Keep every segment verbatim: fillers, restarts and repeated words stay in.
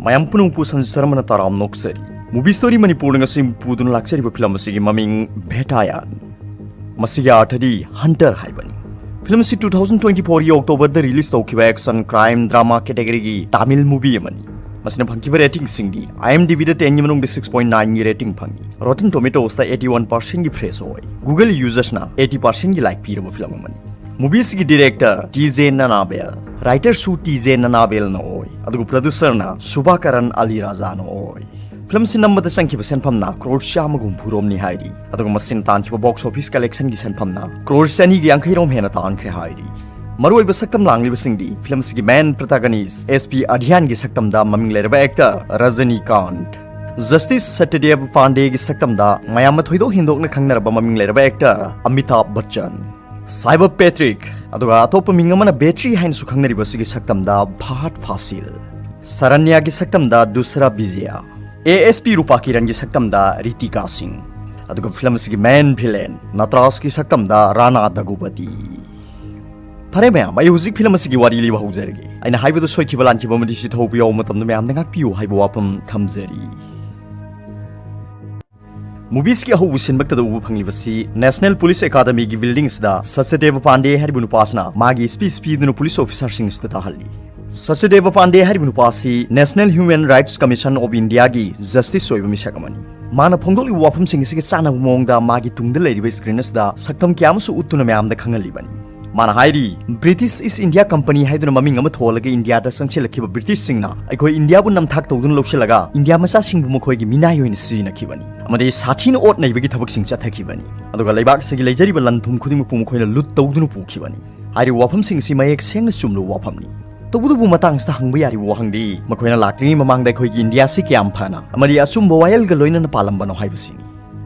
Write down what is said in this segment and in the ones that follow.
ꯃꯌꯥꯝ ꯄꯨꯝꯅꯃꯛꯄꯨ ꯁꯟꯖꯤꯠ ꯁꯔꯃꯅ ꯇꯔꯥꯝꯅ ꯑꯣꯛꯆꯔꯤ꯫ ꯃꯨꯚꯤ ꯁ꯭ꯇꯣꯔꯤ ꯃꯅꯤꯄꯨꯔꯗ ꯉꯁꯤ ꯄꯨꯗꯨꯅ ꯂꯥꯛꯆꯔꯤꯕ ꯐꯤꯂꯝ ꯑꯁꯤꯒꯤ ꯃꯃꯤꯡ ꯚꯦꯇꯥꯌꯥꯟ꯫ ꯃꯁꯤꯒꯤ ꯑꯥꯔꯊꯗꯤ ꯍꯟꯇꯔ ꯍꯥꯏꯕꯅꯤ꯫ ꯐꯤꯂꯝ ꯑꯁꯤ two thousand twenty fourꯒꯤ Octoberꯗ release ꯇꯧꯈꯤꯕ action crime drama categoryꯒꯤ Tamil movie ꯑꯃꯅꯤ꯫ ꯃꯁꯤꯅ ꯐꯪꯈꯤꯕ ratingꯁꯤꯡꯗꯤ IMDbꯗ tenꯒꯤ ꯃꯅꯨꯡꯗ six point nineꯒꯤ rating ꯐꯪꯉꯤ꯫ Rotten Tomatoesꯇ eighty one percentꯒꯤ fresh ꯑꯣꯏ꯫ Google usersꯅ eighty percentꯒꯤ like ꯄꯤꯔꯕ ꯐꯤꯂꯝ ꯑꯃꯅꯤ꯫ ꯃꯨꯚꯤꯁꯤꯒꯤ director T J Nanabel, writerꯁꯨ T J Nanabelꯅ ꯑꯣꯏ, ꯑꯗꯨꯒ producerꯅ ꯁꯨꯚꯥꯀꯔꯟ ꯑꯂꯤ ꯔꯥꯖꯥꯅ ꯑꯣꯏ꯫ ꯐꯤꯂꯝꯁꯤ ꯅꯝꯕꯗ ꯆꯪꯈꯤꯕ ꯁꯦꯟꯐꯝꯅ ꯀ꯭ꯔꯣꯔ ꯆꯥꯝꯃꯒ ꯍꯨꯝꯐꯨ ꯔꯣꯝꯅꯤ ꯍꯥꯏꯔꯤ, ꯑꯗꯨꯒ ꯃꯁꯤꯅ ꯇꯥꯟꯈꯤꯕ box office collectionꯒꯤ ꯁꯦꯟꯐꯝꯅ ꯀ꯭ꯔꯣꯔ ꯆꯅꯤꯒ ꯌꯥꯡꯈꯩ ꯔꯣꯝ ꯍꯦꯟꯅ ꯇꯥꯟꯈ꯭ꯔꯦ ꯍꯥꯏꯔꯤ꯫ ꯃꯔꯨꯑꯣꯏꯕ ꯁꯛꯇꯝ ꯂꯥꯡꯂꯤꯕꯁꯤꯡꯗꯤ ꯐꯤꯂꯝ ꯑꯁꯤꯒꯤ main protagonist S P Adhianꯒꯤ ꯁꯛꯇꯝꯗ ꯃꯃꯤꯡ ꯂꯩꯔꯕ actor ꯔꯖꯅꯤꯀꯥꯟꯠ, Justice ꯁꯇ꯭ꯌꯗꯦꯕ ꯄꯥꯟꯗꯦꯒꯤ ꯁꯛꯇꯝꯗ ꯃꯌꯥꯝꯅ ꯊꯣꯏꯗꯣꯛ ꯍꯦꯟꯗꯣꯛꯅ ꯈꯪꯅꯔꯕ ꯃꯃꯤꯡ ꯂꯩꯔꯕ actor ꯑꯃꯤꯇꯥꯚ ꯕꯆꯟ, ꯁꯥꯏꯕ ꯄꯦꯇ꯭ꯔꯤꯛ, ꯑꯗꯨꯒ ꯑꯇꯣꯞꯄ ꯃꯤꯡ ꯑꯃꯅ ꯕꯦꯇ꯭ꯔꯤ ꯍꯥꯏꯅꯁꯨ ꯈꯪꯅꯔꯤꯕ ꯑꯁꯤꯒꯤ ꯁꯛꯇꯝꯗ ꯐꯍꯗ ꯐꯥꯁꯤꯜ, ꯁꯔꯟꯌꯥꯒꯤ ꯁꯛꯇꯝꯗ ꯗꯨꯁꯔꯥ ꯕꯤꯖꯌ, ASP ꯔꯨꯄꯥ ꯀꯤꯔꯟꯒꯤ ꯁꯛꯇꯝꯗ ꯔꯤꯇꯤꯀꯥ ꯁꯤꯡ, ꯑꯗꯨꯒ ꯐꯤꯂꯝ ꯑꯁꯤꯒꯤ main villain ꯅꯇ꯭ꯔꯥꯖꯀꯤ ꯁꯛꯇꯝꯗ ꯔꯥꯅꯥ ꯗꯒꯨꯕꯇꯤ꯫ ꯐꯔꯦ ꯃꯌꯥꯝ, ꯑꯩ ꯍꯧꯖꯤꯛ ꯐꯤꯂꯝ ꯑꯁꯤꯒꯤ ꯋꯥꯔꯤ ꯂꯤꯕ ꯍꯧꯖꯔꯒꯦ꯫ ꯑꯩꯅ ꯍꯥꯏꯕꯗ ꯁꯣꯏꯈꯤꯕ ꯂꯥꯟꯈꯤꯕ ꯑꯃꯗꯤ ꯁꯤꯊꯧꯕ ꯌꯥꯎꯕ ꯃꯇꯝꯗ ꯃꯌꯥꯝꯅ ꯉꯥꯛꯄꯤꯌꯨ ꯍꯥꯏꯕ ꯋꯥꯐꯝ ꯊꯝꯖꯔꯤ꯫ ꯃꯨꯚꯤꯁꯀꯤ ꯑꯍꯧꯕ ꯁꯤꯟꯃꯛꯇꯗ ꯎꯕ ꯐꯪꯂꯤꯕꯁꯤ National Police Academyꯒꯤ buildingꯁꯤꯗ ꯁꯆꯗꯦꯕ ꯄꯥꯟꯗꯦ ꯍꯥꯏꯔꯤꯕ ꯅꯨꯄꯥꯁꯤꯅ ꯃꯥꯒꯤ speech ꯄꯤꯗꯨꯅ police officerꯁꯤꯡꯁꯤꯗ ꯇꯥꯍꯜꯂꯤ꯫ ꯁꯆꯗꯦꯕ ꯄꯥꯟꯗꯦ ꯍꯥꯏꯔꯤꯕ ꯅꯨꯄꯥ ꯑꯁꯤ National Human Rights Commission of Indiaꯒꯤ justice ꯑꯣꯏꯕ ꯃꯤꯁꯛ ꯑꯃꯅꯤ꯫ ꯃꯥꯅ ꯐꯣꯡꯗꯣꯛꯂꯤꯕ ꯋꯥꯐꯝꯁꯤꯡ ꯑꯁꯤꯒ ꯆꯥꯟꯅꯕ ꯃꯑꯣꯡꯗ ꯃꯥꯒꯤ ꯇꯨꯡꯗ ꯂꯩꯔꯤꯕ screen ꯑꯁꯤꯗ ꯁꯛꯇꯝ ꯀꯌꯥ ꯑꯃꯁꯨ ꯎꯠꯇꯨꯅ ꯃꯌꯥꯝꯗ ꯈꯪꯍꯜꯂꯤꯕꯅꯤ꯫ ꯃꯥꯅ ꯍꯥꯏꯔꯤ, "British East India Company ꯍꯥꯏꯗꯨꯅ ꯃꯃꯤꯡ ꯑꯃ ꯊꯣꯜꯂꯒ ꯏꯟꯗꯤꯌꯥꯗ ꯆꯪꯁꯤꯜꯂꯛꯈꯤꯕ ꯕ꯭ꯔꯤꯇꯤꯁꯁꯤꯡꯅ ꯑꯩꯈꯣꯏ ꯏꯟꯗꯤꯌꯥꯕꯨ ꯅꯝꯊꯥꯛ ꯇꯧꯗꯨꯅ ꯂꯧꯁꯤꯜꯂꯒ ꯏꯟꯗꯤꯌꯥ ꯃꯆꯥꯁꯤꯡꯕꯨ ꯃꯈꯣꯏꯒꯤ ꯃꯤꯅꯥꯏ ꯑꯣꯏꯅ ꯁꯤꯖꯤꯟꯅꯈꯤꯕꯅꯤ ꯑꯃꯗꯤ ꯁꯥꯊꯤꯅ ꯑꯣꯠ ꯅꯩꯕꯒꯤ ꯊꯕꯛꯁꯤꯡ ꯆꯠꯊꯈꯤꯕꯅꯤ꯫ ꯑꯗꯨꯒ ꯂꯩꯕꯥꯛ ꯑꯁꯤꯒꯤ ꯂꯩꯖꯔꯤꯕ ꯂꯟ ꯊꯨꯝ ꯈꯨꯗꯤꯡꯃꯛꯄꯨ ꯃꯈꯣꯏꯅ ꯂꯨꯠ ꯇꯧꯗꯨꯅ ꯄꯨꯈꯤꯕꯅꯤ"꯫ ꯍꯥꯏꯔꯤꯕ ꯋꯥꯐꯝꯁꯤꯡ ꯑꯁꯤ ꯃꯌꯦꯛ ꯁꯦꯡꯅ ꯆꯨꯝꯂꯕ ꯋꯥꯐꯝꯅꯤ꯫ ꯇꯧꯕꯇꯕꯨ ꯃꯇꯥꯡꯁꯤꯗ ꯍꯪꯕ ꯌꯥꯔꯤꯕ ꯋꯥꯍꯪꯗꯤ, ꯃꯈꯣꯏꯅ ꯂꯥꯛꯇ꯭ꯔꯤꯉꯩ ꯃꯃꯥꯡꯗ ꯑꯩꯈꯣꯏꯒꯤ ꯏꯟꯗꯤꯌꯥꯁꯤ ꯀꯌꯥꯝ ꯐꯅ ꯑꯃꯗꯤ ꯑꯆꯨꯝꯕ ꯋꯥꯌꯦꯜꯒ ꯂꯣꯏꯅꯅ ꯄꯥꯜꯂꯝꯕꯅꯣ ꯍꯥꯏꯕꯁꯤꯅꯤ꯫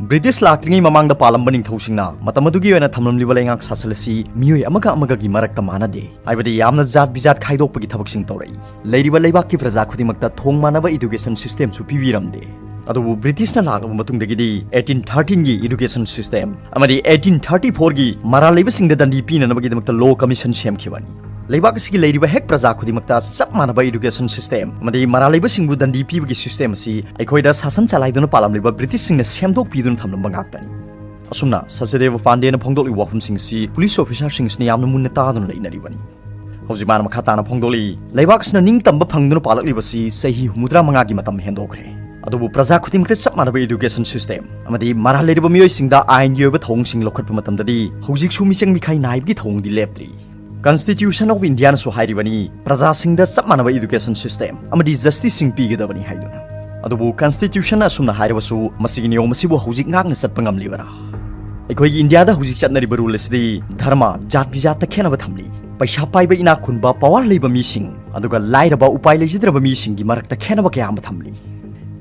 ꯕ꯭ꯔꯤꯇꯤꯁ ꯂꯥꯛꯇ꯭ꯔꯤꯉꯩ ꯃꯃꯥꯡꯗ ꯄꯥꯜꯂꯝꯕ ꯅꯤꯡꯊꯧꯁꯤꯡꯅ ꯃꯇꯝ ꯑꯗꯨꯒꯤ ꯑꯣꯏꯅ ꯊꯝꯂꯝꯂꯤꯕ ꯂꯩꯉꯥꯛ ꯁꯥꯁꯟ ꯑꯁꯤ ꯃꯤꯑꯣꯏ ꯑꯃꯒ ꯑꯃꯒꯒꯤ ꯃꯔꯛꯇ ꯃꯥꯟꯅꯗꯦ, ꯍꯥꯏꯕꯗꯤ ꯌꯥꯝꯅ ꯖꯥꯠ ꯕꯤꯖꯥꯠ ꯈꯥꯏꯗꯣꯛꯄꯒꯤ ꯊꯕꯛꯁꯤꯡ ꯇꯧꯔꯛꯏ꯫ ꯂꯩꯔꯤꯕ ꯂꯩꯕꯥꯛꯀꯤ ꯄ꯭ꯔꯖꯥ ꯈꯨꯗꯤꯡꯃꯛꯇ ꯊꯣꯡ ꯃꯥꯟꯅꯕ education systemꯁꯨ ꯄꯤꯕꯤꯔꯝꯗꯦ꯫ ꯑꯗꯨꯕꯨ ꯕ꯭ꯔꯤꯇꯤꯁꯅ ꯂꯥꯛꯂꯕ ꯃꯇꯨꯡꯗꯒꯤꯗꯤ eighteen thirteenꯒꯤ education system ꯑꯃꯗꯤ eighteen thirty fourꯒꯤ ꯃꯔꯥꯜ ꯂꯩꯕꯁꯤꯡꯗ ꯗꯟꯗꯤ ꯄꯤꯅꯅꯕꯒꯤꯗꯃꯛꯇ law commission ꯁꯦꯝꯈꯤꯕꯅꯤ꯫ ꯂꯩꯕꯥꯛ ꯑꯁꯤꯒꯤ ꯂꯩꯔꯤꯕ ꯍꯦꯛ ꯄ꯭ꯔꯖꯥ ꯈꯨꯗꯤꯡꯃꯛꯇ ꯆꯞ ꯃꯥꯟꯅꯕ education system ꯑꯃꯗꯤ ꯃꯔꯥꯜ ꯂꯩꯕꯁꯤꯡꯕꯨ ꯗꯟꯗꯤ ꯄꯤꯕꯒꯤ system ꯑꯁꯤ ꯑꯩꯈꯣꯏꯗ ꯁꯥꯁꯟ ꯆꯂꯥꯏꯗꯨꯅ ꯄꯥꯜꯂꯝꯂꯤꯕ ꯕ꯭ꯔꯤꯇꯤꯁꯁꯤꯡꯅ ꯁꯦꯝꯗꯣꯛꯄꯤꯗꯨꯅ ꯊꯝꯂꯝꯕ ꯉꯥꯛꯇꯅꯤ꯫ ꯑꯁꯨꯝꯅ ꯁꯆꯗꯦꯕ ꯄꯥꯟꯗꯦꯅ ꯐꯣꯡꯗꯣꯛꯂꯤꯕ ꯋꯥꯐꯝꯁꯤꯡ ꯑꯁꯤ police officerꯁꯤꯡ ꯑꯁꯤꯅ ꯌꯥꯝꯅ ꯃꯨꯟꯅ ꯇꯥꯗꯨꯅ ꯂꯩꯅꯔꯤꯕꯅꯤ꯫ ꯍꯧꯖꯤꯛ ꯃꯥꯅ ꯃꯈꯥ ꯇꯥꯅ ꯐꯣꯡꯗꯣꯛꯂꯤ, ꯂꯩꯕꯥꯛ ꯑꯁꯤꯅ ꯅꯤꯡꯇꯝꯕ ꯐꯪꯗꯨꯅ ꯄꯥꯜꯂꯛꯂꯤꯕꯁꯤ ꯆꯍꯤ ꯍꯨꯝꯐꯨꯇꯔꯥ ꯃꯉꯥꯒꯤ ꯃꯇꯝ ꯍꯦꯟꯗꯣꯛꯈ꯭ꯔꯦ꯫ ꯑꯗꯨꯕꯨ ꯄ꯭ꯔꯖꯥ ꯈꯨꯗꯤꯡꯃꯛꯇ ꯆꯞ ꯃꯥꯟꯅꯕ education system ꯑꯃꯗꯤ ꯃꯔꯥꯜ ꯂꯩꯔꯕ ꯃꯤꯑꯣꯏꯁꯤꯡꯗ ꯑꯥꯏꯟꯒꯤ ꯑꯣꯏꯕ ꯊꯧꯑꯣꯡꯁꯤꯡ ꯂꯧꯈꯠꯄ ꯃꯇꯝꯗꯗꯤ ꯍꯧꯖꯤꯛꯁꯨ ꯃꯤꯆꯪ ꯃꯤꯈꯥꯏ ꯅꯥꯏꯕꯒꯤ ꯊꯧꯑꯣꯡꯗꯤ ꯂꯦꯞꯇ꯭ꯔꯤ꯫ Constitution of Indiaꯅꯁꯨ ꯍꯥꯏꯔꯤꯕꯅꯤ, ꯄ꯭ꯔꯖꯥꯁꯤꯡꯗ ꯆꯞ ꯃꯥꯟꯅꯕ education system ꯑꯃꯗꯤ justiceꯁꯤꯡ ꯄꯤꯒꯗꯕꯅꯤ ꯍꯥꯏꯗꯨꯅ꯫ ꯑꯗꯨꯕꯨ Constitutionꯅ ꯑꯁꯨꯝꯅ ꯍꯥꯏꯔꯕꯁꯨ ꯃꯁꯤꯒꯤ ꯅꯤꯌꯣꯝ ꯑꯁꯤꯕꯨ ꯍꯧꯖꯤꯛ ꯉꯥꯛꯅ ꯆꯠꯄ ꯉꯝꯂꯤꯕꯔꯥ? ꯑꯩꯈꯣꯏꯒꯤ ꯏꯟꯗꯤꯌꯥꯗ ꯍꯧꯖꯤꯛ ꯆꯠꯅꯔꯤꯕ rule ꯑꯁꯤꯗꯤ ꯙꯔꯃ, ꯖꯥꯠ ꯕꯤꯖꯥꯠꯇ ꯈꯦꯠꯅꯕ ꯊꯝꯂꯤ꯫ ꯄꯩꯁꯥ ꯄꯥꯏꯕ ꯏꯅꯥꯛ ꯈꯨꯟꯕ power ꯂꯩꯕ ꯃꯤꯁꯤꯡ ꯑꯗꯨꯒ ꯂꯥꯏꯔꯕ ꯎꯄꯥꯏ ꯂꯩꯖꯗ꯭ꯔꯕ ꯃꯤꯁꯤꯡꯒꯤ ꯃꯔꯛꯇ ꯈꯦꯠꯅꯕ ꯀꯌꯥ ꯑꯃ ꯊꯝꯂꯤ꯫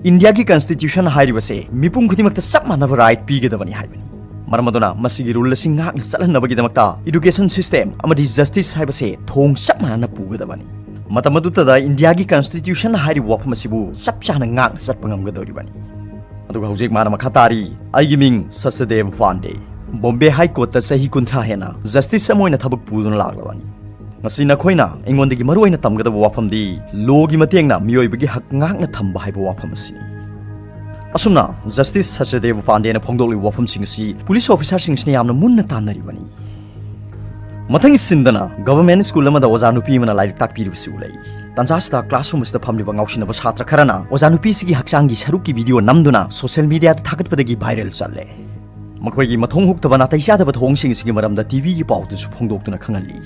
ꯏꯟꯗꯤꯌꯥꯒꯤ Constitution ꯍꯥꯏꯔꯤꯕꯁꯦ ꯃꯤꯄꯨꯝ ꯈꯨꯗꯤꯡꯃꯛꯇ ꯆꯞ ꯃꯥꯟꯅꯕ right ꯄꯤꯒꯗꯕꯅꯤ ꯍꯥꯏꯕꯅꯤ꯫ ꯃꯔꯝ ꯑꯗꯨꯅ ꯃꯁꯤꯒꯤ rule ꯑꯁꯤ ꯉꯥꯛꯅ ꯆꯠꯍꯟꯅꯕꯒꯤꯗꯃꯛꯇ education system ꯑꯃꯗꯤ justice ꯍꯥꯏꯕꯁꯦ ꯊꯣꯡ ꯆꯞ ꯃꯥꯟꯅꯅ ꯄꯨꯒꯗꯕꯅꯤ꯫ ꯃꯇꯝ ꯑꯗꯨꯇꯗ ꯏꯟꯗꯤꯌꯥꯒꯤ Constitution ꯍꯥꯏꯔꯤꯕ ꯋꯥꯐꯝ ꯑꯁꯤꯕꯨ ꯆꯞ ꯆꯥꯅ ꯉꯥꯛꯅ ꯆꯠꯄ ꯉꯝꯒꯗꯧꯔꯤꯕꯅꯤ꯫ ꯑꯗꯨꯒ ꯍꯧꯖꯤꯛ ꯃꯥꯅ ꯃꯈꯥ ꯇꯥꯔꯤ, "ꯑꯩꯒꯤ ꯃꯤꯡ ꯁꯆꯗꯦꯕ ꯄꯥꯟꯗꯦ꯫ ꯕꯣꯝꯕꯦ High Courtꯇ ꯆꯍꯤ ꯀꯨꯟꯊ꯭ꯔꯥ ꯍꯦꯟꯅ justice ꯑꯃ ꯑꯣꯏꯅ ꯊꯕꯛ ꯄꯨꯗꯨꯅ ꯂꯥꯛꯂꯕꯅꯤ꯫ ꯉꯁꯤ ꯅꯈꯣꯏꯅ ꯑꯩꯉꯣꯟꯗꯒꯤ ꯃꯔꯨ ꯑꯣꯏꯅ ꯇꯝꯒꯗꯕ ꯋꯥꯐꯝꯗꯤ lawꯒꯤ ꯃꯇꯦꯡꯅ ꯃꯤꯑꯣꯏꯕꯒꯤ ꯍꯛ ꯉꯥꯛꯅ ꯊꯝꯕ ꯍꯥꯏꯕ ꯋꯥꯐꯝ ꯑꯁꯤꯅꯤ꯫" ꯑꯁꯨꯝꯅ Justice ꯁꯆꯗꯦꯕ ꯄꯥꯟꯗꯦꯅ ꯐꯣꯡꯗꯣꯛꯂꯤꯕ ꯋꯥꯐꯝꯁꯤꯡ ꯑꯁꯤ police officerꯁꯤꯡꯁꯤꯅ ꯌꯥꯝꯅ ꯃꯨꯟꯅ ꯇꯥꯟꯅꯔꯤꯕꯅꯤ꯫ ꯃꯊꯪꯒꯤ ꯁꯤꯟꯗꯅ government school ꯑꯃꯗ ꯑꯣꯖꯥ ꯅꯨꯄꯤ ꯑꯃꯅ ꯂꯥꯏꯔꯤꯛ ꯇꯥꯛꯄꯤꯔꯤꯕꯁꯤ ꯎꯠꯂꯛꯏ꯫ ꯇꯥꯟꯖꯥ ꯑꯁꯤꯗ classroom ꯑꯁꯤꯗ ꯐꯝꯂꯤꯕ ꯉꯥꯎꯁꯤꯟꯅꯕ ꯁꯥꯇ꯭ꯔ ꯈꯔꯅ ꯑꯣꯖꯥ ꯅꯨꯄꯤꯁꯤꯒꯤ ꯍꯛꯆꯥꯡꯒꯤ ꯁꯔꯨꯛꯀꯤ video ꯅꯝꯗꯨꯅ social mediaꯗ ꯊꯥꯒꯠꯄꯗꯒꯤ viral ꯆꯠꯂꯦ꯫ ꯃꯈꯣꯏꯒꯤ ꯃꯊꯣꯡ ꯍꯨꯛꯇꯕ ꯅꯥꯇꯩ ꯆꯥꯗꯕ ꯊꯧꯑꯣꯡꯁꯤꯡ ꯑꯁꯤꯒꯤ ꯃꯔꯝꯗ TVꯒꯤ ꯄꯥꯎꯗꯁꯨ ꯐꯣꯡꯗꯣꯛꯇꯨꯅ ꯈꯪꯍꯜꯂꯤ꯫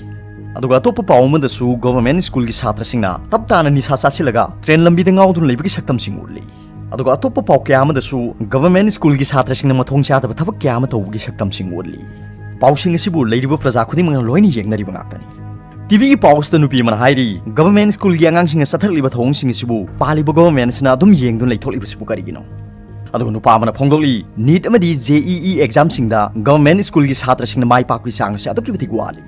ꯑꯗꯨꯒ ꯑꯇꯣꯞꯄ ꯄꯥꯎ ꯑꯃꯗꯁꯨ government schoolꯒꯤ ꯁꯥꯇ꯭ꯔꯁꯤꯡꯅ ꯇꯞ ꯇꯥꯅ ꯅꯤꯁꯥ ꯆꯥꯁꯤꯜꯂꯒ train ꯂꯝꯕꯤꯗ ꯉꯥꯎꯗꯨꯅ ꯂꯩꯕꯒꯤ ꯁꯛꯇꯝꯁꯤꯡ ꯎꯠꯂꯤ꯫ ꯑꯗꯨꯒ ꯑꯇꯣꯞꯄ ꯄꯥꯎ ꯀꯌꯥ ꯑꯃꯗꯁꯨ government schoolꯒꯤ ꯁꯥꯇ꯭ꯔꯁꯤꯡꯅ ꯃꯊꯣꯡ ꯆꯥꯗꯕ ꯊꯕꯛ ꯀꯌꯥ ꯑꯃ ꯇꯧꯕꯒꯤ ꯁꯛꯇꯝꯁꯤꯡ ꯎꯠꯂꯤ꯫ ꯄꯥꯎꯁꯤꯡ ꯑꯁꯤꯕꯨ ꯂꯩꯔꯤꯕ ꯄ꯭ꯔꯖꯥ ꯈꯨꯗꯤꯡꯃꯛꯅ ꯂꯣꯏꯅ ꯌꯦꯡꯅꯔꯤꯕ ꯉꯥꯛꯇꯅꯤ꯫ TVꯒꯤ ꯄꯥꯎ ꯑꯁꯤꯗ ꯅꯨꯄꯤ ꯑꯃꯅ ꯍꯥꯏꯔꯤ, government schoolꯒꯤ ꯑꯉꯥꯡꯁꯤꯡꯅ ꯆꯠꯊꯔꯛꯂꯤꯕ ꯊꯧꯑꯣꯡꯁꯤꯡ ꯑꯁꯤꯕꯨ ꯄꯥꯜꯂꯤꯕ government ꯑꯁꯤꯅ ꯑꯗꯨꯝ ꯌꯦꯡꯗꯨꯅ ꯂꯩꯊꯣꯛꯂꯤꯕꯁꯤꯕꯨ ꯀꯔꯤꯒꯤꯅꯣ? ꯑꯗꯨꯒ ꯅꯨꯄꯥ ꯑꯃꯅ ꯐꯣꯡꯗꯣꯛꯂꯤ, NEET ꯑꯃꯗꯤ JEE examꯁꯤꯡꯗ government schoolꯒꯤ ꯁꯥꯇ꯭ꯔꯁꯤꯡꯅ ꯃꯥꯏ ꯄꯥꯛꯄꯒꯤ ꯆꯥꯡ ꯑꯁꯤ ꯑꯗꯨꯛꯀꯤ ꯃꯇꯤꯛ ꯋꯥꯠꯂꯤ꯫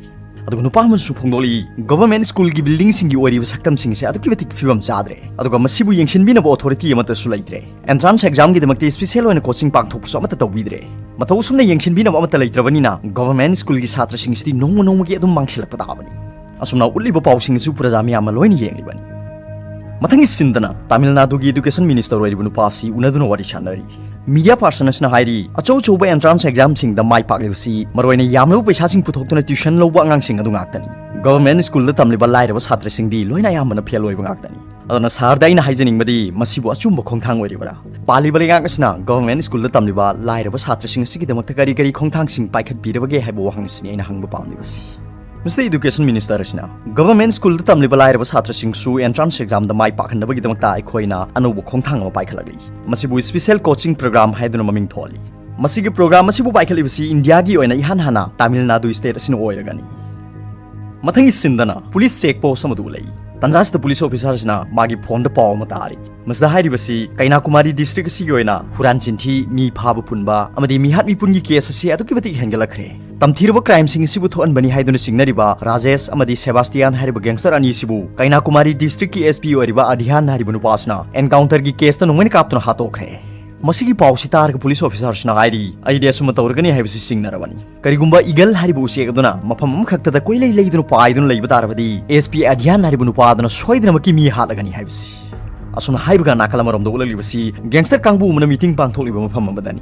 ꯑꯗꯨꯒ ꯅꯨꯄꯥ ꯑꯃꯅꯁꯨ ꯐꯣꯡꯗꯣꯛꯂꯤ, government schoolꯒꯤ buildingꯁꯤꯡꯒꯤ ꯑꯣꯏꯔꯤꯕ ꯁꯛꯇꯝꯁꯤꯡ ꯑꯁꯤ ꯑꯗꯨꯛꯀꯤ ꯃꯇꯤꯛ ꯐꯤꯕꯝ ꯆꯥꯗ꯭ꯔꯦ꯫ ꯑꯗꯨꯒ ꯃꯁꯤꯕꯨ ꯌꯦꯡꯁꯤꯟꯕꯤꯅꯕ authority ꯑꯃꯠꯇꯁꯨ ꯂꯩꯇ꯭ꯔꯦ꯫ Entrance examꯒꯤꯗꯃꯛꯇꯤ special ꯑꯣꯏꯅ coaching ꯄꯥꯡꯊꯣꯛꯄꯁꯨ ꯑꯃꯠꯇ ꯇꯧꯕꯤꯗ꯭ꯔꯦ꯫ ꯃꯇꯧ ꯑꯁꯨꯝꯅ ꯌꯦꯡꯁꯤꯟꯕꯤꯅꯕ ꯑꯃꯠꯇ ꯂꯩꯇ꯭ꯔꯕꯅꯤꯅ government schoolꯒꯤ ꯁꯥꯇ꯭ꯔꯁꯤꯡ ꯑꯁꯤꯗꯤ ꯅꯣꯡꯃ ꯅꯣꯡꯃꯒꯤ ꯑꯗꯨꯝ ꯃꯥꯡꯁꯤꯜꯂꯛꯄ ꯇꯥꯕꯅꯤ꯫ ꯑꯁꯨꯝꯅ ꯎꯠꯂꯤꯕ ꯄꯥꯎꯁꯤꯡ ꯑꯁꯤ ꯄ꯭ꯔꯖꯥ ꯃꯤꯌꯥꯝꯅ ꯂꯣꯏꯅ ꯌꯦꯡꯂꯤꯕꯅꯤ꯫ ꯃꯊꯪꯒꯤ ꯁꯤꯟꯗꯅ ꯇꯥꯃꯤꯜ ꯅꯥꯗꯨꯒꯤ education minister ꯑꯣꯏꯔꯤꯕ ꯅꯨꯄꯥ ꯑꯁꯤ ꯎꯅꯗꯨꯅ ꯋꯥꯔꯤ ꯁꯥꯟꯅꯔꯤ꯫ Media person ꯑꯁꯤꯅ ꯍꯥꯏꯔꯤ, ꯑꯆꯧ ꯑꯆꯧꯕ entrance examꯁꯤꯡꯗ ꯃꯥꯏ ꯄꯥꯛꯂꯤꯕꯁꯤ ꯃꯔꯨꯑꯣꯏꯅ ꯌꯥꯝꯂꯕ ꯄꯩꯁꯥꯁꯤꯡ ꯄꯨꯊꯣꯛꯇꯨꯅ tuition ꯂꯧꯕ ꯑꯉꯥꯡꯁꯤꯡ ꯑꯗꯨ ꯉꯥꯛꯇꯅꯤ꯫ Government schoolꯗ ꯇꯝꯂꯤꯕ ꯂꯥꯏꯔꯕ ꯁꯥꯇ꯭ꯔꯁꯤꯡꯗꯤ ꯂꯣꯏꯅ ꯑꯌꯥꯝꯕꯅ fail ꯑꯣꯏꯕ ꯉꯥꯛꯇꯅꯤ꯫ ꯑꯗꯨꯅ sirꯗ ꯑꯩꯅ ꯍꯥꯏꯖꯅꯤꯡꯕꯗꯤ, ꯃꯁꯤꯕꯨ ꯑꯆꯨꯝꯕ ꯈꯣꯡꯊꯥꯡ ꯑꯣꯏꯔꯤꯕ꯭ꯔꯥ? ꯄꯥꯜꯂꯤꯕ ꯂꯩꯉꯥꯛ ꯑꯁꯤꯅ government schoolꯗ ꯇꯝꯂꯤꯕ ꯂꯥꯏꯔꯕ ꯁꯥꯇ꯭ꯔꯁꯤꯡ ꯑꯁꯤꯒꯤꯗꯃꯛꯇ ꯀꯔꯤ ꯀꯔꯤ ꯈꯣꯡꯊꯥꯡꯁꯤꯡ ꯄꯥꯏꯈꯠꯄꯤꯔꯕꯒꯦ ꯍꯥꯏꯕ ꯋꯥꯍꯪ ꯑꯁꯤꯅꯤ ꯑꯩꯅ ꯍꯪꯕ ꯄꯥꯝꯂꯤꯕꯁꯤ꯫ Mister Education Minister ꯑꯁꯤꯅ, government schoolꯗ ꯇꯝꯂꯤꯕ ꯂꯥꯏꯔꯕ ꯁꯥꯇ꯭ꯔꯁꯤꯡꯁꯨ entrance examꯗ ꯃꯥꯏ ꯄꯥꯛꯍꯟꯅꯕꯒꯤꯗꯃꯛꯇ ꯑꯩꯈꯣꯏꯅ ꯑꯅꯧꯕ ꯈꯣꯡꯊꯥꯡ ꯑꯃ ꯄꯥꯏꯈꯠꯂꯛꯂꯤ꯫ ꯃꯁꯤꯕꯨ special coaching program ꯍꯥꯏꯗꯨꯅ ꯃꯃꯤꯡ ꯊꯣꯜꯂꯤ꯫ ꯃꯁꯤꯒꯤ program ꯑꯁꯤꯕꯨ ꯄꯥꯏꯈꯠꯂꯤꯕꯁꯤ ꯏꯟꯗꯤꯌꯥꯒꯤ ꯑꯣꯏꯅ ꯏꯍꯥꯟ ꯍꯥꯟꯅ ꯇꯥꯃꯤꯜ ꯅꯥꯗꯨ state ꯑꯁꯤꯅ ꯑꯣꯏꯔꯒꯅꯤ꯫ ꯃꯊꯪꯒꯤ ꯁꯤꯟꯗꯅ police check post ꯑꯃꯗ ꯎꯠꯂꯛꯏ꯫ ꯇꯟꯖꯥ ꯑꯁꯤꯗ police officer ꯑꯁꯤꯅ ꯃꯥꯒꯤ phoneꯗ ꯄꯥꯎ ꯑꯃ ꯇꯥꯔꯤ꯫ ꯃꯁꯤꯗ ꯍꯥꯏꯔꯤꯕꯁꯤ ꯀꯩꯅꯥꯀꯨꯃꯥꯔꯤ district ꯑꯁꯤꯒꯤ ꯑꯣꯏꯅ ꯍꯨꯔꯥꯟ ꯆꯤꯟꯊꯤ, ꯃꯤ ꯐꯥꯕ ꯄꯨꯟꯕ ꯑꯃꯗꯤ ꯃꯤꯍꯥꯠ ꯃꯤꯄꯨꯟꯒꯤ case ꯑꯁꯤ ꯑꯗꯨꯛꯀꯤ ꯃꯇꯤꯛ ꯍꯦꯟꯒꯠꯂꯛꯈ꯭ꯔꯦ꯫ ꯇꯝꯊꯤꯔꯕ crimeꯁꯤꯡ ꯑꯁꯤꯕꯨ ꯊꯣꯛꯍꯟꯕꯅꯤ ꯍꯥꯏꯗꯨꯅ ꯆꯤꯡꯅꯔꯤꯕ ꯔꯥꯖꯦꯁ ꯑꯃꯗꯤ ꯁꯦꯕꯥꯁꯇꯤꯌꯥꯟ ꯍꯥꯏꯔꯤꯕ gangster ꯑꯅꯤ ꯑꯁꯤꯕꯨ ꯀꯩꯅꯥꯀꯨꯃꯥꯔꯤ districtꯀꯤ SP ꯑꯣꯏꯔꯤꯕ ꯑꯙ꯭ꯌꯥꯟ ꯍꯥꯏꯔꯤꯕ ꯅꯨꯄꯥ ꯑꯁꯤꯅ encounterꯒꯤ caseꯇ ꯅꯣꯡꯃꯩꯅ ꯀꯥꯞꯇꯨꯅ ꯍꯥꯠꯇꯣꯛꯈ꯭ꯔꯦ꯫ ꯃꯁꯤꯒꯤ ꯄꯥꯎꯁꯤ ꯇꯥꯔꯒ police officerꯁꯤꯅ ꯍꯥꯏꯔꯤ, "ꯑꯩꯗꯤ ꯑꯁꯨꯝꯅ ꯇꯧꯔꯒꯅꯤ ꯍꯥꯏꯕꯁꯤ ꯆꯤꯡꯅꯔꯕꯅꯤ꯫ ꯀꯔꯤꯒꯨꯝꯕ eagle ꯍꯥꯏꯔꯤꯕ ꯎꯆꯦꯛ ꯑꯗꯨꯅ ꯃꯐꯝ ꯑꯃꯈꯛꯇꯗ ꯀꯣꯏꯂꯩ ꯂꯩꯗꯨꯅ ꯄꯥꯏꯗꯨꯅ ꯂꯩꯕ ꯇꯥꯔꯕꯗꯤ, SP ꯑꯙ꯭ꯌꯥꯟ ꯍꯥꯏꯔꯤꯕ ꯅꯨꯄꯥ ꯑꯗꯨꯅ ꯁꯣꯏꯗꯅꯃꯛꯀꯤ ꯃꯤ ꯍꯥꯠꯂꯒꯅꯤ" ꯍꯥꯏꯕꯁꯤ꯫ ꯑꯁꯨꯝꯅ ꯍꯥꯏꯕꯒ ꯅꯥꯀꯜ ꯑꯃꯔꯣꯝꯗ ꯎꯠꯂꯛꯂꯤꯕꯁꯤ gangster ꯀꯥꯡꯕꯨ ꯑꯃꯅ meeting ꯄꯥꯡꯊꯣꯛꯂꯤꯕ ꯃꯐꯝ ꯑꯃꯗꯅꯤ꯫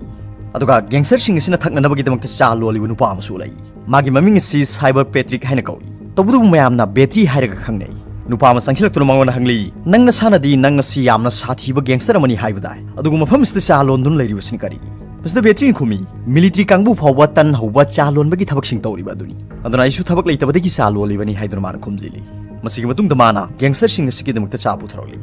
ꯑꯗꯨꯒ gangsterꯁꯤꯡ ꯑꯁꯤꯅ ꯊꯛꯅꯅꯕꯒꯤꯗꯃꯛꯇ ꯆꯥ ꯂꯣꯜꯂꯤꯕ ꯅꯨꯄꯥ ꯑꯃꯁꯨ ꯎꯠꯂꯛꯏ꯫ ꯃꯥꯒꯤ ꯃꯃꯤꯡ ꯑꯁꯤ Cyber Patrick ꯍꯥꯏꯅ ꯀꯧꯏ꯫ ꯇꯧꯕꯇꯕꯨ ꯃꯌꯥꯝꯅ ꯕꯦꯇ꯭ꯔꯤ ꯍꯥꯏꯔꯒ ꯈꯪꯅꯩ꯫ ꯅꯨꯄꯥ ꯑꯃ ꯆꯪꯁꯤꯜꯂꯛꯇꯨꯅ ꯃꯉꯣꯟꯗ ꯍꯪꯂꯤ, "ꯅꯪ ꯅꯁꯥꯅꯗꯤ ꯅꯪ ꯑꯁꯤ ꯌꯥꯝꯅ ꯁꯥꯊꯤꯕ gangster ꯑꯃꯅꯤ ꯍꯥꯏꯕꯗꯥꯏ? ꯑꯗꯨꯒ ꯃꯐꯝ ꯑꯁꯤꯗ ꯆꯥ ꯂꯣꯟꯗꯨꯅ ꯂꯩꯔꯤꯕꯁꯤꯅ ꯀꯔꯤꯒꯤ?" ꯃꯁꯤꯗ ꯕꯦꯇ꯭ꯔꯤꯅ ꯈꯨꯝꯃꯤ, "Military ꯀꯥꯡꯕꯨ ꯐꯥꯎꯕ ꯇꯟ ꯍꯧꯕ ꯆꯥ ꯂꯣꯟꯕꯒꯤ ꯊꯕꯛꯁꯤꯡ ꯇꯧꯔꯤꯕ ꯑꯗꯨꯅꯤ꯫ ꯑꯗꯨꯅ ꯑꯩꯁꯨ ꯊꯕꯛ ꯂꯩꯇꯕꯗꯒꯤ ꯆꯥ ꯂꯣꯜꯂꯤꯕꯅꯤ" ꯍꯥꯏꯗꯨꯅ ꯃꯥꯅ ꯈꯨꯝꯖꯤꯜꯂꯤ꯫ ꯃꯁꯤꯒꯤ ꯃꯇꯨꯡꯗ ꯃꯥꯅ gangsterꯁꯤꯡ ꯑꯁꯤꯒꯤꯗꯃꯛꯇ ꯆꯥ ꯄꯨꯊꯣꯔꯛꯂꯤ꯫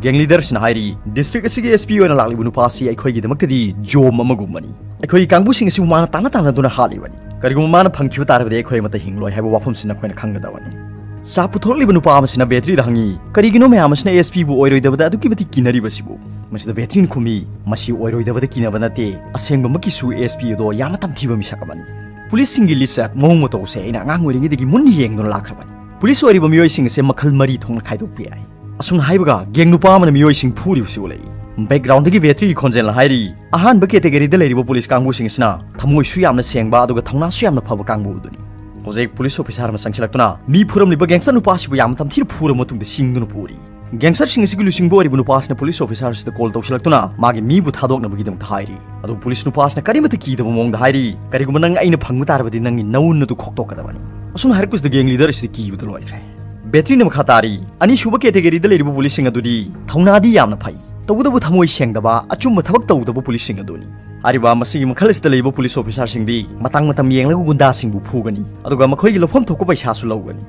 Gang leaderꯁꯤꯅ ꯍꯥꯏꯔꯤ, "District ꯑꯁꯤꯒꯤ SP ꯑꯣꯏꯅ ꯂꯥꯛꯂꯤꯕ ꯅꯨꯄꯥ ꯑꯁꯤ ꯑꯩꯈꯣꯏꯒꯤꯗꯃꯛꯇꯗꯤ ꯖꯣꯝ ꯑꯃꯒꯨꯝꯕꯅꯤ꯫ ꯑꯩꯈꯣꯏꯒꯤ ꯀꯥꯡꯕꯨꯁꯤꯡ ꯑꯁꯤꯕꯨ ꯃꯥꯅ ꯇꯥꯟꯅ ꯇꯥꯟꯅꯗꯨꯅ ꯍꯥꯠꯂꯤꯕꯅꯤ꯫ ꯀꯔꯤꯒꯨꯝꯕ ꯃꯥꯅ ꯐꯪꯈꯤꯕ ꯇꯥꯔꯕꯗꯤ ꯑꯩꯈꯣꯏ ꯑꯃꯠꯇ ꯍꯤꯡꯂꯣꯏ ꯍꯥꯏꯕ ꯋꯥꯐꯝꯁꯤ ꯅꯈꯣꯏꯅ ꯈꯪꯒꯗꯕꯅꯤ"꯫ ꯆꯥ ꯄꯨꯊꯣꯔꯛꯂꯤꯕ ꯅꯨꯄꯥ ꯑꯃꯁꯤꯅ ꯕꯦꯇ꯭ꯔꯤꯗ ꯍꯪꯉꯤ, "ꯀꯔꯤꯒꯤꯅꯣ ꯃꯌꯥꯝ ꯑꯁꯤꯅ SPꯕꯨ ꯑꯣꯏꯔꯣꯏꯗꯕꯗ ꯑꯗꯨꯛꯀꯤ ꯃꯇꯤꯛ ꯀꯤꯅꯔꯤꯕꯁꯤꯕꯨ?" ꯃꯁꯤꯗ ꯕꯦꯇ꯭ꯔꯤꯅ ꯈꯨꯝꯃꯤ, "ꯃꯁꯤ ꯑꯣꯏꯔꯣꯏꯗꯕꯗ ꯀꯤꯅꯕ ꯅꯠꯇꯦ, ꯑꯁꯦꯡꯕꯃꯛꯀꯤꯁꯨ SP ꯑꯗꯣ ꯌꯥꯝꯅ ꯇꯝꯊꯤꯕ ꯃꯤꯁꯛ ꯑꯃꯅꯤ꯫ Policeꯁꯤꯡꯒꯤ ꯂꯤꯆꯠ ꯃꯑꯣꯡ ꯃꯇꯧꯁꯦ ꯑꯩꯅ ꯑꯉꯥꯡ ꯑꯣꯏꯔꯤꯉꯩꯗꯒꯤ ꯃꯨꯟꯅ ꯌꯦꯡꯗꯨꯅ ꯂꯥꯛꯈ꯭ꯔꯕꯅꯤ꯫ Police ꯑꯣꯏꯔꯤꯕ ꯃꯤꯑꯣꯏꯁꯤꯡ ꯑꯁꯦ ꯃꯈꯜ ꯃꯔꯤ ꯊꯣꯛꯅ ꯈꯥꯏꯗꯣꯛꯄ ꯌꯥꯏ"꯫ ꯑꯁꯨꯝꯅ ꯍꯥꯏꯕꯒ gang ꯅꯨꯄꯥ ꯑꯃꯅ ꯃꯤꯑꯣꯏꯁꯤꯡ ꯐꯨꯔꯤꯕꯁꯤ ꯎꯠꯂꯛꯏ꯫ Backgroundꯗꯒꯤ ꯕꯦꯇ꯭ꯔꯤꯒꯤ ꯈꯣꯟꯖꯦꯜꯅ ꯍꯥꯏꯔꯤ, "ꯑꯍꯥꯟꯕ categoryꯗ ꯂꯩꯔꯤꯕ police ꯀꯥꯡꯕꯨꯁꯤꯡ ꯑꯁꯤꯅ ꯊꯃꯣꯏꯁꯨ ꯌꯥꯝꯅ ꯁꯦꯡꯕ ꯑꯗꯨꯒ ꯊꯧꯅꯥꯁꯨ ꯌꯥꯝꯅ ꯐꯕ ꯀꯥꯡꯕꯨ ꯑꯗꯨꯅꯤ"꯫ ꯍꯧꯖꯤꯛ ꯄꯨꯂꯤꯁ ꯑꯣꯐꯤꯁꯥꯔ ꯑꯃ ꯆꯪꯁꯤꯜꯂꯛꯇꯨꯅ ꯃꯤ ꯐꯨꯔꯝꯂꯤꯕ ꯒꯦꯡꯁꯇꯔ ꯅꯨꯄꯥꯁꯤꯕꯨ ꯌꯥꯝꯅ ꯇꯝꯊꯤꯅ ꯐꯨꯔꯕ ꯃꯇꯨꯡꯗ ꯆꯤꯡꯗꯨꯅ ꯄꯨꯔꯤ꯫ ꯒꯦꯡꯁꯇꯔꯁꯤꯡ ꯑꯁꯤꯒꯤ ꯂꯨꯆꯤꯡꯕ ꯑꯣꯏꯔꯤꯕ ꯅꯨꯄꯥꯁꯤꯅ ꯄꯨꯂꯤꯁ ꯑꯣꯐꯤꯁꯥꯔꯁꯤꯗ ꯀꯣꯜ ꯇꯧꯁꯤꯜꯂꯛꯇꯨꯅ ꯃꯥꯒꯤ ꯃꯤꯕꯨ ꯊꯥꯗꯣꯛꯅꯕꯒꯤꯗꯃꯛꯇ ꯍꯥꯏꯔꯤ꯫ ꯑꯗꯨꯕꯨ ꯄꯨꯂꯤꯁ ꯅꯨꯄꯥꯁꯤꯅ ꯀꯔꯤꯃꯠꯇ ꯀꯤꯗꯕ ꯃꯑꯣꯡꯗ ꯍꯥꯏꯔꯤ, "ꯀꯔꯤꯒꯨꯝꯕ ꯅꯪ ꯑꯩꯅ ꯐꯪꯕ ꯇꯥꯔꯕꯗꯤ ꯅꯪꯒꯤ ꯅꯎꯟ ꯑꯗꯨ ꯈꯣꯛꯇꯣꯛꯀꯗꯕꯅꯤ"꯫ ꯑꯁꯨꯝꯅ ꯍꯥꯏꯔꯛꯄꯁꯤꯗ ꯒꯦꯡ ꯂꯤꯗꯔ ꯑꯁꯤꯗꯤ ꯀꯤꯕꯗ ꯂꯣꯏꯈ꯭ꯔꯦ꯫ ꯕꯦꯇ꯭ꯔꯤꯅ ꯃꯈꯥ ꯇꯥꯔꯤ, "ꯑꯅꯤꯁꯨꯕ ꯀꯦꯇꯦꯒꯔꯤꯗ ꯂꯩꯔꯤꯕ ꯄꯨꯂꯤꯁꯁꯤꯡ ꯑꯗꯨꯗꯤ ꯊꯧꯅꯥꯗꯤ ꯌꯥꯝꯅ ꯐꯩ, ꯇꯧꯕꯇꯕꯨ ꯊꯃꯣꯏ ꯁꯦꯡꯗꯕ, ꯑꯆꯨꯝꯕ ꯊꯕꯛ ꯇꯧꯗꯕ ꯄꯨꯂꯤꯁꯁꯤꯡ ꯑꯗꯨꯅꯤ꯫ ꯍꯥꯏꯔꯤꯕ ꯃꯁꯤꯒꯤ ꯃꯈꯜ ꯑꯁꯤꯗ ꯂꯩꯕ ꯄꯨꯂꯤꯁ ꯑꯣꯐꯤꯁꯥꯔꯁꯤꯡꯗꯤ ꯃꯇꯥꯡ ꯃꯇꯝ ꯌꯦꯡꯂꯒ ꯒꯨꯟꯗꯥꯁꯤꯡꯕꯨ ꯐꯨꯒꯅꯤ, ꯑꯗꯨꯒ ꯃꯈꯣꯏꯒꯤ ꯂꯧꯐꯝ ꯊꯣꯛꯄ ꯄꯩꯁꯥꯁꯨ ꯂꯧꯒꯅꯤ꯫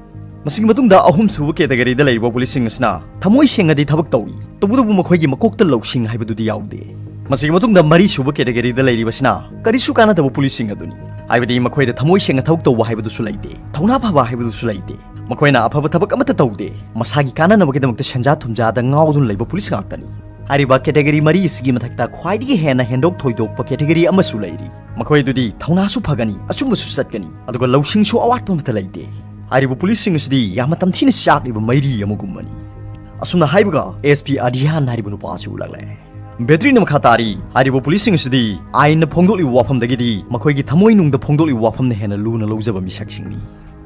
ꯃꯁꯤꯒꯤ ꯃꯇꯨꯡꯗ ꯑꯍꯨꯝꯁꯨꯕ ꯀꯦꯇꯦꯒꯔꯤꯗ ꯂꯩꯔꯤꯕ ꯄꯨꯂꯤꯁꯁꯤꯡ ꯑꯁꯤꯅ ꯊꯃꯣꯏ ꯁꯦꯡꯅꯗꯤ ꯊꯕꯛ ꯇꯧꯏ, ꯇꯧꯕꯇꯕꯨ ꯃꯈꯣꯏꯒꯤ ꯃꯀꯣꯛꯇ ꯂꯧꯁꯤꯡ ꯍꯥꯏꯕꯗꯨꯗꯤ ꯌꯥꯎꯗꯦ꯫ ꯃꯁꯤꯒꯤ ꯃꯇꯨꯡꯗ ꯃꯔꯤꯁꯨꯕ ꯀꯦꯇꯦꯒꯔꯤꯗ ꯂꯩꯔꯤꯕꯁꯤꯅ ꯀꯔꯤꯁꯨ ꯀꯥꯟꯅꯗꯕ ꯄꯨꯂꯤꯁꯁꯤꯡ ꯑꯗꯨꯅꯤ꯫ ꯍꯥꯏꯕꯗꯤ ꯃꯈꯣꯏꯗ ꯊꯃꯣꯏ ꯁꯦꯡꯅ ꯊꯕꯛ ꯇꯧꯕ ꯍꯥꯏꯕꯗꯨꯁꯨ ꯂꯩꯇꯦ, ꯊꯧꯅꯥ ꯐꯕ ꯍꯥꯏꯕꯗꯨꯁꯨ ꯂꯩꯇꯦ꯫ ꯃꯈꯣꯏꯅ ꯑꯐꯕ ꯊꯕꯛ ꯑꯃꯠꯇ ꯇꯧꯗꯦ, ꯃꯁꯥꯒꯤ ꯀꯥꯟꯅꯅꯕꯒꯤꯗꯃꯛꯇ ꯁꯦꯟꯖꯥ ꯊꯨꯝꯖꯥꯗ ꯉꯥꯎꯗꯨꯅ ꯂꯩꯕ ꯄꯨꯂꯤꯁ ꯉꯥꯛꯇꯅꯤ꯫ ꯍꯥꯏꯔꯤꯕ ꯀꯦꯇꯦꯒꯔꯤ ꯃꯔꯤ ꯑꯁꯤꯒꯤ ꯃꯊꯛꯇ ꯈ꯭ꯋꯥꯏꯗꯒꯤ ꯍꯦꯟꯅ ꯍꯦꯟꯗꯣꯛ ꯊꯣꯏꯗꯣꯛꯄ ꯀꯦꯇꯦꯒꯔꯤ ꯑꯃꯁꯨ ꯂꯩꯔꯤ꯫ ꯃꯈꯣꯏ ꯑꯗꯨꯗꯤ ꯊꯧꯅꯥꯁꯨ ꯐꯒꯅꯤ, ꯑꯆꯨꯝꯕꯁꯨ ꯆꯠꯀꯅꯤ, ꯑꯗꯨꯒ ꯂꯧꯁꯤꯡꯁꯨ ꯑꯋꯥꯠꯄ ꯑꯃꯠꯇ ꯂꯩꯇꯦ꯫ ꯍꯥꯏꯔꯤꯕ ꯄꯨꯂꯤꯁꯁꯤꯡ ꯑꯁꯤꯗꯤ ꯌꯥꯝꯅ ꯇꯝꯊꯤꯅ ꯆꯥꯛꯂꯤꯕ ꯃꯩꯔꯤ ꯑꯃꯒꯨꯝꯕꯅꯤ꯫ ꯑꯁꯨꯝꯅ ꯍꯥꯏꯕꯒ ꯑꯦꯁ ꯄꯤ ꯑꯙ꯭ꯌꯥꯟ ꯍꯥꯏꯔꯤꯕ ꯅꯨꯄꯥ ꯑꯁꯤ ꯎꯠꯂꯛꯂꯦ꯫ ꯕꯦꯇ꯭ꯔꯤꯅ ꯃꯈꯥ ꯇꯥꯔꯤ, ꯍꯥꯏꯔꯤꯕ ꯄꯨꯂꯤꯁꯁꯤꯡ ꯑꯁꯤꯗꯤ ꯑꯥꯏꯟꯅ ꯐꯣꯡꯗꯣꯛꯂꯤꯕ ꯋꯥꯐꯝꯗꯒꯤꯗꯤ ꯃꯈꯣꯏꯒꯤ ꯊꯃꯣꯏꯅꯨꯡꯗ ꯐꯣꯡꯗꯣꯛꯂꯤꯕ ꯋꯥꯐꯝꯅ ꯍꯦꯟꯅ ꯂꯨꯅ ꯂꯧꯖꯕ ꯃꯤꯁꯛꯁꯤꯡꯅꯤ꯫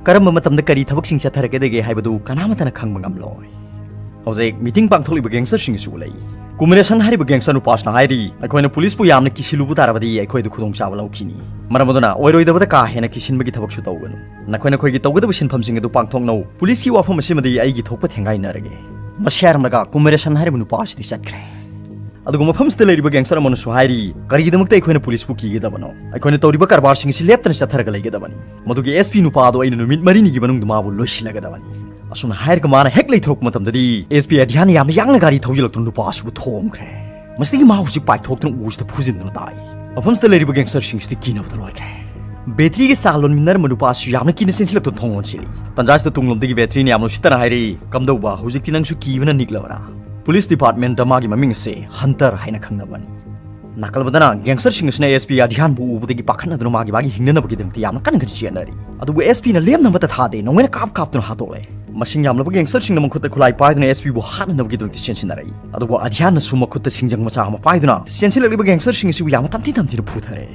ꯀꯔꯝꯕ ꯃꯇꯝꯗ ꯀꯔꯤ ꯊꯕꯛꯁꯤꯡ ꯆꯠꯊꯔꯛꯀꯗꯒꯦ ꯍꯥꯏꯕꯗꯨ ꯀꯅꯥꯃꯠꯇꯅ ꯈꯪꯕ ꯉꯝꯂꯣꯏ꯫ ꯍꯧꯖꯤꯛ ꯃꯤꯇꯤꯡ ꯄꯥꯡꯊꯣꯛꯂꯤꯕ ꯒꯦꯡꯁꯇꯔꯁꯤꯡ ꯑꯁꯤ ꯎꯠꯂꯛꯏ꯫ ꯀꯨꯃꯔꯦꯁꯟ ꯍꯥꯏꯔꯤꯕ ꯒꯦꯡꯁꯇꯔ ꯅꯨꯄꯥꯁꯤꯅ ꯍꯥꯏꯔꯤ, "ꯑꯩꯈꯣꯏꯅ ꯄꯨꯂꯤꯁꯄꯨ ꯌꯥꯝꯅ ꯀꯤꯁꯤꯜꯂꯨꯕ ꯇꯥꯔꯕꯗꯤ ꯑꯩꯈꯣꯏꯗ ꯈꯨꯗꯣꯡꯆꯥꯕ ꯂꯧꯈꯤꯅꯤ꯫ ꯃꯔꯝ ꯑꯗꯨꯅ ꯑꯣꯏꯔꯣꯏꯗꯕꯗ ꯀꯥ ꯍꯦꯟꯅ ꯀꯤꯁꯤꯟꯕꯒꯤ ꯊꯕꯛꯁꯨ ꯇꯧꯒꯅꯨ꯫ ꯅꯈꯣꯏ ꯅꯈꯣꯏꯒꯤ ꯇꯧꯒꯗꯕ ꯁꯤꯟꯐꯝꯁꯤꯡ ꯑꯗꯨ ꯄꯥꯡꯊꯣꯛꯅꯧ꯫ ꯄꯨꯂꯤꯁꯀꯤ ꯋꯥꯐꯝ ꯑꯁꯤꯃꯗꯤ ꯑꯩꯒꯤ ꯊꯣꯛꯄ ꯊꯦꯡꯒꯥꯏꯅꯔꯒꯦ"꯫ ꯃꯁꯤ ꯍꯥꯏꯔꯝꯂꯒ ꯀꯨꯃꯔꯦꯁꯟ ꯍꯥꯏꯔꯤꯕ ꯅꯨꯄꯥ ꯑꯁꯤꯗꯤ ꯆꯠꯈ꯭ꯔꯦ꯫ ꯑꯗꯨꯒ ꯃꯐꯝꯁꯤꯗ ꯂꯩꯔꯤꯕ ꯒꯦꯡꯁꯇꯔ ꯑꯃꯅꯁꯨ ꯍꯥꯏꯔꯤ, "ꯀꯔꯤꯒꯤꯗꯃꯛꯇ ꯑꯩꯈꯣꯏꯅ ꯄꯨꯂꯤꯁꯄꯨ ꯀꯤꯒꯗꯕꯅꯣ? ꯑꯩꯈꯣꯏꯅ ꯇꯧꯔꯤꯕ ꯀꯔꯕꯥꯔꯁꯤꯡ ꯑꯁꯤ ꯂꯦꯞꯇꯅ ꯆꯠꯊꯔꯒ ꯂꯩꯒꯗꯕꯅꯤ꯫ ꯃꯗꯨꯒꯤ ꯑꯦꯁ ꯄꯤ ꯅꯨꯄꯥ ꯑꯗꯣ ꯑꯩꯅ ꯅꯨꯃꯤꯠ ꯃꯔꯤꯅꯤꯒꯤ ꯃꯅꯨꯡꯗ ꯃꯥꯕꯨ ꯂꯣꯏꯁꯤꯜꯂꯒꯗꯕꯅꯤ"꯫ ꯑꯁꯨꯝꯅ ꯍꯥꯏꯔꯒ ꯃꯥꯅ ꯍꯦꯛ ꯂꯩꯊꯣꯔꯛꯄ ꯃꯇꯝꯗꯗꯤ ꯑꯦꯁ ꯄꯤ ꯑꯙ꯭ꯌꯥꯟꯅ ꯌꯥꯝꯅ ꯌꯥꯡꯅ ꯒꯥꯔꯤ ꯊꯧꯖꯤꯜꯂꯛꯇꯨꯅ ꯅꯨꯄꯥ ꯑꯁꯤꯕꯨ ꯊꯣꯝꯈ꯭ꯔꯦ꯫ ꯃꯁꯤꯗꯒꯤ ꯃꯥ ꯍꯧꯖꯤꯛ ꯄꯥꯏꯊꯣꯛꯇꯨꯅ ꯎꯁꯤꯗ ꯐꯨꯖꯤꯟꯗꯨꯅ ꯇꯥꯏ꯫ ꯃꯐꯝꯁꯤꯗ ꯂꯩꯔꯤꯕ ꯒꯦꯡꯁꯇꯔꯁꯤꯡꯁꯤꯗꯤ ꯀꯤꯅꯕꯗ ꯂꯣꯏꯈ꯭ꯔꯦ꯫ ꯕꯦꯇ꯭ꯔꯤꯒ ꯆꯥ ꯂꯣꯟꯃꯤꯟꯅꯔꯝꯕ ꯅꯨꯄꯥ ꯑꯁꯤꯁꯨ ꯌꯥꯝꯅ ꯀꯤꯅ ꯆꯦꯟꯁꯤꯜꯂꯛꯇꯨꯅ ꯊꯣꯡ ꯂꯣꯟꯁꯤꯜꯂꯤ꯫ ꯇꯟꯖꯥꯁꯤꯗ ꯇꯨꯡꯂꯣꯝꯗꯒꯤ ꯕꯦꯇ꯭ꯔꯤꯅ ꯌꯥꯝꯅ ꯎꯁꯤꯠꯇꯅ ꯍꯥꯏꯔꯛꯏ, "ꯀꯝꯗꯧꯕ, ꯍꯧꯖꯤꯛꯇꯤ ꯅꯪꯁꯨ ꯀꯤꯕꯅ ꯅꯤꯛꯂꯕꯔꯥ?" ꯄꯨꯂꯤꯁ ꯗꯤꯄꯥꯔꯠꯃꯦꯟꯇ ꯃꯥꯒꯤ ꯃꯃꯤꯡ ꯑꯁꯦ ꯍꯟꯇꯔ ꯍꯥꯏꯅ ꯈꯪꯅꯕꯅꯤ꯫ ꯅꯥꯀꯜ ꯑꯃꯗꯅ ꯒꯦꯡꯁꯇꯔꯁꯤꯡ ꯑꯁꯤꯅ ꯑꯦꯁ ꯄꯤ ꯑꯙ꯭ꯌꯥꯟꯕꯨ ꯎꯕꯗꯒꯤ ꯄꯥꯈꯠꯅꯗꯨꯅ ꯃꯥꯒꯤ ꯃꯥꯒꯤ ꯍꯤꯡꯅꯅꯕꯒꯤꯗꯃꯛꯇ ꯌꯥꯝꯅ ꯀꯟꯅ ꯀꯟꯅ ꯆꯦꯟꯅꯔꯤ꯫ ꯑꯗꯨꯕꯨ ꯑꯦꯁ ꯄꯤꯅ ꯂꯦꯝꯅ ꯑꯃꯠꯇ ꯊꯥꯗꯦ, ꯅꯣꯡꯃꯩꯅ ꯀꯥꯞ ꯀꯥꯞꯇꯨꯅ ꯍꯥꯠꯇꯣꯛꯂꯦ꯫ ꯃꯁꯤꯡ ꯌꯥꯝꯂꯕ ꯒꯦꯡꯁꯇꯔꯁꯤꯡꯅ ꯃꯈꯨꯠꯇ ꯈꯨꯠꯂꯥꯏ ꯄꯥꯏꯗꯨꯅ ꯑꯦꯁ ꯄꯤꯕꯨ ꯍꯥꯠꯅꯅꯕꯒꯤꯗꯃꯛꯇ ꯆꯦꯟꯁꯤꯟꯅꯔꯛꯏ꯫ ꯑꯗꯨꯕꯨ ꯑꯙ꯭ꯌꯥꯟꯅꯁꯨ ꯃꯈꯨꯠꯇ ꯁꯤꯡꯖꯪ ꯃꯆꯥ ꯑꯃ ꯄꯥꯏꯗꯨꯅ ꯆꯦꯟꯁꯤꯜꯂꯛꯂꯤꯕ ꯒꯦꯡꯁꯇꯔꯁꯤꯡ ꯑꯁꯤꯕꯨ ꯌꯥꯝꯅ ꯇꯝꯊꯤ ꯇꯝꯊꯤꯅ ꯐꯨꯊꯔꯦ꯫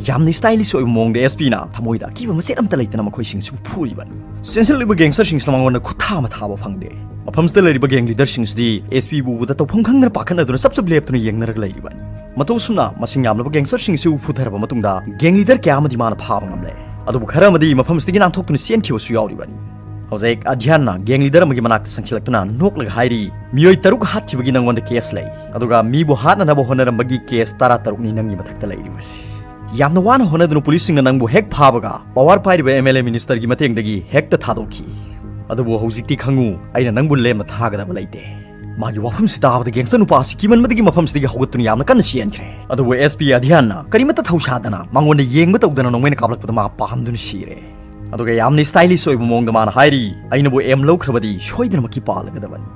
ꯌꯥꯝꯅ stylish ꯑꯣꯏꯕ ꯃꯑꯣꯡꯗ ꯑꯦꯁ ꯄꯤꯅ ꯊꯃꯣꯏꯗ ꯑꯀꯤꯕ ꯃꯆꯦꯠ ꯑꯝꯇ ꯂꯩꯇꯅ ꯃꯈꯣꯏꯁꯤꯡꯁꯤꯕꯨ ꯐꯨꯔꯤꯕꯅꯤ꯫ ꯆꯦꯟꯁꯤꯜꯂꯛꯂꯤꯕ gangsterꯁꯤꯡꯁꯤꯅ ꯃꯉꯣꯟꯗ ꯈꯨꯠ ꯊꯥ ꯑꯃ ꯊꯥꯕ ꯐꯪꯗꯦ꯫ ꯃꯐꯝꯁꯤꯗ ꯂꯩꯔꯤꯕ gang leaderꯁꯤꯡꯁꯤꯗꯤ ꯑꯦꯁ ꯄꯤꯕꯨ ꯎꯕꯗ ꯇꯧꯐꯝ ꯈꯪꯗꯅ ꯄꯥꯈꯠꯅꯗꯨꯅ ꯆꯞ ꯆꯞ ꯂꯦꯞꯇꯨꯅ ꯌꯦꯡꯅꯔꯒ ꯂꯩꯔꯤꯕꯅꯤ꯫ ꯃꯇꯧ ꯑꯁꯨꯝꯅ ꯃꯁꯤꯡ ꯌꯥꯝꯂꯕ gangsterꯁꯤꯡꯁꯤꯕꯨ ꯐꯨꯊꯔꯕ ꯃꯇꯨꯡꯗ gang leader ꯀꯌꯥ ꯑꯃꯗꯤ ꯃꯥꯅ ꯐꯥꯕ ꯉꯝꯂꯦ꯫ ꯑꯗꯨꯕꯨ ꯈꯔ ꯑꯃꯗꯤ ꯃꯐꯝꯁꯤꯗꯒꯤ ꯅꯥꯟꯊꯣꯛꯇꯨꯅ ꯆꯦꯟꯈꯤꯕꯁꯨ ꯌꯥꯎꯔꯤꯕꯅꯤ꯫ ꯍꯧꯖꯤꯛ ꯑꯙ꯭ꯌꯥꯟꯅ gang leader ꯑꯃꯒꯤ ꯃꯅꯥꯛꯇ ꯆꯪꯁꯤꯜꯂꯛꯇꯨꯅ ꯅꯣꯛꯂꯒ ꯍꯥꯏꯔꯤ, "ꯃꯤꯑꯣꯏ ꯇꯔꯨꯛ ꯍꯥꯠꯈꯤꯕꯒꯤ ꯅꯪꯉꯣꯟꯗ case ꯂꯩ, ꯑꯗꯨꯒ ꯃꯤꯕꯨ ꯍꯥꯠꯅꯅꯕ ꯍꯣꯠꯅꯔꯝꯕꯒꯤ case ꯇꯔꯥ ꯇꯔꯨꯛꯅꯤ ꯅꯪꯒꯤ ꯃꯊꯛꯇ ꯂꯩꯔꯤꯕꯁꯤ꯫ ꯌꯥꯝꯅ ꯋꯥꯅ ꯍꯣꯠꯅꯗꯨꯅ policeꯁꯤꯡꯅ ꯅꯪꯕꯨ ꯍꯦꯛ ꯐꯥꯕꯒ power ꯄꯥꯏꯔꯤꯕ M L A ministerꯒꯤ ꯃꯇꯦꯡꯗꯒꯤ ꯍꯦꯛꯇ ꯊꯥꯗꯣꯛꯈꯤ꯫ ꯑꯗꯨꯕꯨ ꯍꯧꯖꯤꯛꯇꯤ ꯈꯪꯉꯨ, ꯑꯩꯅ ꯅꯪꯕꯨ ꯂꯦꯝꯅ ꯊꯥꯒꯗꯕ ꯂꯩꯇꯦ꯫" ꯃꯥꯒꯤ ꯋꯥꯐꯝꯁꯤ ꯇꯥꯕꯗ gangster ꯅꯨꯄꯥ ꯑꯁꯤ ꯀꯤꯃꯟꯕꯗꯒꯤ ꯃꯐꯝꯁꯤꯗꯒꯤ ꯍꯧꯒꯠꯇꯨꯅ ꯌꯥꯝꯅ ꯀꯟꯅ ꯆꯦꯟꯈ꯭ꯔꯦ꯫ ꯑꯗꯨꯕꯨ ꯑꯦꯁ ꯄꯤ ꯑꯙ꯭ꯌꯥꯟꯅ ꯀꯔꯤꯃꯠꯇ ꯊꯧꯁꯥꯗꯅ ꯃꯉꯣꯟꯗ ꯌꯦꯡꯕ ꯇꯧꯗꯅ ꯅꯣꯡꯃꯩꯅ ꯀꯥꯞꯂꯛꯄꯗ ꯃꯥ ꯄꯥꯟꯗꯨꯅ ꯁꯤꯔꯦ꯫ ꯑꯗꯨꯒ ꯌꯥꯝꯅ stylish ꯑꯣꯏꯕ ꯃꯑꯣꯡꯗ ꯃꯥꯅ ꯍꯥꯏꯔꯤ, "ꯑꯩꯅꯕꯨ aim ꯂꯧꯈ꯭ꯔꯕꯗꯤ ꯁꯣꯏꯗꯅꯃꯛꯀꯤ ꯄꯥꯜꯂꯒꯗꯕꯅꯤ꯫"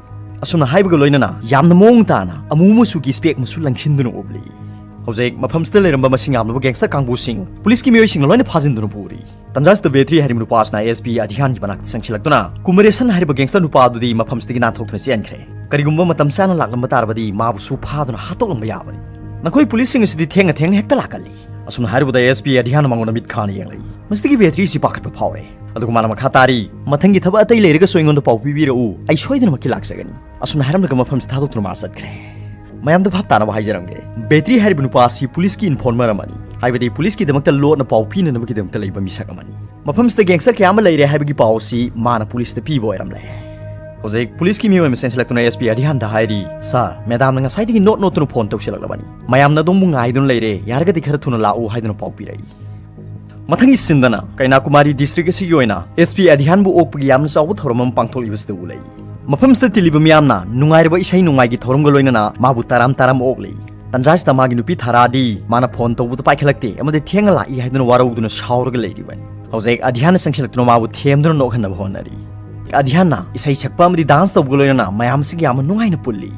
ꯑꯁꯨꯝꯅ ꯍꯥꯏꯕꯒ ꯂꯣꯏꯅꯅ ꯌꯥꯝꯅ ꯃꯑꯣꯡ ꯇꯥꯅ ꯑꯃꯨ ꯃꯆꯨꯒꯤ spec ꯑꯃꯁꯨ ꯂꯪꯁꯤꯟꯗꯨꯅ ꯎꯞꯂꯤ꯫ ꯍꯧꯖꯤꯛ ꯃꯐꯝꯁꯤꯗ ꯂꯩꯔꯝꯕ ꯃꯁꯤꯡ ꯌꯥꯝꯂꯕ gangster ꯀꯥꯡꯕꯨꯁꯤꯡ policeꯀꯤ ꯃꯤꯑꯣꯏꯁꯤꯡꯅ ꯂꯣꯏꯅ ꯐꯥꯖꯤꯟꯗꯨꯅ ꯄꯨꯔꯤ꯫ ꯇꯟꯖꯥꯁꯤꯗ ꯕꯦꯇ꯭ꯔꯤ ꯍꯥꯏꯔꯤꯕ ꯅꯨꯄꯥ ꯑꯁꯤꯅ ꯑꯦꯁ ꯄꯤ ꯑꯙꯤꯌꯥꯟꯒꯤ ꯃꯅꯥꯛꯇ ꯆꯪꯁꯤꯜꯂꯛꯇꯨꯅ ꯀꯨꯃꯔꯦꯁꯟ ꯍꯥꯏꯔꯤꯕ gangster ꯅꯨꯄꯥ ꯑꯗꯨꯗꯤ ꯃꯐꯝꯁꯤꯗꯒꯤ ꯅꯥꯟꯊꯣꯛꯇꯨꯅ ꯆꯦꯟꯈ꯭ꯔꯦ꯫ ꯀꯔꯤꯒꯨꯝꯕ ꯃꯇꯝ ꯆꯥꯅ ꯂꯥꯛꯂꯝꯕ ꯇꯥꯔꯕꯗꯤ ꯃꯥꯕꯨꯁꯨ ꯐꯥꯗꯨꯅ ꯍꯥꯠꯇꯣꯛꯂꯝꯕ ꯌꯥꯕꯅꯤ꯫ ꯅꯈꯣꯏ policeꯁꯤꯡ ꯑꯁꯤꯗꯤ ꯊꯦꯡꯅ ꯊꯦꯡꯅ ꯍꯦꯛꯇ ꯂꯥꯛꯀꯜꯂꯤ꯫ ꯑꯁꯨꯝꯅ ꯍꯥꯏꯔꯨꯕꯗ ꯑꯦꯁ ꯄꯤ ꯑꯙꯤꯌꯥꯟꯅ ꯃꯉꯣꯟꯗ ꯃꯤꯠ ꯈꯥꯅ ꯌꯦꯡꯂꯛꯏ꯫ ꯃꯁꯤꯗꯒꯤ ꯕꯦꯇ꯭ꯔꯤꯁꯤ ꯄꯥꯈꯠꯄ ꯐꯥꯎꯔꯦ꯫ ꯑꯗꯨꯒ ꯃꯥꯅ ꯃꯈꯥ ꯇꯥꯔꯤ, "ꯃꯊꯪꯒꯤ ꯊꯕꯛ ꯑꯇꯩ ꯂꯩꯔꯒꯁꯨ ꯑꯩꯉꯣꯟꯗ ꯄꯥꯎ ꯄꯤꯕꯤꯔꯛꯎ, ꯑꯩ ꯁꯣꯏꯗꯅꯃꯛꯀꯤ ꯂꯥꯛꯆꯒꯅꯤ꯫" ꯑꯁꯨꯝꯅ ꯍꯥꯏꯔꯝꯂꯒ ꯃꯐꯝꯁꯤ ꯊꯥꯗꯣꯛꯇꯨꯅ ꯃꯥ ꯆꯠꯈ꯭ꯔꯦ꯫ ꯃꯌꯥꯝꯗ ꯚꯥꯞ ꯇꯥꯅꯕ ꯍꯥꯏꯖꯔꯝꯒꯦ, ꯕꯦꯇ꯭ꯔꯤ ꯍꯥꯏꯔꯤꯕ ꯅꯨꯄꯥ ꯑꯁꯤ policeꯀꯤ informer ꯑꯃꯅꯤ꯫ ꯍꯥꯏꯕꯗꯤ policeꯀꯤꯗꯃꯛꯇ ꯂꯣꯠꯅ ꯄꯥꯎ ꯄꯤꯅꯅꯕꯒꯤꯗꯃꯛꯇ ꯂꯩꯕ ꯃꯤꯁꯛ ꯑꯃꯅꯤ꯫ ꯃꯐꯝꯁꯤꯗ gangster ꯀꯌꯥ ꯑꯃ ꯂꯩꯔꯦ ꯍꯥꯏꯕꯒꯤ ꯄꯥꯎ ꯑꯁꯤ ꯃꯥꯅ policeꯇ ꯄꯤꯕ ꯑꯣꯏꯔꯝꯂꯦ꯫ ꯍꯧꯖꯤꯛ policeꯀꯤ ꯃꯤꯑꯣꯏ ꯑꯃ ꯆꯦꯟꯁꯤꯜꯂꯛꯇꯨꯅ ꯑꯦꯁ ꯄꯤ ꯑꯙꯤꯌꯥꯟꯗ ꯍꯥꯏꯔꯤ, "Sir, madamꯅ ꯉꯁꯥꯏꯗꯒꯤ ꯅꯣꯠ ꯅꯣꯠꯇꯨꯅ phone ꯇꯧꯁꯤꯜꯂꯛꯂꯕꯅꯤ꯫ ꯃꯌꯥꯝꯅ ꯑꯗꯣꯝꯕꯨ ꯉꯥꯏꯗꯨꯅ ꯂꯩꯔꯦ, ꯌꯥꯔꯒꯗꯤ ꯈꯔ ꯊꯨꯅ ꯂꯥꯛꯎ" ꯍꯥꯏꯗꯨꯅ ꯄꯥꯎ ꯄꯤꯔꯛꯏ꯫ ꯃꯊꯪꯒꯤ sceneꯗꯅ ꯀꯩꯅꯥꯀꯨꯃꯥꯔꯤ district ꯑꯁꯤꯒꯤ ꯑꯣꯏꯅ ꯑꯦꯁ ꯄꯤ ꯑꯙꯤꯌꯥꯟꯕꯨ ꯑꯣꯛꯄꯒꯤ ꯌꯥꯝꯅ ꯆꯥꯎꯕ ꯊꯧꯔꯝ ꯑꯃ ꯄꯥꯡꯊꯣꯛꯂꯤꯕꯁꯤꯗ ꯎꯠꯂꯛꯏ꯫ ꯃꯐꯝꯁꯤꯗ ꯇꯤꯜꯂꯤꯕ ꯃꯤꯌꯥꯝꯅ ꯅꯨꯡꯉꯥꯏꯔꯕ ꯏꯁꯩ ꯅꯣꯡꯃꯥꯏꯒꯤ ꯊꯧꯔꯝꯒ ꯂꯣꯏꯅꯅ ꯃꯥꯕꯨ ꯇꯔꯥꯝ ꯇꯔꯥꯝ ꯑꯣꯛꯂꯤ꯫ ꯇꯟꯖꯥꯁꯤꯗ ꯃꯥꯒꯤ ꯅꯨꯄꯤ ꯊꯥꯔꯥꯗꯤ ꯃꯥꯅ phone ꯇꯧꯕꯗ ꯄꯥꯏꯈꯠꯂꯛꯇꯦ ꯑꯃꯗꯤ ꯊꯦꯡꯅ ꯂꯥꯛꯏ ꯍꯥꯏꯗꯨꯅ ꯋꯥꯔꯧꯗꯨꯅ ꯁꯥꯎꯔꯒ ꯂꯩꯔꯤꯕꯅꯤ꯫ ꯍꯧꯖꯤꯛ ꯑꯙꯤꯌꯥꯟꯅ ꯆꯪꯁꯤꯜꯂꯛꯇꯨꯅ ꯃꯥꯕꯨ ꯊꯦꯝꯗꯨꯅ ꯅꯣꯛꯍꯟꯅꯕ ꯍꯣꯠꯅꯔꯤ꯫ ꯑꯙꯤꯌꯥꯟꯅ ꯏꯁꯩ ꯁꯛꯄ ꯑꯃꯗꯤ dance ꯇꯧꯕꯒ ꯂꯣꯏꯅꯅ ꯃꯌꯥꯝꯁꯤꯒ ꯌꯥꯝꯅ ꯅꯨꯡꯉꯥꯏꯅ ꯄꯨꯜꯂꯤ꯫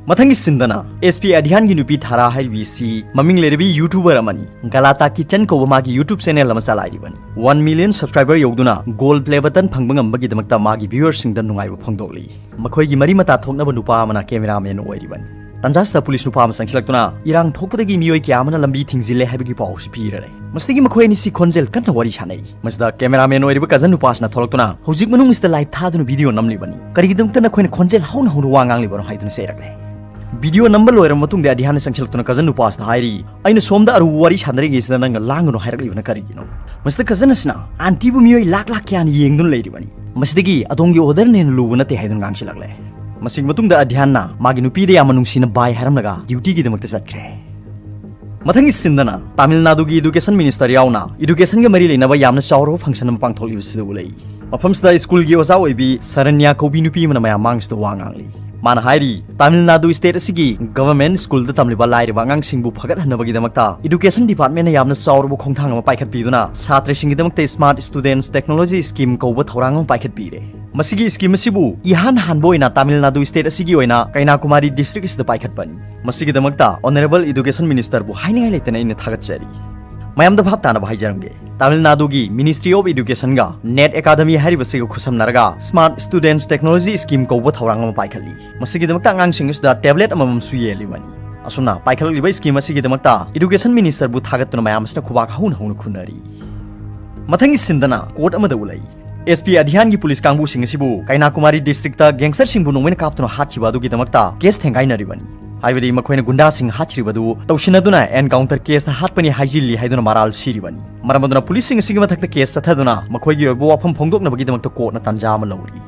ꯃꯊꯪꯒꯤ sceneꯗꯅ ꯑꯦꯁ ꯄꯤ ꯑꯙꯤꯌꯥꯟꯒꯤ ꯅꯨꯄꯤ ꯊꯥꯔꯥ ꯍꯥꯏꯔꯤꯕꯤ ꯑꯁꯤ ꯃꯃꯤꯡ ꯂꯩꯔꯕꯤ YouTuber ꯑꯃꯅꯤ꯫ ꯒꯂꯥꯇꯥ Kitchen ꯀꯧꯕ ꯃꯥꯒꯤ YouTube channel ꯑꯃ ꯆꯂꯥꯏꯔꯤꯕꯅꯤ꯫ One million subscriber ꯌꯧꯗꯨꯅ gold play button ꯐꯪꯕ ꯉꯝꯕꯒꯤꯗꯃꯛꯇ ꯃꯥꯒꯤ viewerꯁꯤꯡꯗ ꯅꯨꯡꯉꯥꯏꯕ ꯐꯣꯡꯗꯣꯛꯂꯤ꯫ ꯃꯈꯣꯏꯒꯤ ꯃꯔꯤ ꯃꯇꯥ ꯊꯣꯛꯅꯕ ꯅꯨꯄꯥ ꯑꯃꯅ cameraman ꯑꯣꯏꯔꯤꯕꯅꯤ꯫ ꯇꯥꯟꯖꯥꯁꯤꯗ ꯄꯨꯂꯤꯁ ꯅꯨꯄꯥ ꯑꯃ ꯆꯪꯁꯤꯜꯂꯛꯇꯨꯅ ꯏꯔꯥꯡ ꯊꯣꯛꯄꯗꯒꯤ ꯃꯤꯑꯣꯏ ꯀꯌꯥ ꯑꯃꯅ ꯂꯝꯕꯤ ꯊꯤꯡꯖꯤꯜꯂꯦ ꯍꯥꯏꯕꯒꯤ ꯄꯥꯎꯁꯤ ꯄꯤꯔ ꯂꯩ꯫ ꯃꯁꯤꯗꯒꯤ ꯃꯈꯣꯏ ꯑꯅꯤꯁꯤ ꯈꯣꯟꯖꯦꯜ ꯀꯟꯅ ꯋꯥꯔꯤ ꯁꯥꯟꯅꯩ꯫ ꯃꯁꯤꯗ ꯀꯦꯃꯦꯔꯥꯃꯦꯟ ꯑꯣꯏꯔꯤꯕ ꯀꯖꯟ ꯅꯨꯄꯥꯁꯤꯅ ꯊꯣꯛꯂꯛꯇꯨꯅ, "ꯍꯧꯖꯤꯛ ꯃꯅꯨꯡꯁꯤꯗ ꯂꯥꯏꯚ ꯊꯥꯗꯨꯅ ꯚꯤꯗꯤꯑꯣ ꯅꯝꯂꯤꯕꯅꯤ, ꯀꯔꯤꯒꯤꯗꯃꯛꯇ ꯅꯈꯣꯏꯅ ꯈꯣꯟꯖꯦꯜ ꯍꯧꯅ ꯍꯧꯅ ꯋꯥ ꯉꯥꯡꯂꯤꯕꯅꯣ?" ꯍꯥꯏꯗꯨꯅ ꯆꯩꯔꯛꯂꯦ꯫ ꯚꯤꯗꯤꯑꯣ ꯅꯝꯕ ꯂꯣꯏꯔꯕ ꯃꯇꯨꯡꯗ ꯑꯙ꯭ꯌꯥꯟꯅ ꯆꯪꯁꯤꯜꯂꯛꯇꯨꯅ ꯀꯖꯟ ꯅꯨꯄꯥꯁꯤꯗ ꯍꯥꯏꯔꯤ, "ꯑꯩꯅ ꯁꯣꯝꯗ ꯑꯔꯨꯕ ꯋꯥꯔꯤ ꯁꯥꯟꯅꯔꯤꯉꯩꯁꯤꯗ ꯅꯪꯅ ꯂꯥꯡꯒꯅꯨ ꯍꯥꯏꯔꯛꯂꯤꯕꯅ ꯀꯔꯤꯒꯤꯅꯣ?" ꯃꯁꯤꯗ ꯀꯖꯟ ꯑꯁꯤꯅ, "ꯑꯥꯟꯇꯤꯕꯨ ꯃꯤꯑꯣꯏ ꯂꯥꯛ ꯂꯥꯛ ꯀꯌꯥꯅ ꯌꯦꯡꯗꯨꯅ ꯂꯩꯔꯤꯕꯅꯤ, ꯃꯁꯤꯗꯒꯤ ꯑꯗꯣꯝꯒꯤ ꯑꯣꯔꯗꯔꯅ ꯍꯦꯟꯅ ꯂꯨꯕ ꯅꯠꯇꯦ" ꯍꯥꯏꯗꯨꯅ ꯉꯥꯡꯁꯤꯜꯂꯛꯂꯦ꯫ ꯃꯁꯤꯒꯤ ꯃꯇꯨꯡꯗ ꯑꯙ꯭ꯌꯥꯟꯅ ꯃꯥꯒꯤ ꯅꯨꯄꯤꯗ ꯌꯥꯝꯅ ꯅꯨꯡꯁꯤꯅ ꯕꯥꯏ ꯍꯥꯏꯔꯝꯂꯒ ꯗ꯭ꯌꯨꯇꯤꯒꯤꯗꯃꯛꯇ ꯆꯠꯈ꯭ꯔꯦ꯫ ꯃꯊꯪꯒꯤ ꯁꯤꯟꯗꯅ ꯇꯥꯃꯤꯜ ꯅꯥꯗꯨꯒꯤ ꯏꯗꯨꯀꯦꯁꯟ ꯃꯤꯅꯤꯁꯇꯔ ꯌꯥꯎꯅ ꯏꯗꯨꯀꯦꯁꯟꯒ ꯃꯔꯤ ꯂꯩꯅꯕ ꯌꯥꯝꯅ ꯆꯥꯎꯔꯕ ꯐꯪꯁꯟ ꯑꯃ ꯄꯥꯡꯊꯣꯛꯂꯤꯕꯁꯤꯗ ꯎꯠꯂꯛꯏ꯫ ꯃꯐꯝꯁꯤꯗ ꯁ꯭ꯀꯨꯜꯒꯤ ꯑꯣꯖꯥ ꯑꯣꯏꯕꯤ ꯁꯔꯟꯌꯥ ꯀꯧꯕꯤ ꯅꯨꯄꯤ ꯑꯃꯅ ꯃꯌꯥꯝ ꯃꯥꯡꯁꯤꯗ ꯋꯥ ꯉꯥꯡꯂꯤ꯫ ꯃꯥꯅ ꯍꯥꯏꯔꯤ, ꯇꯥꯃꯤꯜ ꯅꯥꯗꯨ ꯁ꯭ꯇꯦꯠ ꯑꯁꯤꯒꯤ ꯒꯚꯔꯟꯃꯦꯟꯠ ꯁ꯭ꯀꯨꯜꯗ ꯇꯝꯂꯤꯕ ꯂꯥꯏꯔꯕ ꯑꯉꯥꯡꯁꯤꯡꯕꯨ ꯐꯒꯠꯍꯟꯅꯕꯒꯤꯗꯃꯛꯇ ꯏꯗꯨꯀꯦꯁꯟ ꯗꯤꯄꯥꯔꯠꯃꯦꯟꯠꯅ ꯌꯥꯝꯅ ꯆꯥꯎꯔꯕ ꯈꯣꯡꯊꯥꯡ ꯑꯃ ꯄꯥꯏꯈꯠꯄꯤꯗꯨꯅ ꯁꯥꯇ꯭ꯔꯁꯤꯡꯒꯤꯗꯃꯛꯇ ꯁ꯭ꯃꯥꯔꯠ ꯁ꯭ꯇꯨꯗꯦꯟꯠꯁ ꯇꯦꯛꯅꯣꯂꯣꯖꯤ ꯁ꯭ꯀꯤꯝ ꯀꯧꯕ ꯊꯧꯔꯥꯡ ꯑꯃ ꯄꯥꯏꯈꯠꯄꯤꯔꯦ꯫ ꯃꯁꯤꯒꯤ ꯁ꯭ꯀꯤꯝ ꯑꯁꯤꯕꯨ ꯏꯍꯥꯟ ꯍꯥꯟꯕ ꯑꯣꯏꯅ ꯇꯥꯃꯤꯜ ꯅꯥꯗꯨ ꯁ꯭ꯇꯦꯠ ꯑꯁꯤꯒꯤ ꯑꯣꯏꯅ ꯀꯩꯅꯥꯀꯨꯃꯥꯔꯤ ꯗꯤꯁꯇ꯭ꯔꯤꯛ ꯑꯁꯤꯗ ꯄꯥꯏꯈꯠꯄꯅꯤ꯫ ꯃꯁꯤꯒꯤꯗꯃꯛꯇ ꯑꯣꯅꯔꯦꯕꯜ ꯏꯗꯨꯀꯦꯁꯟ ꯃꯤꯅꯤꯁꯇꯔꯕꯨ ꯍꯥꯏꯅꯤꯡꯉꯥꯏ ꯂꯩꯇꯅ ꯑꯩꯅ ꯊꯥꯒꯠꯆꯔꯤ꯫ ꯃꯌꯥꯝꯗ ꯚꯥꯞ ꯇꯥꯅꯕ ꯍꯥꯏꯖꯔꯝꯒꯦ, ꯇꯥꯃꯤꯜ ꯅꯥꯗꯨꯒꯤ ꯃꯤꯅꯤꯁꯇ꯭ꯔꯤ ꯑꯣꯐ ꯏꯗꯨꯀꯦꯁꯟꯒ ꯅꯦꯠ ꯑꯦꯀꯥꯗꯃꯤ ꯍꯥꯏꯔꯤꯕꯁꯤꯒ ꯈꯨꯠꯁꯝꯅꯔꯒ ꯁ꯭ꯃꯥꯔꯠ ꯁ꯭ꯇꯨꯗꯦꯟꯠꯁ ꯇꯦꯛꯅꯣꯂꯣꯖꯤ ꯁ꯭ꯀꯤꯝ ꯀꯧꯕ ꯊꯧꯔꯥꯡ ꯑꯃ ꯄꯥꯏꯈꯠꯂꯤ꯫ ꯃꯁꯤꯒꯤꯗꯃꯛꯇ ꯑꯉꯥꯡꯁꯤꯡ ꯑꯁꯤꯗ ꯇꯦꯕ꯭ꯂꯦꯠ ꯑꯃꯃꯝꯁꯨ ꯌꯦꯜꯂꯤꯕꯅꯤ꯫ ꯑꯁꯨꯝꯅ ꯄꯥꯏꯈꯠꯂꯛꯂꯤꯕ ꯁ꯭ꯀꯤꯝ ꯑꯁꯤꯒꯤꯗꯃꯛꯇ ꯏꯗꯨꯀꯦꯁꯟ ꯃꯤꯅꯤꯁꯇꯔꯕꯨ ꯊꯥꯒꯠꯇꯨꯅ ꯃꯌꯥꯝ ꯑꯁꯤꯅ ꯈꯨꯕꯥꯛ ꯍꯧꯅ ꯍꯧꯅ ꯈꯨꯅꯔꯤ꯫ ꯃꯊꯪꯒꯤ ꯁꯤꯟꯗꯅ ꯀꯣꯔꯠ ꯑꯃꯗ ꯎꯠꯂꯛꯏ꯫ ꯑꯦꯁ ꯄꯤ ꯑꯙ꯭ꯌꯥꯟꯒꯤ ꯄꯨꯂꯤꯁ ꯀꯥꯡꯕꯨꯁꯤꯡ ꯑꯁꯤꯕꯨ ꯀꯩꯅꯥꯀꯨꯃꯥꯔꯤ ꯗꯤꯁꯇ꯭ꯔꯤꯛꯇ ꯒꯦꯡꯁꯇꯔꯁꯤꯡꯕꯨ ꯅꯣꯡꯃꯩꯅ ꯀꯥꯞꯇꯨꯅ ꯍꯥꯠꯈꯤꯕ ꯑꯗꯨꯒꯤꯗꯃꯛꯇ ꯀꯦꯁ ꯊꯦꯡꯒꯥꯏꯅꯔꯤꯕꯅꯤ꯫ ꯍꯥꯏꯕꯗꯤ ꯃꯈꯣꯏꯅ ꯒꯨꯟꯗꯥꯁꯤꯡ ꯍꯥꯠꯈꯤꯕꯗꯨ ꯇꯧꯁꯤꯟꯅꯗꯨꯅ ꯑꯦꯟꯀꯥꯎꯟꯇꯔ ꯀꯦꯁꯇ ꯍꯥꯠꯄꯅꯤ ꯍꯥꯏꯖꯤꯜꯂꯤ ꯍꯥꯏꯗꯨꯅ ꯃꯔꯥꯜ ꯁꯤꯔꯤꯕꯅꯤ꯫ ꯃꯔꯝ ꯑꯗꯨꯅ ꯄꯨꯂꯤꯁꯁꯤꯡ ꯑꯁꯤꯒꯤ ꯃꯊꯛꯇ ꯀꯦꯁ ꯆꯠꯊꯗꯨꯅ ꯃꯈꯣꯏꯒꯤ ꯑꯣꯏꯕ ꯋꯥꯐꯝ ꯐꯣꯡꯗꯣꯛꯅꯕꯒꯤꯗꯃꯛꯇ ꯀꯣꯔꯠꯅ ꯇꯥꯟꯖꯥ ꯑꯃ ꯂꯧꯔꯤ꯫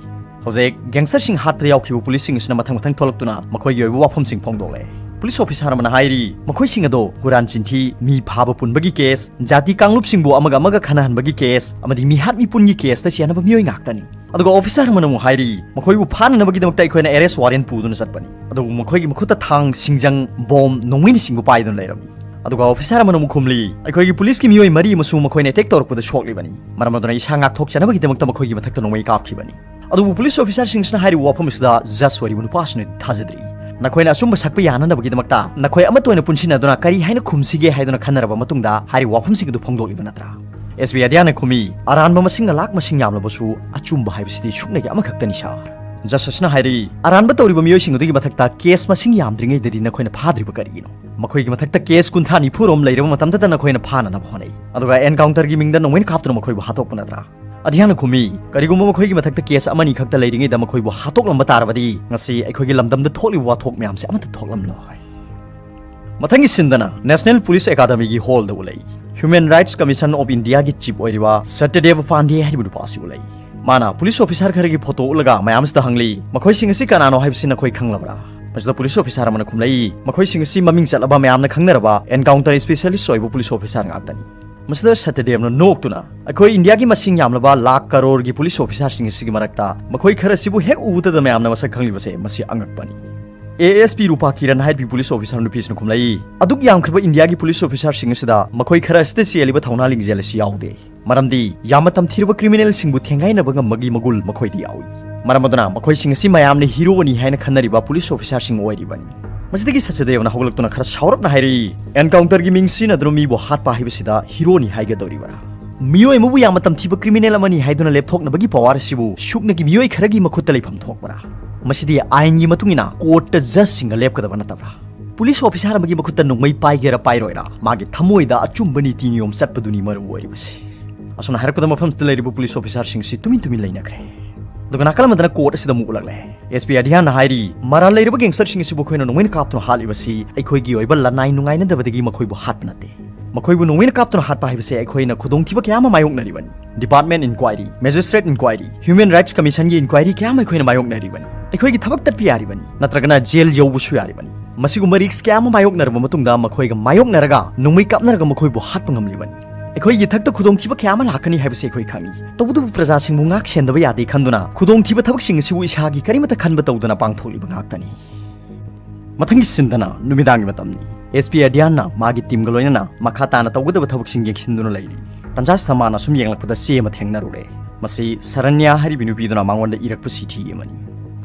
ꯍꯧꯖꯤꯛ ꯒꯦꯡꯁꯇꯔꯁꯤꯡ ꯍꯥꯠꯄꯗ ꯌꯥꯎꯈꯤꯕ ꯄꯨꯂꯤꯁꯁꯤꯡ ꯑꯁꯤꯅ ꯃꯊꯪ ꯃꯊꯪ ꯊꯣꯛꯂꯛꯇꯨꯅ ꯃꯈꯣꯏꯒꯤ ꯑꯣꯏꯕ ꯋꯥꯐꯝꯁꯤꯡ ꯐꯣꯡꯗꯣꯛꯂꯦ꯫ ꯄꯨꯂꯤꯁ ꯑꯣꯐꯤꯁꯥꯔ ꯑꯃꯅ ꯍꯥꯏꯔꯤ, ꯃꯈꯣꯏꯁꯤꯡ ꯑꯗꯣ ꯍꯨꯔꯥꯟ ꯆꯤꯟꯊꯤ, ꯃꯤ ꯐꯥꯕ ꯄꯨꯟꯕꯒꯤ ꯀꯦꯁ, ꯖꯥꯇꯤ ꯀꯥꯡꯂꯨꯞꯁꯤꯡꯕꯨ ꯑꯃꯒ ꯑꯃꯒ ꯈꯠꯅꯍꯟꯕꯒꯤ ꯀꯦꯁ, ꯑꯃꯗꯤ ꯃꯤꯍꯥꯠ ꯃꯤꯄꯨꯟꯒꯤ ꯀꯦꯁꯇ ꯆꯦꯟꯅꯕ ꯃꯤꯑꯣꯏ ꯉꯥꯛꯇꯅꯤ꯫ ꯑꯗꯨꯒ ꯑꯣꯐꯤꯁꯥꯔ ꯑꯃꯅ ꯑꯃꯨꯛ ꯍꯥꯏꯔꯤ, ꯃꯈꯣꯏꯕꯨ ꯐꯥꯅꯅꯕꯒꯤꯗꯃꯛꯇ ꯑꯩꯈꯣꯏꯅ ꯑꯦꯔꯦꯁ ꯋꯥꯔꯦꯟ ꯄꯨꯗꯨꯅ ꯆꯠꯄꯅꯤ, ꯑꯗꯨꯕꯨ ꯃꯈꯣꯏꯒꯤ ꯃꯈꯨꯠꯇ ꯊꯥꯡ, ꯁꯤꯡꯖꯪ, ꯕꯣꯝ, ꯅꯣꯡꯃꯩꯅꯆꯤꯡꯕ ꯄꯥꯏꯗꯨꯅ ꯂꯩꯔꯝꯃꯤ꯫ ꯑꯗꯨꯒ ꯑꯣꯐꯤꯁꯥꯔ ꯑꯃꯅ ꯑꯃꯨꯛ ꯈꯨꯝꯂꯤ, ꯑꯩꯈꯣꯏꯒꯤ ꯄꯨꯂꯤꯁꯀꯤ ꯃꯤꯑꯣꯏ ꯃꯔꯤ ꯑꯃꯁꯨ ꯃꯈꯣꯏꯅ ꯑꯦꯇꯦꯛ ꯇꯧꯔꯛꯄꯗ ꯁꯣꯛꯂꯤꯕꯅꯤ, ꯃꯔꯝ ꯑꯗꯨꯅ ꯏꯁꯥ ꯉꯥꯛꯊꯣꯛꯆꯅꯕꯒꯤꯗꯃꯛꯇ ꯃꯈꯣꯏꯒꯤ ꯃꯊꯛꯇ ꯅꯣꯡꯃꯩ ꯀꯥꯞꯈꯤꯕꯅꯤ꯫ ꯑꯗꯨꯕꯨ ꯄꯨꯂꯤꯁ ꯑꯣꯐꯤꯁꯥꯔꯁꯤꯡꯁꯤꯅ ꯍꯥꯏꯔꯤꯕ ꯋꯥꯐꯝ ꯑꯁꯤꯗ ꯖꯖ ꯑꯣꯏꯔꯤꯕ ꯅꯨꯄꯥꯁꯤꯅ ꯊꯥꯖꯗ꯭ꯔꯤ꯫ ꯅꯈꯣꯏꯅ ꯑꯆꯨꯝꯕ ꯁꯛꯄ ꯌꯥꯅꯅꯕꯒꯤꯗꯃꯛꯇ ꯅꯈꯣꯏ ꯑꯃꯠꯇ ꯑꯣꯏꯅ ꯄꯨꯟꯁꯤꯟꯅꯗꯨꯅ ꯀꯔꯤ ꯍꯥꯏꯅ ꯈꯨꯝꯁꯤꯒꯦ ꯍꯥꯏꯗꯨꯅ ꯈꯟꯅꯔꯕ ꯃꯇꯨꯡꯗ ꯍꯥꯏꯔꯤꯕ ꯋꯥꯐꯝꯁꯤꯡ ꯑꯗꯨ ꯐꯣꯡꯗꯣꯛꯂꯤꯕ ꯅꯠꯇ꯭ꯔꯥ? ꯑꯦꯁ ꯕꯤ ꯑꯗ꯭ꯌꯥꯅ ꯈꯨꯝꯃꯤ, "ꯑꯔꯥꯟꯕ ꯃꯁꯤꯡꯅ ꯂꯥꯛ ꯃꯁꯤꯡ ꯌꯥꯝꯂꯕꯁꯨ ꯑꯆꯨꯝꯕ ꯍꯥꯏꯕꯁꯤꯗꯤ ꯁꯨꯞꯅꯒꯤ ꯑꯃꯈꯛꯇꯅꯤ ꯁꯥꯔ"꯫ ꯖꯁ ꯑꯁꯤꯅ ꯍꯥꯏꯔꯤ, "ꯑꯔꯥꯟꯕ ꯇꯧꯔꯤꯕ ꯃꯤꯑꯣꯏꯁꯤꯡ ꯑꯗꯨꯒꯤ ꯃꯊꯛꯇ ꯀꯦꯁ ꯃꯁꯤꯡ ꯌꯥꯝꯗ꯭ꯔꯤꯉꯩꯗꯗꯤ ꯅꯈꯣꯏꯅ ꯐꯥꯗ꯭ꯔꯤꯕ ꯀꯔꯤꯒꯤꯅꯣ? ꯃꯈꯣꯏꯒꯤ ꯃꯊꯛꯇ ꯀꯦꯁ ꯀꯨꯟꯊ꯭ꯔꯥ ꯅꯤꯐꯨ ꯔꯣꯝ ꯂꯩꯔꯕ ꯃꯇꯝꯗꯇ ꯅꯈꯣꯏꯅ ꯐꯥꯅꯅꯕ ꯍꯣꯠꯅꯩ, ꯑꯗꯨꯒ ꯑꯦꯟꯀꯥꯎꯟꯇꯔꯒꯤ ꯃꯤꯡꯗ ꯅꯣꯡꯃꯩꯅ ꯀꯥꯞꯇꯨꯅ ꯃꯈꯣꯏꯕꯨ ꯍꯥꯠꯇꯣꯛꯄ ꯅꯠꯇ꯭ꯔꯥ?" ꯑꯙ꯭ꯌꯥꯟꯅ ꯈꯨꯝꯃꯤ, "ꯀꯔꯤꯒꯨꯝꯕ ꯃꯈꯣꯏꯒꯤ ꯃꯊꯛꯇ ꯀꯦꯁ ꯑꯃꯅꯤ ꯈꯛꯇ ꯂꯩꯔꯤꯉꯩꯗ ꯃꯈꯣꯏꯕꯨ ꯍꯥꯠꯇꯣꯛꯂꯝꯕ ꯇꯥꯔꯕꯗꯤ ꯉꯁꯤ ꯑꯩꯈꯣꯏꯒꯤ ꯂꯝꯗꯝꯗ ꯊꯣꯛꯂꯤꯕ ꯋꯥꯊꯣꯛ ꯃꯌꯥꯝꯁꯦ ꯑꯃꯠꯇ ꯊꯣꯛꯂꯝꯂꯣꯏ꯫" ꯃꯊꯪꯒꯤ ꯁꯤꯟꯗꯅ ꯅꯦꯁꯅꯦꯜ ꯄꯨꯂꯤꯁ ꯑꯦꯀꯥꯗꯃꯤꯒꯤ ꯍꯣꯜꯗ ꯎꯠꯂꯛꯏ꯫ ꯍ꯭ꯌꯨꯃꯦꯟ ꯔꯥꯏꯠꯁ ꯀꯃꯤꯁꯟ ꯑꯣꯐ ꯏꯟꯗꯤꯌꯥꯒꯤ ꯆꯤꯐ ꯑꯣꯏꯔꯤꯕ ꯁꯇ꯭ꯌꯗꯦꯕ ꯄꯥꯟꯗꯦ ꯍꯥꯏꯔꯤꯕ ꯅꯨꯄꯥ ꯑꯁꯤ ꯎꯠꯂꯛꯏ꯫ ꯃꯥꯅ ꯄꯨꯂꯤꯁ ꯑꯣꯐꯤꯁꯥꯔ ꯈꯔꯒꯤ ꯐꯣꯇꯣ ꯎꯠꯂꯒ ꯃꯌꯥꯝꯁꯤꯗ ꯍꯪꯂꯤ, "ꯃꯈꯣꯏꯁꯤꯡ ꯑꯁꯤ ꯀꯅꯥꯅꯣ ꯍꯥꯏꯕꯁꯤ ꯅꯈꯣꯏ ꯈꯪꯂꯕ꯭ꯔꯥ?" ꯃꯁꯤꯗ ꯄꯨꯂꯤꯁ ꯑꯣꯐꯤꯁꯥꯔ ꯑꯃꯅ ꯈꯨꯝꯂꯛꯏ, "ꯃꯈꯣꯏꯁꯤꯡ ꯑꯁꯤ ꯃꯃꯤꯡ ꯆꯠꯂꯕ ꯃꯌꯥꯝꯅ ꯈꯪꯅꯔꯕ ꯑꯦꯟꯀꯥꯎꯟꯇꯔ ꯁ꯭ꯄꯦꯁꯤꯌꯦꯂꯤꯁ ꯑꯣꯏꯕ ꯄꯨꯂꯤꯁ ꯑꯣꯐꯤꯁꯥꯔ ꯉꯥꯛꯇꯅꯤ꯫" ꯃꯁꯤꯗ ꯁꯇ꯭ꯌꯗꯦꯕꯅ ꯅꯣꯛꯇꯨꯅ, "ꯑꯩꯈꯣꯏ ꯏꯟꯗꯤꯌꯥꯒꯤ ꯃꯁꯤꯡ ꯌꯥꯝꯂꯕ ꯂꯥꯈ ꯀꯔꯣꯔꯒꯤ ꯄꯨꯂꯤꯁ ꯑꯣꯐꯤꯁꯥꯔꯁꯤꯡ ꯑꯁꯤꯒꯤ ꯃꯔꯛꯇ ꯃꯈꯣꯏ ꯈꯔ ꯑꯁꯤꯕꯨ ꯍꯦꯛ ꯎꯕꯗꯗ ꯃꯌꯥꯝꯅ ꯃꯁꯛ ꯈꯪꯂꯤꯕꯁꯦ ꯃꯁꯤ ꯑꯉꯛꯄꯅꯤ꯫" ꯑꯦ ꯑꯦꯁ ꯄꯤ ꯔꯨꯄꯥ ꯀꯤꯔꯟ ꯍꯥꯏꯕꯤ ꯄꯨꯂꯤꯁ ꯑꯣꯐꯤꯁꯥꯔ ꯅꯨꯄꯤꯁꯤꯅ ꯈꯨꯝꯂꯛꯏ, "ꯑꯗꯨꯛ ꯌꯥꯝꯈ꯭ꯔꯕ ꯏꯟꯗꯤꯌꯥꯒꯤ ꯄꯨꯂꯤꯁ ꯑꯣꯐꯤꯁꯥꯔꯁꯤꯡ ꯑꯁꯤꯗ ꯃꯈꯣꯏ ꯈꯔ ꯑꯁꯤꯗ ꯆꯦꯜꯂꯤꯕ ꯊꯧꯅꯥ ꯂꯤꯡꯖꯦꯜ ꯑꯁꯤ ꯌꯥꯎꯗꯦ꯫ ꯃꯔꯝꯗꯤ ꯌꯥꯝꯅ ꯇꯝꯊꯤꯔꯕ ꯀ꯭ꯔꯤꯃꯤꯅꯦꯜꯁꯤꯡꯕꯨ ꯊꯦꯡꯒꯥꯏꯅꯕ ꯉꯝꯕꯒꯤ ꯃꯒꯨꯜ ꯃꯈꯣꯏꯗ ꯌꯥꯎꯏ꯫ ꯃꯔꯝ ꯑꯗꯨꯅ ꯃꯈꯣꯏꯁꯤꯡ ꯑꯁꯤ ꯃꯌꯥꯝꯅ ꯍꯤꯔꯣꯅꯤ ꯍꯥꯏꯅ ꯈꯟꯅꯔꯤꯕ ꯄꯨꯂꯤꯁ ꯑꯣꯐꯤꯁꯥꯔꯁꯤꯡ ꯑꯣꯏꯔꯤꯕꯅꯤ꯫" ꯃꯁꯤꯗꯒꯤ ꯁꯆꯗꯦꯕꯅ ꯍꯧꯒꯠꯂꯛꯇꯨꯅ ꯈꯔ ꯁꯥꯎꯔꯞꯅ ꯍꯥꯏꯔꯛꯏ, "ꯑꯦꯟꯀꯥꯎꯟꯇꯔꯒꯤ ꯃꯤꯡ ꯁꯤꯖꯤꯟꯅꯗꯨꯅ ꯃꯤꯕꯨ ꯍꯥꯠꯄ ꯍꯥꯏꯕꯁꯤꯗ ꯍꯤꯔꯣꯅꯤ ꯍꯥꯏꯒꯗꯧꯔꯤꯕ꯭ꯔꯥ? ꯃꯤꯑꯣꯏ ꯑꯃꯕꯨ ꯌꯥꯝꯅ ꯇꯝꯊꯤꯕ ꯀ꯭ꯔꯤꯃꯤꯅꯦꯜ ꯑꯃꯅꯤ ꯍꯥꯏꯗꯨꯅ ꯂꯦꯞꯊꯣꯛꯅꯕꯒꯤ ꯄꯋꯥꯔ ꯑꯁꯤꯕꯨ ꯁꯨꯞꯅꯒꯤ ꯃꯤꯑꯣꯏ ꯈꯔꯒꯤ ꯃꯈꯨꯠꯇ ꯂꯩꯐꯝ ꯊꯣꯛꯄ꯭ꯔꯥ? ꯃꯁꯤꯗꯤ ꯑꯥꯏꯟꯒꯤ ꯃꯇꯨꯡ ꯏꯟꯅ ꯀꯣꯔꯠꯇ ꯖꯖꯁꯤꯡꯒ ꯂꯦꯞꯀꯗꯕ ꯅꯠꯇꯕ꯭ꯔꯥ? ꯄꯨꯂꯤꯁ ꯑꯣꯐꯤꯁꯥꯔ ꯑꯃꯒꯤ ꯃꯈꯨꯠꯇ ꯅꯣꯡꯃꯩ ꯄꯥꯏꯒꯦꯔꯥ ꯄꯥꯏꯔꯣꯏꯔꯥ, ꯃꯥꯒꯤ ꯊꯃꯣꯏꯗ ꯑꯆꯨꯝꯕ ꯅꯤꯇꯤ ꯅꯤꯌꯣꯝ ꯆꯠꯄꯗꯨꯅꯤ ꯃꯔꯨ ꯑꯣꯏꯔꯤꯕꯁꯤ꯫" ꯑꯁꯨꯝꯅ ꯍꯥꯏꯔꯛꯄꯗ ꯃꯐꯝꯁꯤꯗ ꯂꯩꯔꯤꯕ ꯄꯨꯂꯤꯁ ꯑꯣꯐꯤꯁꯥꯔꯁꯤꯡꯁꯤ ꯇꯨꯃꯤꯟ ꯇꯨꯃꯤꯟ ꯂꯩꯅꯈ꯭ꯔꯦ꯫ ꯑꯗꯨꯒ ꯅꯥꯀꯜ ꯑꯃꯗꯅ ꯀꯣꯔꯠ ꯑꯁꯤꯗ ꯑꯃꯨꯛ ꯎꯠꯂꯛꯂꯦ꯫ ꯑꯦꯁ ꯄꯤ ꯑꯙ꯭ꯌꯥꯟꯅ ꯍꯥꯏꯔꯤ, "ꯃꯔꯥꯜ ꯂꯩꯔꯕ ꯒꯦꯡꯁꯇꯔꯁꯤꯡ ꯑꯁꯤꯕꯨ ꯑꯩꯈꯣꯏꯅ ꯅꯣꯡꯃꯩꯅ ꯀꯥꯞꯇꯨꯅ ꯍꯥꯠꯂꯤꯕꯁꯤ ꯑꯩꯈꯣꯏꯒꯤ ꯑꯣꯏꯕ ꯂꯅꯥꯏ ꯅꯨꯡꯉꯥꯏꯅꯗꯕꯗꯒꯤ ꯃꯈꯣꯏꯕꯨ ꯍꯥꯠꯄ ꯅꯠꯇꯦ꯫ ꯃꯈꯣꯏꯕꯨ ꯅꯣꯡꯃꯩꯅ ꯀꯥꯞꯇꯨꯅ ꯍꯥꯠꯄ ꯍꯥꯏꯕꯁꯦ ꯑꯩꯈꯣꯏꯅ ꯈꯨꯗꯣꯡꯊꯤꯕ ꯀꯌꯥ ꯑꯃ ꯃꯥꯌꯣꯛꯅꯔꯤꯕꯅꯤ꯫ Department inquiry, magistrate inquiry, human rights ꯀꯃꯤꯁꯟꯒꯤ ꯏꯟꯀ꯭ꯋꯥꯏꯔꯤ ꯀꯌꯥ ꯑꯃ ꯑꯩꯈꯣꯏꯅ ꯃꯥꯌꯣꯛꯅꯔꯤꯕꯅꯤ꯫ ꯑꯩꯈꯣꯏꯒꯤ ꯊꯕꯛ ꯇꯠꯄ ꯌꯥꯔꯤꯕꯅꯤ, ꯅꯠꯇ꯭ꯔꯒꯅ ꯖꯦꯜ ꯌꯧꯕꯁꯨ ꯌꯥꯔꯤꯕꯅꯤ꯫ ꯃꯁꯤꯒꯨꯝꯕ ꯔꯤꯁꯛ ꯀꯌꯥ ꯑꯃ ꯃꯥꯌꯣꯛꯅꯔꯕ ꯃꯇꯨꯡꯗ ꯃꯈꯣꯏꯒ ꯃꯥꯌꯣꯛꯅꯔꯒ ꯅꯣꯡꯃꯩ ꯀꯥꯞꯅꯔꯒ ꯃꯈꯣꯏꯕꯨ ꯍꯥꯠꯄ ꯉꯝꯂꯤꯕꯅꯤ꯫ ꯑꯩꯈꯣꯏꯒꯤ ꯏꯊꯛꯇ ꯈꯨꯗꯣꯡꯊꯤꯕ ꯀꯌꯥ ꯑꯃ ꯂꯥꯛꯀꯅꯤ ꯍꯥꯏꯕꯁꯤ ꯑꯩꯈꯣꯏ ꯈꯪꯏ꯫ ꯇꯧꯕꯇꯕꯨ ꯄ꯭ꯔꯖꯥꯁꯤꯡꯕꯨ ꯉꯥꯛ ꯁꯦꯟꯗꯕ ꯌꯥꯗꯦ ꯈꯟꯗꯨꯅ ꯈꯨꯗꯣꯡꯊꯤꯕ ꯊꯕꯛꯁꯤꯡ ꯑꯁꯤꯕꯨ ꯏꯁꯥꯒꯤ ꯀꯔꯤꯃꯠꯇ ꯈꯟꯕ ꯇꯧꯗꯅ ꯄꯥꯡꯊꯣꯛꯂꯤꯕ ꯉꯥꯛꯇꯅꯤ꯫" ꯃꯊꯪꯒꯤ ꯁꯤꯟꯗꯅ ꯅꯨꯃꯤꯗꯥꯡꯒꯤ ꯃꯇꯝꯅꯤ꯫ ꯑꯦꯁ ꯄꯤ ꯑꯙ꯭ꯌꯥꯟꯅ ꯃꯥꯒꯤ ꯇꯤꯝꯒ ꯂꯣꯏꯅꯅ ꯃꯈꯥ ꯇꯥꯅ ꯇꯧꯒꯗꯕ ꯊꯕꯛꯁꯤꯡ ꯌꯦꯡꯁꯤꯟꯗꯨꯅ ꯂꯩꯔꯤ꯫ ꯇꯟꯖꯥꯁꯤꯗ ꯃꯥꯅ ꯁꯨꯝ ꯌꯦꯡꯂꯛꯄꯗ ꯆꯦ ꯑꯃ ꯊꯦꯡꯅꯔꯨꯔꯦ꯫ ꯃꯁꯤ ꯁꯔꯟꯌꯥ ꯍꯥꯏꯔꯤꯕꯤ ꯅꯨꯄꯤꯗꯨꯅ ꯃꯉꯣꯟꯗ ꯏꯔꯛꯄ ꯆꯤꯊꯤ ꯑꯃꯅꯤ꯫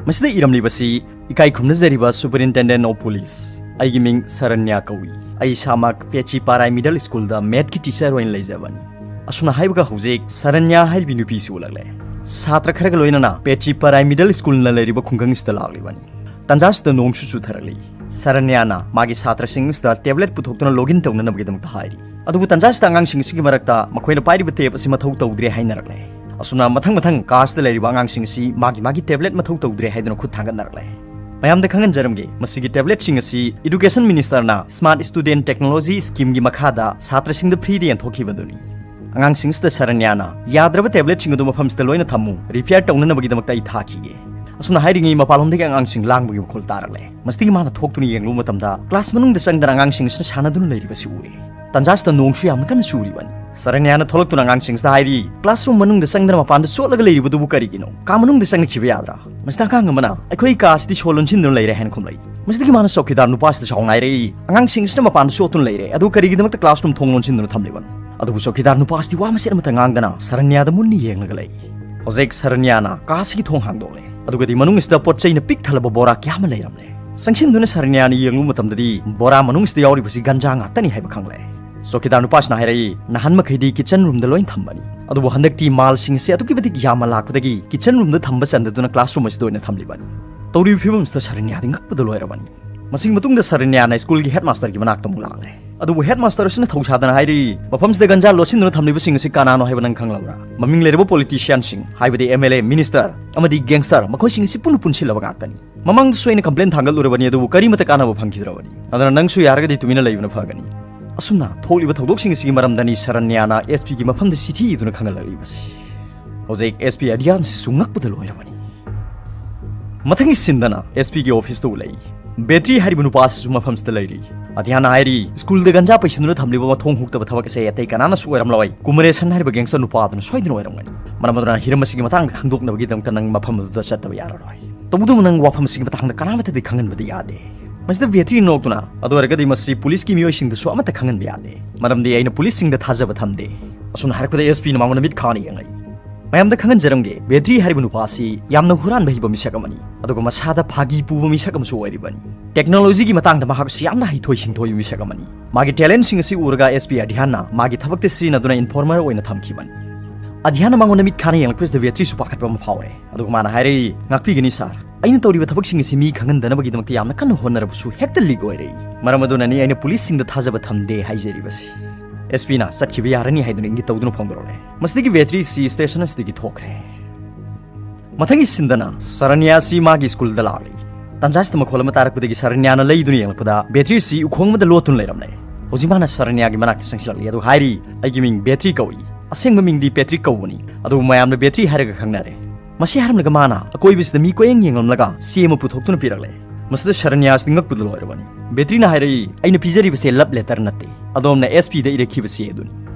ꯃꯁꯤꯗ ꯏꯔꯝꯂꯤꯕꯁꯤ, "ꯏꯀꯥꯏ ꯈꯨꯝꯅꯖꯔꯤꯕ ꯁꯨꯄꯔꯤꯟꯇꯦꯟꯗꯦꯟ ꯑꯣꯐ ꯄꯨꯂꯤꯁ, ꯑꯩꯒꯤ ꯃꯤꯡ ꯁꯔꯟꯌꯥ ꯀꯧꯏ꯫ ꯑꯩ ꯏꯁꯥꯃꯛ ꯄꯦꯆꯤꯄꯥꯔꯥꯏ ꯃꯤꯗꯜ ꯁ꯭ꯀꯨꯜꯗ ꯃꯦꯠꯀꯤ ꯇꯤꯆꯔ ꯑꯣꯏꯅ ꯂꯩꯖꯕꯅꯤ꯫" ꯑꯁꯨꯝꯅ ꯍꯥꯏꯕꯒ ꯍꯧꯖꯤꯛ ꯁꯔꯟꯌꯥ ꯍꯥꯏꯔꯤꯕꯤ ꯅꯨꯄꯤꯁꯤ ꯎꯠꯂꯛꯂꯦ꯫ ꯁꯥꯇ꯭ꯔ ꯈꯔꯒ ꯂꯣꯏꯅꯅ ꯄꯦꯆꯤꯄꯥꯔꯥꯏ ꯃꯤꯗꯜ ꯁ꯭ꯀꯨꯜꯅ ꯂꯩꯔꯤꯕ ꯈꯨꯡꯒꯪ ꯑꯁꯤꯗ ꯂꯥꯛꯂꯤꯕꯅꯤ꯫ ꯇꯟꯖꯥ ꯑꯁꯤꯗ ꯅꯣꯡꯁꯨ ꯆꯨꯊꯔꯛꯂꯤ꯫ ꯁꯔꯅ꯭ꯌꯥꯅ ꯃꯥꯒꯤ ꯁꯥꯇ꯭ꯔꯁꯤꯡ ꯑꯁꯤꯗ ꯇꯦꯕ꯭ꯂꯦꯠ ꯄꯨꯊꯣꯛꯇꯨꯅ ꯂꯣꯒꯏꯟ ꯇꯧꯅꯅꯕꯒꯤꯗꯃꯛꯇ ꯍꯥꯏꯔꯤ꯫ ꯑꯗꯨꯕꯨ ꯇꯟꯖꯥ ꯑꯁꯤꯗ ꯑꯉꯥꯡꯁꯤꯡ ꯑꯁꯤꯒꯤ ꯃꯔꯛꯇ ꯃꯈꯣꯏꯅ ꯄꯥꯏꯔꯤꯕ ꯇꯦꯕ ꯑꯁꯤ ꯃꯊꯧ ꯇꯧꯗ꯭ꯔꯦ ꯍꯥꯏꯅꯔꯛꯂꯦ꯫ ꯑꯁꯨꯝꯅ ꯃꯊꯪ ꯃꯊꯪ ꯀꯥ ꯑꯁꯤꯗ ꯂꯩꯔꯤꯕ ꯑꯉꯥꯡꯁꯤꯡ ꯑꯁꯤ ꯃꯥꯒꯤ ꯃꯥꯒꯤ ꯇꯦꯕ꯭ꯂꯦꯠ ꯃꯊꯧ ꯇꯧꯗ꯭ꯔꯦ ꯍꯥꯏꯗꯨꯅ ꯈꯨꯠ ꯊꯥꯡꯒꯠꯅꯔꯛꯂꯦ꯫ ꯃꯌꯥꯝꯗ ꯈꯪꯍꯟꯖꯔꯝꯒꯦ, ꯃꯁꯤꯒꯤ ꯇꯦꯕ꯭ꯂꯦꯠꯁꯤꯡ ꯑꯁꯤ ꯏꯗꯨꯀꯦꯁꯟ ꯃꯤꯅꯤꯁꯇꯔꯅ ꯁ꯭ꯃꯥꯔꯠ ꯁ꯭ꯇꯨꯗꯦꯟꯠ ꯇꯦꯛꯅꯣꯂꯣꯖꯤ ꯁ꯭ꯀꯤꯝꯒꯤ ꯃꯈꯥꯗ ꯁꯥꯇ꯭ꯔꯁꯤꯡꯗ ꯐ꯭ꯔꯤꯗ ꯌꯦꯟꯊꯣꯛꯈꯤꯕꯗꯨꯅꯤ꯫ ꯑꯉꯥꯡꯁꯤꯡ ꯑꯁꯤꯗ ꯁꯔꯅ꯭ꯌꯥꯅ ꯌꯥꯗ꯭ꯔꯕ ꯇꯦꯕ꯭ꯂꯦꯠꯁꯤꯡ ꯑꯗꯨ ꯃꯐꯝꯁꯤꯗ ꯂꯣꯏꯅ ꯊꯝꯃꯨ, ꯔꯤꯄꯤꯌꯔ ꯇꯧꯅꯅꯕꯒꯤꯗꯃꯛꯇ ꯑꯩ ꯊꯥꯈꯤꯒꯦ꯫ ꯑꯁꯨꯝꯅ ꯍꯥꯏꯔꯤꯉꯩ ꯃꯄꯥꯟꯂꯣꯝꯗꯒꯤ ꯑꯉꯥꯡꯁꯤꯡ ꯂꯥꯡꯕꯒꯤ ꯃꯈꯣꯜ ꯇꯥꯔꯛꯂꯦ꯫ ꯃꯁꯤꯗꯒꯤ ꯃꯥꯅ ꯊꯣꯛꯇꯨꯅ ꯌꯦꯡꯂꯨꯕ ꯃꯇꯝꯗ ꯀ꯭ꯂꯥꯁ ꯃꯅꯨꯡꯗ ꯆꯪꯗꯅ ꯑꯉꯥꯡꯁꯤꯡ ꯑꯁꯤꯅ ꯁꯥꯟꯅꯗꯨꯅ ꯂꯩꯔꯤꯕꯁꯤ ꯎꯏ꯫ ꯇꯟꯖꯥꯁꯤꯗ ꯅꯣꯡꯁꯨ ꯌꯥꯝꯅ ꯀꯟꯅ ꯆꯨꯔꯤꯕꯅꯤ꯫ ꯁꯔꯅ꯭ꯌꯥꯅ ꯊꯣꯛꯂꯛꯇꯨꯅ ꯑꯉꯥꯡꯁꯤꯡꯁꯤꯗ ꯍꯥꯏꯔꯤ, "ꯀ꯭ꯂꯥꯁꯔꯨꯝ ꯃꯅꯨꯡꯗ ꯆꯪꯗꯅ ꯃꯄꯥꯟꯗ ꯆꯣꯠꯂꯒ ꯂꯩꯔꯤꯕꯗꯨꯕꯨ ꯀꯔꯤꯒꯤꯅꯣ? ꯀꯥ ꯃꯅꯨꯡꯗ ꯆꯪꯅꯈꯤꯕ ꯌꯥꯗ꯭ꯔꯥ?" ꯃꯁꯤꯗ ꯑꯉꯥꯡ ꯑꯃꯅ, "ꯑꯩꯈꯣꯏ ꯀꯥ ꯑꯁꯤꯗꯤ ꯁꯣ ꯂꯣꯟꯁꯤꯟꯗꯨꯅ ꯂꯩꯔꯦ" ꯍꯥꯏꯅ ꯈꯨꯝꯂꯛꯏ꯫ ꯃꯁꯤꯗꯒꯤ ꯃꯥꯅ ꯆꯧꯀꯤꯗꯥꯔ ꯅꯨꯄꯥꯁꯤꯗ ꯁꯥꯎꯅ ꯍꯥꯏꯔꯛꯏ, "ꯑꯉꯥꯡꯁꯤꯡ ꯑꯁꯤꯅ ꯃꯄꯥꯟꯗ ꯆꯣꯠꯇꯨꯅ ꯂꯩꯔꯦ, ꯑꯗꯨ ꯀꯔꯤꯒꯤꯗꯃꯛꯇ ꯀ꯭ꯂꯥꯁꯔꯨꯝ ꯊꯣꯡ ꯂꯣꯟꯁꯤꯟꯗꯨꯅ ꯊꯝꯂꯤꯕꯅꯣ?" ꯑꯗꯨꯕꯨ ꯆꯧꯀꯤꯗꯥꯔ ꯅꯨꯄꯥꯁꯤꯗꯤ ꯋꯥ ꯃꯆꯦꯠ ꯑꯃꯠꯇ ꯉꯥꯡꯗꯅ ꯁꯔꯅ꯭ꯌꯥꯗ ꯃꯨꯟꯅ ꯌꯦꯡꯂꯒ ꯂꯩ꯫ ꯍꯧꯖꯤꯛ ꯁꯔꯅ꯭ꯌꯥꯅ ꯀꯥ ꯑꯁꯤꯒꯤ ꯊꯣꯡ ꯍꯥꯡꯗꯣꯛꯂꯦ꯫ ꯑꯗꯨꯒꯗꯤ ꯃꯅꯨꯡ ꯑꯁꯤꯗ ꯄꯣꯠ ꯆꯩꯅ ꯄꯤꯛ ꯊꯜꯂꯕ ꯕꯣꯔꯥ ꯀꯌꯥ ꯑꯃ ꯂꯩꯔꯝꯂꯦ꯫ ꯆꯪꯁꯤꯟꯗꯨꯅ ꯁꯔꯅ꯭ꯌꯥꯅ ꯌꯦꯡꯂꯨꯕ ꯃꯇꯝꯗꯗꯤ ꯕꯣꯔꯥ ꯃꯅꯨꯡ ꯑꯁꯤꯗ ꯌꯥꯎꯔꯤꯕꯁꯤ ꯒꯟꯖꯥ ꯉꯥꯛꯇꯅꯤ ꯍꯥꯏꯕ ꯈꯪꯂꯦ꯫ ꯆꯧꯀꯤꯗꯥꯔ ꯅꯨꯄꯥꯁꯤꯅ ꯍꯥꯏꯔꯛꯏ, "ꯅꯍꯥꯟ ꯃꯈꯩꯗꯤ ꯀꯤꯆꯟ ꯔꯨꯝꯗ ꯂꯣꯏꯅ ꯊꯝꯕꯅꯤ, ꯑꯗꯨꯕꯨ ꯍꯟꯗꯛꯇꯤ ꯃꯥꯜꯁꯤꯡ ꯑꯁꯤ ꯑꯗꯨꯛꯀꯤ ꯃꯇꯤꯛ ꯌꯥꯝꯅ ꯂꯥꯛꯄꯗꯒꯤ ꯀꯤꯆꯟ ꯔꯨꯝꯗ ꯊꯝꯕ ꯆꯟꯗꯗꯨꯅ ꯀ꯭ꯂꯥꯁꯔꯨꯝ ꯑꯁꯤꯗ ꯑꯣꯏꯅ ꯊꯝꯂꯤꯕꯅꯤ"꯫ ꯇꯧꯔꯤꯕ ꯐꯤꯕꯝ ꯑꯁꯤꯗ ꯁꯔꯅ꯭ꯌꯥꯗꯤ ꯉꯛꯄꯗ ꯂꯣꯏꯔꯕꯅꯤ꯫ ꯃꯁꯤꯒꯤ ꯃꯇꯨꯡꯗ ꯁꯔꯅ꯭ꯌꯥꯅ ꯁ꯭ꯀꯨꯜꯒꯤ ꯍꯦꯗꯃꯥꯁꯇꯔꯒꯤ ꯃꯅꯥꯛꯇ ꯑꯃꯨꯛ ꯂꯥꯛꯂꯦ꯫ ꯑꯗꯨꯕꯨ ꯍꯦꯗꯃꯥꯁꯇꯔ ꯑꯁꯤꯅ ꯊꯧꯁꯥꯗꯅ ꯍꯥꯏꯔꯤ, "ꯃꯐꯝꯁꯤꯗ ꯒꯟꯖꯥ ꯂꯣꯠꯁꯤꯟꯗꯨꯅ ꯊꯝꯂꯤꯕꯁꯤꯡ ꯑꯁꯤ ꯀꯅꯥꯅꯣ ꯍꯥꯏꯕ ꯅꯪ ꯈꯪꯂꯕ꯭ꯔꯥ? ꯃꯃꯤꯡ ꯂꯩꯔꯕ ꯄꯣꯂꯤꯇꯤꯁꯤꯌꯥꯟꯁꯤꯡ, ꯍꯥꯏꯕꯗꯤ ꯑꯦꯝ ꯑꯦꯜ ꯑꯦ, ꯃꯤꯅꯤꯁꯇꯔ ꯑꯃꯗꯤ ꯒꯦꯡꯁꯇꯔ, ꯃꯈꯣꯏꯁꯤꯡ ꯑꯁꯤ ꯄꯨꯟꯅ ꯄꯨꯟꯁꯤꯜꯂꯕ ꯉꯥꯛꯇꯅꯤ꯫ ꯃꯃꯥꯡꯗꯁꯨ ꯑꯩꯅ ꯀꯝꯄ꯭ꯂꯦꯟ ꯊꯥꯡꯒꯠꯂꯨꯔꯕꯅꯤ, ꯑꯗꯨꯕꯨ ꯀꯔꯤꯃꯠꯇ ꯀꯥꯟꯅꯕ ꯐꯪꯈꯤꯗ꯭ꯔꯕꯅꯤ꯫ ꯑꯗꯨꯅ ꯅꯪꯁꯨ ꯌꯥꯔꯒꯗꯤ ꯇꯨꯃꯤꯟꯅ ꯂꯩꯕꯅ ꯐꯒꯅꯤ"꯫ ꯑꯁꯨꯝꯅ ꯊꯣꯛꯂꯤꯕ ꯊꯧꯗꯣꯛꯁꯤꯡ ꯑꯁꯤꯒꯤ ꯃꯔꯝꯗꯅꯤ ꯁꯔꯅ꯭ꯌꯥꯅ ꯑꯦꯁ ꯄꯤꯒꯤ ꯃꯐꯝꯗ ꯆꯤꯊꯤ ꯏꯗꯨꯅ ꯈꯪꯍꯜꯂꯛꯂꯤꯕꯁꯤ꯫ ꯍꯧꯖꯤꯛ ꯑꯦꯁ ꯄꯤ ꯑꯙ꯭ꯌꯥꯟꯁꯤꯁꯨ ꯉꯛꯄꯗ ꯂꯣꯏꯔꯕꯅꯤ꯫ ꯃꯊꯪꯒꯤ ꯁꯤꯟꯗꯅ ꯑꯦꯁ ꯄꯤꯒꯤ ꯑꯣꯐꯤꯁꯇ ꯎꯠꯂꯛꯏ꯫ ꯕꯦꯇ꯭ꯔꯤ ꯍꯥꯏꯔꯤꯕ ꯅꯨꯄꯥ ꯑꯁꯤꯁꯨ ꯃꯐꯝꯁꯤꯗ ꯂꯩꯔꯤ꯫ ꯑꯙ꯭ꯌꯥꯟꯅ ꯍꯥꯏꯔꯤ, "ꯁ꯭ꯀꯨꯜꯗ ꯒꯟꯖꯥ ꯄꯩꯁꯤꯟꯗꯨꯅ ꯊꯝꯂꯤꯕ ꯃꯊꯣꯡ ꯍꯨꯛꯇꯕ ꯊꯕꯛ ꯑꯁꯦ ꯑꯇꯩ ꯀꯅꯥꯅꯁꯨ ꯑꯣꯏꯔꯝꯂꯣꯏ, ꯀꯨꯃꯔꯦꯁꯟ ꯍꯥꯏꯔꯤꯕ ꯒꯦꯡꯁꯇꯔ ꯅꯨꯄꯥ ꯑꯗꯨꯅ ꯁꯣꯏꯗꯅ ꯑꯣꯏꯔꯝꯒꯅꯤ꯫ ꯃꯔꯝ ꯑꯗꯨꯅ ꯍꯤꯔꯝ ꯑꯁꯤꯒꯤ ꯃꯇꯥꯡꯗ ꯈꯪꯗꯣꯛꯅꯕꯒꯤꯗꯃꯛꯇ ꯅꯪ ꯃꯐꯝ ꯑꯗꯨꯗ ꯆꯠꯇꯕ ꯌꯥꯔꯔꯣꯏ꯫ ꯇꯧꯕꯇꯕꯨ ꯅꯪ ꯋꯥꯐꯝ ꯑꯁꯤꯒꯤ ꯃꯇꯥꯡꯗ ꯀꯅꯥꯃꯠꯇꯗꯤ ꯈꯪꯍꯟꯕꯗꯤ ꯌꯥꯗꯦ"꯫ ꯃꯁꯤꯗ ꯕꯦꯇ꯭ꯔꯤ ꯅꯣꯛꯇꯨꯅ, "ꯑꯗꯨ ꯑꯣꯏꯔꯒꯗꯤ ꯃꯁꯤ ꯄꯨꯂꯤꯁꯀꯤ ꯃꯤꯑꯣꯏꯁꯤꯡꯗꯁꯨ ꯑꯃꯠꯇ ꯈꯪꯍꯟꯕ ꯌꯥꯗꯦ, ꯃꯔꯝꯗꯤ ꯑꯩꯅ ꯄꯨꯂꯤꯁꯁꯤꯡꯗ ꯊꯥꯖꯕ ꯊꯝꯗꯦ"꯫ ꯑꯁꯨꯝꯅ ꯍꯥꯏꯔꯛꯄꯗ ꯑꯦꯁ ꯄꯤꯅ ꯃꯉꯣꯟꯗ ꯃꯤꯠ ꯈꯥꯅ ꯌꯦꯡꯂꯛꯏ꯫ ꯃꯌꯥꯝꯗ ꯈꯪꯍꯟꯖꯔꯝꯒꯦ, ꯕꯦꯇ꯭ꯔꯤ ꯍꯥꯏꯔꯤꯕ ꯅꯨꯄꯥ ꯑꯁꯤ ꯌꯥꯝꯅ ꯍꯨꯔꯥꯟꯕ ꯍꯩꯕ ꯃꯤꯁꯛ ꯑꯃꯅꯤ, ꯑꯗꯨꯒ ꯃꯁꯥꯗ ꯐꯥꯒꯤ ꯄꯨꯕ ꯃꯤꯁꯛ ꯑꯃꯁꯨ ꯑꯣꯏꯔꯤꯕꯅꯤ꯫ ꯇꯦꯛꯅꯣꯂꯣꯖꯤꯒꯤ ꯃꯇꯥꯡꯗ ꯃꯍꯥꯛ ꯑꯁꯤ ꯌꯥꯝꯅ ꯍꯩꯊꯣꯏ ꯁꯤꯡꯊꯣꯏꯕ ꯃꯤꯁꯛ ꯑꯃꯅꯤ꯫ ꯃꯥꯒꯤ ꯇꯦꯂꯦꯟꯁꯤꯡ ꯑꯁꯤ ꯎꯔꯒ ꯑꯦꯁ ꯄꯤ ꯑꯙ꯭ꯌꯥꯟꯅ ꯃꯥꯒꯤ ꯊꯕꯛꯇ ꯁꯤꯖꯤꯟꯅꯗꯨꯅ ꯏꯟꯐꯣꯔꯃꯔ ꯑꯣꯏꯅ ꯊꯝꯈꯤꯕꯅꯤ꯫ ꯑꯙ꯭ꯌꯥꯅ ꯃꯉꯣꯟꯗ ꯃꯤꯠ ꯈꯥꯅ ꯌꯦꯡꯂꯛꯄꯁꯤꯗ ꯕꯦꯇ꯭ꯔꯤꯁꯨ ꯄꯥꯈꯠꯄ ꯑꯃ ꯐꯥꯎꯔꯦ꯫ ꯑꯗꯨꯒ ꯃꯥꯅ ꯍꯥꯏꯔꯛꯏ, "ꯉꯥꯛꯄꯤꯒꯅꯤ ꯁꯥꯔ, ꯑꯩꯅ ꯇꯧꯔꯤꯕ ꯊꯕꯛꯁꯤꯡ ꯑꯁꯤ ꯃꯤ ꯈꯪꯍꯟꯗꯅꯕꯒꯤꯗꯃꯛꯇ ꯌꯥꯝꯅ ꯀꯟꯅ ꯍꯣꯠꯅꯔꯕꯁꯨ ꯍꯦꯛꯇ ꯂꯤꯛ ꯑꯣꯏꯔꯛꯏ꯫ ꯃꯔꯝ ꯑꯗꯨꯅꯅꯤ ꯑꯩꯅ ꯄꯨꯂꯤꯁꯁꯤꯡꯗ ꯊꯥꯖꯕ ꯊꯝꯗꯦ ꯍꯥꯏꯖꯔꯤꯕꯁꯤ"꯫ ꯑꯦꯁ ꯄꯤꯅ ꯆꯠꯈꯤꯕ ꯌꯥꯔꯅꯤ ꯍꯥꯏꯗꯨꯅ ꯏꯪꯒꯤꯠ ꯇꯧꯗꯨꯅ ꯐꯣꯡꯗꯣꯔꯛꯂꯦ꯫ ꯃꯁꯤꯗꯒꯤ ꯕꯦꯇ꯭ꯔꯤꯁꯤ ꯁ꯭ꯇꯦꯁꯟ ꯑꯁꯤꯗꯒꯤ ꯊꯣꯛꯈ꯭ꯔꯦ꯫ ꯃꯊꯪꯒꯤ ꯁꯤꯟꯗꯅ ꯁꯔꯅ꯭ꯌꯥꯁꯤ ꯃꯥꯒꯤ ꯁ꯭ꯀꯨꯜꯗ ꯂꯥꯛꯂꯤ꯫ ꯇꯟꯖꯥꯁꯤꯗ ꯃꯈꯣꯜ ꯑꯃ ꯇꯥꯔꯛꯄꯗꯒꯤ ꯁꯔꯅ꯭ꯌꯥꯅ ꯂꯩꯗꯨꯅ ꯌꯦꯡꯂꯛꯄꯗ ꯕꯦꯇ꯭ꯔꯤꯁꯤ ꯎꯈꯣꯡ ꯑꯃꯗ ꯂꯣꯠꯇꯨꯅ ꯂꯩꯔꯝꯂꯦ꯫ ꯍꯧꯖꯤꯛ ꯃꯥꯅ ꯁꯔꯅ꯭ꯌꯥꯒꯤ ꯃꯅꯥꯛꯇ ꯆꯪꯁꯤꯜꯂꯛꯂꯤ꯫ ꯑꯗꯨ ꯍꯥꯏꯔꯤ, "ꯑꯩꯒꯤ ꯃꯤꯡ ꯕꯦꯇ꯭ꯔꯤ ꯀꯧꯏ꯫ ꯑꯁꯦꯡꯕ ꯃꯤꯡꯗꯤ ꯄꯦꯇ꯭ꯔꯤꯛ ꯀꯧꯕꯅꯤ, ꯑꯗꯨꯕꯨ ꯃꯌꯥꯝꯅ ꯕꯦꯇ꯭ꯔꯤ ꯍꯥꯏꯔꯒ ꯈꯪꯅꯔꯦ"꯫ ꯃꯁꯤ ꯍꯥꯏꯔꯝꯂꯒ ꯃꯥꯅ ꯑꯀꯣꯏꯕꯁꯤꯗ ꯃꯤ ꯀꯣꯌꯦꯡ ꯌꯦꯡꯂꯝꯂꯒ ꯆꯦ ꯑꯃ ꯄꯨꯊꯣꯛꯇꯨꯅ ꯄꯤꯔꯛꯂꯦ꯫ ꯃꯁꯤꯗ ꯁꯔꯅ꯭ꯌꯥꯁꯤꯗꯤ ꯉꯛꯄꯗ ꯂꯣꯏꯔꯕꯅꯤ꯫ ꯕꯦꯇ꯭ꯔꯤꯅ ꯍꯥꯏꯔꯛꯏ, "ꯑꯩꯅ ꯄꯤꯖꯔꯤꯕꯁꯦ ꯂꯕ ꯂꯦꯇꯔ ꯅꯠꯇꯦ, ꯑꯗꯣꯝꯅ ꯑꯦꯁ ꯄꯤꯗ ꯏꯔꯛꯈꯤꯕ ꯆꯦ ꯑꯗꯨꯅꯤ"꯫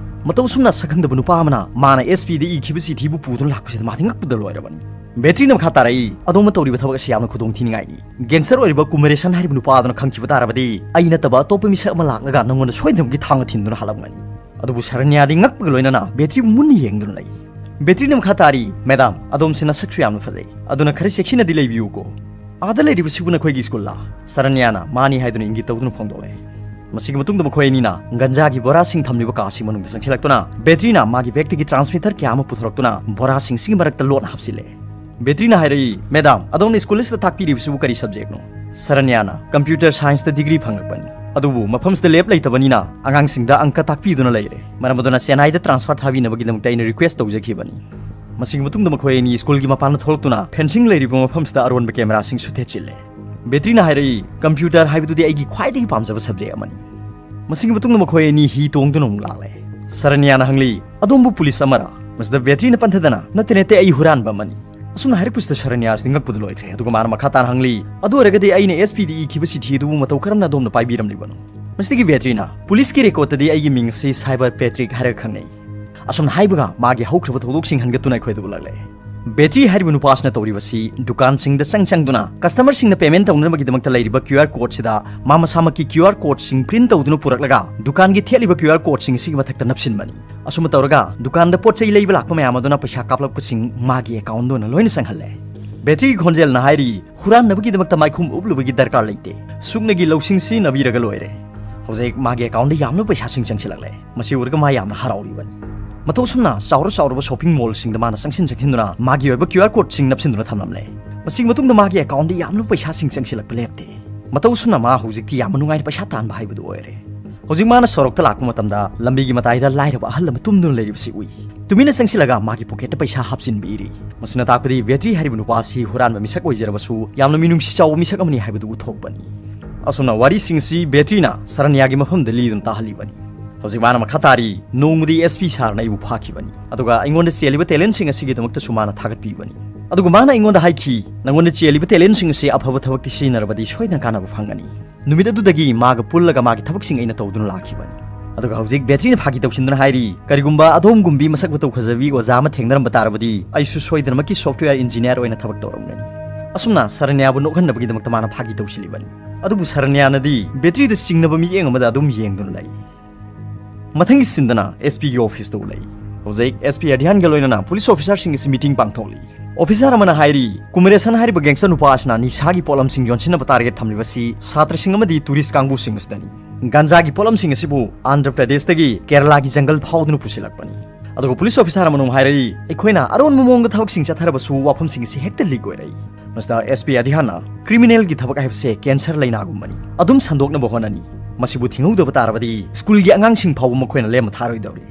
ꯃꯇꯧ ꯑꯁꯨꯝꯅ ꯁꯛꯈꯪꯗꯕ ꯅꯨꯄꯥ ꯑꯃꯅ ꯃꯥꯅ ꯑꯦꯁ ꯄꯤꯗ ꯏꯈꯤꯕ ꯆꯤꯊꯤꯕꯨ ꯄꯨꯗꯨꯅ ꯂꯥꯛꯄꯁꯤꯗ ꯃꯥꯗꯤ ꯉꯛꯄꯗ ꯂꯣꯏꯔꯕꯅꯤ꯫ ꯕꯦꯇ꯭ꯔꯤꯅ ꯃꯈꯥ ꯇꯥꯔꯛꯏ, "ꯑꯗꯣꯝꯅ ꯇꯧꯔꯤꯕ ꯊꯕꯛ ꯑꯁꯤ ꯌꯥꯝꯅ ꯈꯨꯗꯣꯡꯊꯤꯅꯤꯡꯉꯥꯏꯅꯤ꯫ ꯒꯦꯡꯁꯇꯔ ꯑꯣꯏꯔꯤꯕ ꯀꯨꯃꯔꯦꯁꯟ ꯍꯥꯏꯔꯤꯕ ꯅꯨꯄꯥ ꯑꯗꯨꯅ ꯈꯪꯈꯤꯕ ꯇꯥꯔꯕꯗꯤ ꯑꯩ ꯅꯠꯇꯕ ꯑꯇꯣꯞꯄ ꯃꯤꯁꯛ ꯑꯃ ꯂꯥꯛꯂꯒ ꯅꯪꯉꯣꯟꯗ ꯁꯣꯏꯗꯅꯃꯛꯀꯤ ꯊꯥꯡꯅ ꯊꯤꯟꯗꯨꯅ ꯍꯥꯠꯂꯝꯒꯅꯤ"꯫ ꯑꯗꯨꯕꯨ ꯁꯔꯅ꯭ꯌꯥꯗꯤ ꯉꯛꯄꯒ ꯂꯣꯏꯅꯅ ꯕꯦꯇ꯭ꯔꯤꯕꯨ ꯃꯨꯟꯅ ꯌꯦꯡꯗꯨꯅ ꯂꯩ꯫ ꯕꯦꯇ꯭ꯔꯤꯅ ꯃꯈꯥ ꯇꯥꯔꯤ, "ꯃꯦꯗꯥꯝ, ꯑꯗꯣꯝꯁꯤ ꯅꯁꯛꯁꯨ ꯌꯥꯝꯅ ꯐꯖꯩ, ꯑꯗꯨꯅ ꯈꯔ ꯆꯦꯛꯁꯤꯟꯅꯗꯤ ꯂꯩꯕꯤꯌꯨꯀꯣ꯫ ꯑꯥꯗ ꯂꯩꯔꯤꯕꯁꯤꯕꯨ ꯅꯈꯣꯏꯒꯤ ꯁ꯭ꯀꯨꯜꯂꯥ?" ꯁꯔꯅ꯭ꯌꯥꯅ "ꯃꯥꯅꯤ" ꯍꯥꯏꯗꯨꯅ ꯏꯪꯒꯤꯠ ꯇꯧꯗꯨꯅ ꯐꯣꯡꯗꯣꯛꯂꯦ꯫ ꯃꯁꯤꯒꯤ ꯃꯇꯨꯡꯗ ꯃꯈꯣꯏ ꯑꯅꯤꯅ ꯒꯟꯖꯥꯒꯤ ꯕꯣꯔꯥꯁꯤꯡ ꯊꯝꯂꯤꯕ ꯀꯥꯁꯤ ꯃꯅꯨꯡꯗ ꯆꯪꯁꯤꯜꯂꯛꯇꯨꯅ ꯕꯦꯇ꯭ꯔꯤꯅ ꯃꯥꯒꯤ ꯕꯦꯒꯇꯒꯤ ꯇ꯭ꯔꯥꯟꯁꯃꯤꯇꯔ ꯀꯌꯥ ꯑꯃ ꯄꯨꯊꯣꯔꯛꯇꯨꯅ ꯕꯣꯔꯥꯁꯤꯡꯁꯤꯒꯤ ꯃꯔꯛꯇ ꯂꯣꯠꯅ ꯍꯥꯞꯆꯤꯜꯂꯦ꯫ ꯕꯦꯇ꯭ꯔꯤꯅ ꯍꯥꯏꯔꯛꯏ, "ꯃꯦꯗꯥꯝ, ꯑꯗꯣꯝꯅ ꯁ꯭ꯀꯨꯜ ꯑꯁꯤꯗ ꯇꯥꯛꯄꯤꯔꯤꯕꯁꯤꯕꯨ ꯀꯔꯤ ꯁꯕꯖꯦꯛꯅꯣ?" ꯁꯔꯅ꯭ꯌꯥꯅ, "ꯀꯝꯄ꯭ꯌꯨꯇꯔ ꯁꯥꯏꯟꯁꯇ ꯗꯤꯒ꯭ꯔꯤ ꯐꯪꯂꯛꯄꯅꯤ, ꯑꯗꯨꯕꯨ ꯃꯐꯝꯁꯤꯗ ꯂꯦꯕ ꯂꯩꯇꯕꯅꯤꯅ ꯑꯉꯥꯡꯁꯤꯡꯗ ꯑꯪꯀ ꯇꯥꯛꯄꯤꯗꯨꯅ ꯂꯩꯔꯦ꯫ ꯃꯔꯝ ꯑꯗꯨꯅ ꯆꯦꯟꯅꯥꯏꯗ ꯇ꯭ꯔꯥꯟꯁꯐꯔ ꯊꯥꯕꯤꯅꯕꯒꯤꯗꯃꯛꯇ ꯑꯩꯅ ꯔꯤꯀ꯭ꯋꯦꯁ ꯇꯧꯖꯈꯤꯕꯅꯤ"꯫ ꯃꯁꯤꯒꯤ ꯃꯇꯨꯡꯗ ꯃꯈꯣꯏ ꯑꯅꯤ ꯁ꯭ꯀꯨꯜꯒꯤ ꯃꯄꯥꯟꯗ ꯊꯣꯛꯂꯛꯇꯨꯅ ꯐꯦꯟꯁꯤꯡ ꯂꯩꯔꯤꯕ ꯃꯐꯝꯁꯤꯗ ꯑꯔꯣꯟꯕ ꯀꯦꯃꯦꯔꯥꯁꯤꯡꯁꯨ ꯊꯦꯠꯆꯤꯜꯂꯦ꯫ ꯕꯦꯇ꯭ꯔꯤꯅ ꯍꯥꯏꯔꯛꯏ, "ꯀꯝꯄ꯭ꯌꯨꯇꯔ ꯍꯥꯏꯕꯗꯨꯗꯤ ꯑꯩꯒꯤ ꯈ꯭ꯋꯥꯏꯗꯒꯤ ꯄꯥꯝꯖꯕ ꯁꯕꯖꯦꯛ ꯑꯃꯅꯤ"꯫ ꯃꯁꯤꯒꯤ ꯃꯇꯨꯡꯗ ꯃꯈꯣꯏ ꯑꯅꯤ ꯍꯤ ꯇꯣꯡꯗꯨꯅ ꯑꯃꯨꯛ ꯂꯥꯛꯂꯦ꯫ ꯁꯔꯅ꯭ꯌꯥꯅ ꯍꯪꯂꯤ, "ꯑꯗꯣꯝꯕꯨ ꯄꯨꯂꯤꯁ ꯑꯃꯔꯥ?" ꯃꯁꯤꯗ ꯕꯦꯇ꯭ꯔꯤꯅ ꯄꯟꯊꯗꯅ, "ꯅꯠꯇꯦ, ꯅꯠꯇꯦ, ꯑꯩ ꯍꯨꯔꯥꯟꯕ ꯑꯃꯅꯤ"꯫ ꯑꯁꯨꯝꯅ ꯍꯥꯏꯔꯛꯄꯁꯤꯗ ꯁꯔꯅ꯭ꯌꯥꯁꯤꯗꯤ ꯉꯛꯄꯗ ꯂꯣꯏꯈ꯭ꯔꯦ꯫ ꯑꯗꯨꯒ ꯃꯥꯅ ꯃꯈꯥ ꯇꯥꯅ ꯍꯪꯂꯤ, "ꯑꯗꯨ ꯑꯣꯏꯔꯒꯗꯤ ꯑꯩꯅ ꯑꯦꯁ ꯄꯤꯗ ꯏꯈꯤꯕ ꯆꯤꯊꯤ ꯑꯗꯨꯕꯨ ꯃꯇꯧ ꯀꯔꯝꯅ ꯑꯗꯣꯝꯅ ꯄꯥꯏꯕꯤꯔꯝꯂꯤꯕꯅꯣ?" ꯃꯁꯤꯗꯒꯤ ꯕꯦꯇ꯭ꯔꯤꯅ, "ꯄꯨꯂꯤꯁꯀꯤ ꯔꯦꯀꯣꯔꯠꯇꯗꯤ ꯑꯩꯒꯤ ꯃꯤꯡ ꯑꯁꯤ ꯁꯥꯏꯕꯔ ꯄꯦꯇ꯭ꯔꯤꯛ ꯍꯥꯏꯔꯒ ꯈꯪꯅꯩ"꯫ ꯑꯁꯨꯝꯅ ꯍꯥꯏꯕꯒ ꯃꯥꯒꯤ ꯍꯧꯈ꯭ꯔꯕ ꯊꯧꯗꯣꯛꯁꯤꯡ ꯍꯟꯒꯠꯇꯨꯅ ꯑꯩꯈꯣꯏꯗ ꯎꯠꯂꯛꯂꯦ꯫ ꯕꯦꯇ꯭ꯔꯤ ꯍꯥꯏꯔꯤꯕ ꯅꯨꯄꯥꯁꯤꯅ ꯇꯧꯔꯤꯕꯁꯤ ꯗꯨꯀꯥꯟꯁꯤꯡꯗ ꯆꯪ ꯆꯪꯗꯨꯅ ꯀꯁꯇꯃꯔꯁꯤꯡꯅ ꯄꯦꯃꯦꯟ ꯇꯧꯅꯅꯕꯒꯤꯗꯃꯛꯇ ꯂꯩꯔꯤꯕ ꯀ꯭ꯌꯨ ꯑꯥꯔ ꯀꯣꯗꯁꯤꯗ ꯃꯥ ꯃꯁꯥꯃꯛꯀꯤ ꯀ꯭ꯌꯨ ꯑꯥꯔ ꯀꯣꯗꯁꯤꯡ ꯄ꯭ꯔꯤꯟ ꯇꯧꯗꯨꯅ ꯄꯨꯔꯛꯂꯒ ꯗꯨꯀꯥꯟꯒꯤ ꯊꯦꯠꯂꯤꯕ ꯀ꯭ꯌꯨ ꯑꯥꯔ ꯀꯣꯗꯁꯤꯡ ꯑꯁꯤꯒꯤ ꯃꯊꯛꯇ ꯅꯞꯁꯤꯟꯕꯅꯤ꯫ ꯑꯁꯨꯝꯅ ꯇꯧꯔꯒ ꯗꯨꯀꯥꯟꯗ ꯄꯣꯠ ꯆꯩ ꯂꯩꯕ ꯂꯥꯛꯄ ꯃꯌꯥꯝ ꯑꯗꯨꯅ ꯄꯩꯁꯥ ꯀꯥꯞꯂꯛꯄꯁꯤꯡ ꯃꯥꯒꯤ ꯑꯦꯀꯥꯎꯟꯗ ꯑꯣꯏꯅ ꯂꯣꯏꯅ ꯆꯪꯍꯜꯂꯦ꯫ ꯕꯦꯇ꯭ꯔꯤꯒꯤ ꯈꯣꯟꯖꯦꯜꯅ ꯍꯥꯏꯔꯤ, "ꯍꯨꯔꯥꯟꯅꯕꯒꯤꯗꯃꯛꯇ ꯃꯥꯏꯈꯨꯝ ꯎꯞꯂꯨꯕꯒꯤ ꯗꯔꯀꯥꯔ ꯂꯩꯇꯦ꯫ ꯁꯨꯞꯅꯒꯤ ꯂꯧꯁꯤꯡ ꯁꯤꯖꯤꯟꯅꯕꯤꯔꯒ ꯂꯣꯏꯔꯦ"꯫ ꯍꯧꯖꯤꯛ ꯃꯥꯒꯤ ꯑꯦꯀꯥꯎꯟꯗ ꯌꯥꯝꯂꯕ ꯄꯩꯁꯥꯁꯤꯡ ꯆꯪꯁꯤꯜꯂꯛꯂꯦ꯫ ꯃꯁꯤ ꯎꯔꯒ ꯃꯥ ꯌꯥꯝꯅ ꯍꯔꯥꯎꯔꯤꯕꯅꯤ꯫ ꯃꯇꯧ ꯑꯁꯨꯝꯅ ꯆꯥꯎꯔ ꯆꯥꯎꯔꯕ ꯁꯣꯄꯤꯡ ꯃꯣꯜꯁꯤꯡꯗ ꯃꯥꯅ ꯆꯪꯁꯤꯟ ꯆꯪꯁꯤꯟꯗꯨꯅ ꯃꯥꯒꯤ ꯑꯣꯏꯕ QR codeꯁꯤꯡ ꯅꯞꯁꯤꯟꯗꯨꯅ ꯊꯝꯂꯝꯂꯦ꯫ ꯃꯁꯤꯒꯤ ꯃꯇꯨꯡꯗ ꯃꯥꯒꯤ accountꯗ ꯌꯥꯝꯂꯕ ꯄꯩꯁꯥꯁꯤꯡ ꯆꯪꯁꯤꯜꯂꯛꯄ ꯂꯦꯞꯇꯦ꯫ ꯃꯇꯧ ꯑꯁꯨꯝꯅ ꯃꯥ ꯍꯧꯖꯤꯛꯇꯤ ꯌꯥꯝꯅ ꯅꯨꯡꯉꯥꯏꯅ ꯄꯩꯁꯥ ꯇꯥꯟꯕ ꯍꯥꯏꯕꯗꯨ ꯑꯣꯏꯔꯦ꯫ ꯍꯧꯖꯤꯛ ꯃꯥꯅ ꯁꯣꯔꯣꯛꯇ ꯂꯥꯛꯄ ꯃꯇꯝꯗ ꯂꯝꯕꯤꯒꯤ ꯃꯇꯥꯏꯗ ꯂꯥꯏꯔꯕ ꯑꯍꯜ ꯑꯃ ꯇꯨꯝꯗꯨꯅ ꯂꯩꯔꯤꯕꯁꯤ ꯎꯏ꯫ ꯇꯨꯃꯤꯟꯅ ꯆꯪꯁꯤꯜꯂꯒ ꯃꯥꯒꯤ pocketꯇ ꯄꯩꯁꯥ ꯍꯥꯞꯆꯤꯟꯕꯤꯔꯤ꯫ ꯃꯁꯤꯅ ꯇꯥꯛꯄꯗꯤ ꯕꯦꯇ꯭ꯔꯤ ꯍꯥꯏꯔꯤꯕ ꯅꯨꯄꯥ ꯑꯁꯤ ꯍꯨꯔꯥꯟꯕ ꯃꯤꯁꯛ ꯑꯣꯏꯖꯔꯕꯁꯨ ꯌꯥꯝꯅ ꯃꯤꯅꯨꯡꯁꯤ ꯆꯥꯎꯕ ꯃꯤꯁꯛ ꯑꯃꯅꯤ ꯍꯥꯏꯕꯗꯨ ꯎꯠꯊꯣꯛꯄꯅꯤ꯫ ꯑꯁꯨꯝꯅ ꯋꯥꯔꯤꯁꯤꯡꯁꯤ ꯕꯦꯇ꯭ꯔꯤꯅ ꯁꯔꯅ꯭ꯌꯥꯒꯤ ꯃꯐꯝꯗ ꯂꯤꯗꯨꯅ ꯇꯥꯍꯜꯂꯤꯕꯅꯤ꯫ ꯍꯧꯖꯤꯛ ꯃꯥꯅ ꯃꯈꯥ ꯇꯥꯔꯤ, "ꯅꯣꯡꯃꯗꯤ SP sirꯅ ꯑꯩꯕꯨ ꯐꯥꯈꯤꯕꯅꯤ꯫ ꯑꯗꯨꯒ ꯑꯩꯉꯣꯟꯗ ꯆꯦꯜꯂꯤꯕ talentꯁꯤꯡ ꯑꯁꯤꯒꯤꯗꯃꯛꯇꯁꯨ ꯃꯥꯅ ꯊꯥꯒꯠꯄꯤꯕꯅꯤ꯫ ꯑꯗꯨꯒ ꯃꯥꯅ ꯑꯩꯉꯣꯟꯗ ꯍꯥꯏꯈꯤ, 'ꯅꯪꯉꯣꯟꯗ ꯆꯦꯜꯂꯤꯕ talentꯁꯤꯡ ꯑꯁꯤ ꯑꯐꯕ ꯊꯕꯛꯇ ꯁꯤꯖꯤꯟꯅꯔꯕꯗꯤ ꯁꯣꯏꯗꯅ ꯀꯥꯟꯅꯕ ꯐꯪꯒꯅꯤ.' ꯅꯨꯃꯤꯠ ꯑꯗꯨꯗꯒꯤ ꯃꯥꯒ ꯄꯨꯜꯂꯒ ꯃꯥꯒꯤ ꯊꯕꯛꯁꯤꯡ ꯑꯩꯅ ꯇꯧꯗꯨꯅ ꯂꯥꯛꯈꯤꯕꯅꯤ꯫ ꯑꯗꯨꯒ ꯍꯧꯖꯤꯛ ꯕꯦꯇ꯭ꯔꯤꯅ ꯐꯥꯒꯤ ꯇꯧꯁꯤꯟꯗꯨꯅ ꯍꯥꯏꯔꯤ, "ꯀꯔꯤꯒꯨꯝꯕ ꯑꯗꯣꯝꯒꯨꯝꯕꯤ ꯃꯁꯛ ꯃꯇꯧ ꯐꯖꯕꯤ ꯑꯣꯖꯥ ꯑꯃ ꯊꯦꯡꯅꯔꯝꯕ ꯇꯥꯔꯕꯗꯤ ꯑꯩꯁꯨ ꯁꯣꯏꯗꯅꯃꯛꯀꯤ software engineer ꯑꯣꯏꯅ ꯊꯕꯛ ꯇꯧꯔꯝꯒꯅꯤ꯫" ꯑꯁꯨꯝꯅ ꯁꯔꯅ꯭ꯌꯥꯕꯨ ꯅꯣꯛꯍꯟꯅꯕꯒꯤꯗꯃꯛꯇ ꯃꯥꯅ ꯐꯥꯒꯤ ꯇꯧꯁꯤꯜꯂꯤꯕꯅꯤ꯫ ꯑꯗꯨꯕꯨ ꯁꯔꯅ꯭ꯌꯥꯅꯗꯤ ꯕꯦꯇ꯭ꯔꯤꯗ ꯆꯤꯡꯅꯕ ꯃꯤꯠꯌꯦꯡ ꯑꯃꯗ ꯑꯗꯨꯝ ꯌꯦꯡꯗꯨꯅ ꯂꯩ꯫ ꯃꯊꯪꯒꯤ ꯁꯤꯟꯗꯅ SPꯒꯤ officeꯇ ꯎꯠꯂꯛꯏ꯫ ꯍꯧꯖꯤꯛ SP ꯑꯙ꯭ꯌꯥꯟꯒ ꯂꯣꯏꯅꯅ police officerꯁꯤꯡ ꯑꯁꯤ meeting ꯄꯥꯡꯊꯣꯛꯂꯤ꯫ Officer ꯑꯃꯅ ꯍꯥꯏꯔꯤ, "ꯀꯨꯃꯔꯦꯁꯟ ꯍꯥꯏꯔꯤꯕ gangster ꯅꯨꯄꯥ ꯑꯁꯤꯅ ꯅꯤꯁꯥꯒꯤ ꯄꯣꯠꯂꯝꯁꯤꯡ ꯌꯣꯟꯁꯤꯟꯅꯕ target ꯊꯝꯂꯤꯕꯁꯤ ꯁꯥꯇ꯭ꯔꯁꯤꯡ ꯑꯃꯗꯤ tourist ꯀꯥꯡꯕꯨꯁꯤꯡ ꯑꯁꯤꯗꯅꯤ꯫ ꯒꯟꯖꯥꯒꯤ ꯄꯣꯠꯂꯝꯁꯤꯡ ꯑꯁꯤꯕꯨ ꯑꯟꯙ꯭ꯔ ꯄ꯭ꯔꯗꯦꯁꯇꯒꯤ ꯀꯦꯔꯂꯥꯒꯤ ꯖꯪꯒꯜ ꯐꯥꯎꯗꯨꯅ ꯄꯨꯁꯤꯜꯂꯛꯄꯅꯤ꯫" ꯑꯗꯨꯒ police officer ꯑꯃꯅ ꯑꯃꯨꯛ ꯍꯥꯏꯔꯛꯏ, "ꯑꯩꯈꯣꯏꯅ ꯑꯔꯣꯟꯕ ꯃꯑꯣꯡꯗ ꯊꯕꯛꯁꯤꯡ ꯆꯠꯊꯔꯕꯁꯨ ꯋꯥꯐꯝꯁꯤꯡ ꯑꯁꯤ ꯍꯦꯛꯇ leak ꯑꯣꯏꯔꯛꯏ꯫" ꯃꯁꯤꯗ SP ꯑꯙ꯭ꯌꯥꯟꯅ, "Criminalꯒꯤ ꯊꯕꯛ ꯍꯥꯏꯕꯁꯦ cancer ꯂꯩꯅꯥꯒꯨꯝꯕꯅꯤ꯫ ꯑꯗꯨꯝ ꯁꯟꯗꯣꯛꯅꯕ ꯍꯣꯠꯅꯅꯤ꯫ ꯃꯁꯤꯕꯨ ꯊꯤꯡꯍꯧꯗꯕ ꯇꯥꯔꯕꯗꯤ schoolꯒꯤ ꯑꯉꯥꯡꯁꯤꯡ ꯐꯥꯎꯕ ꯃꯈꯣꯏꯅ ꯂꯦꯝꯅ ꯊꯥꯔꯣꯏꯗꯧꯔꯤ꯫"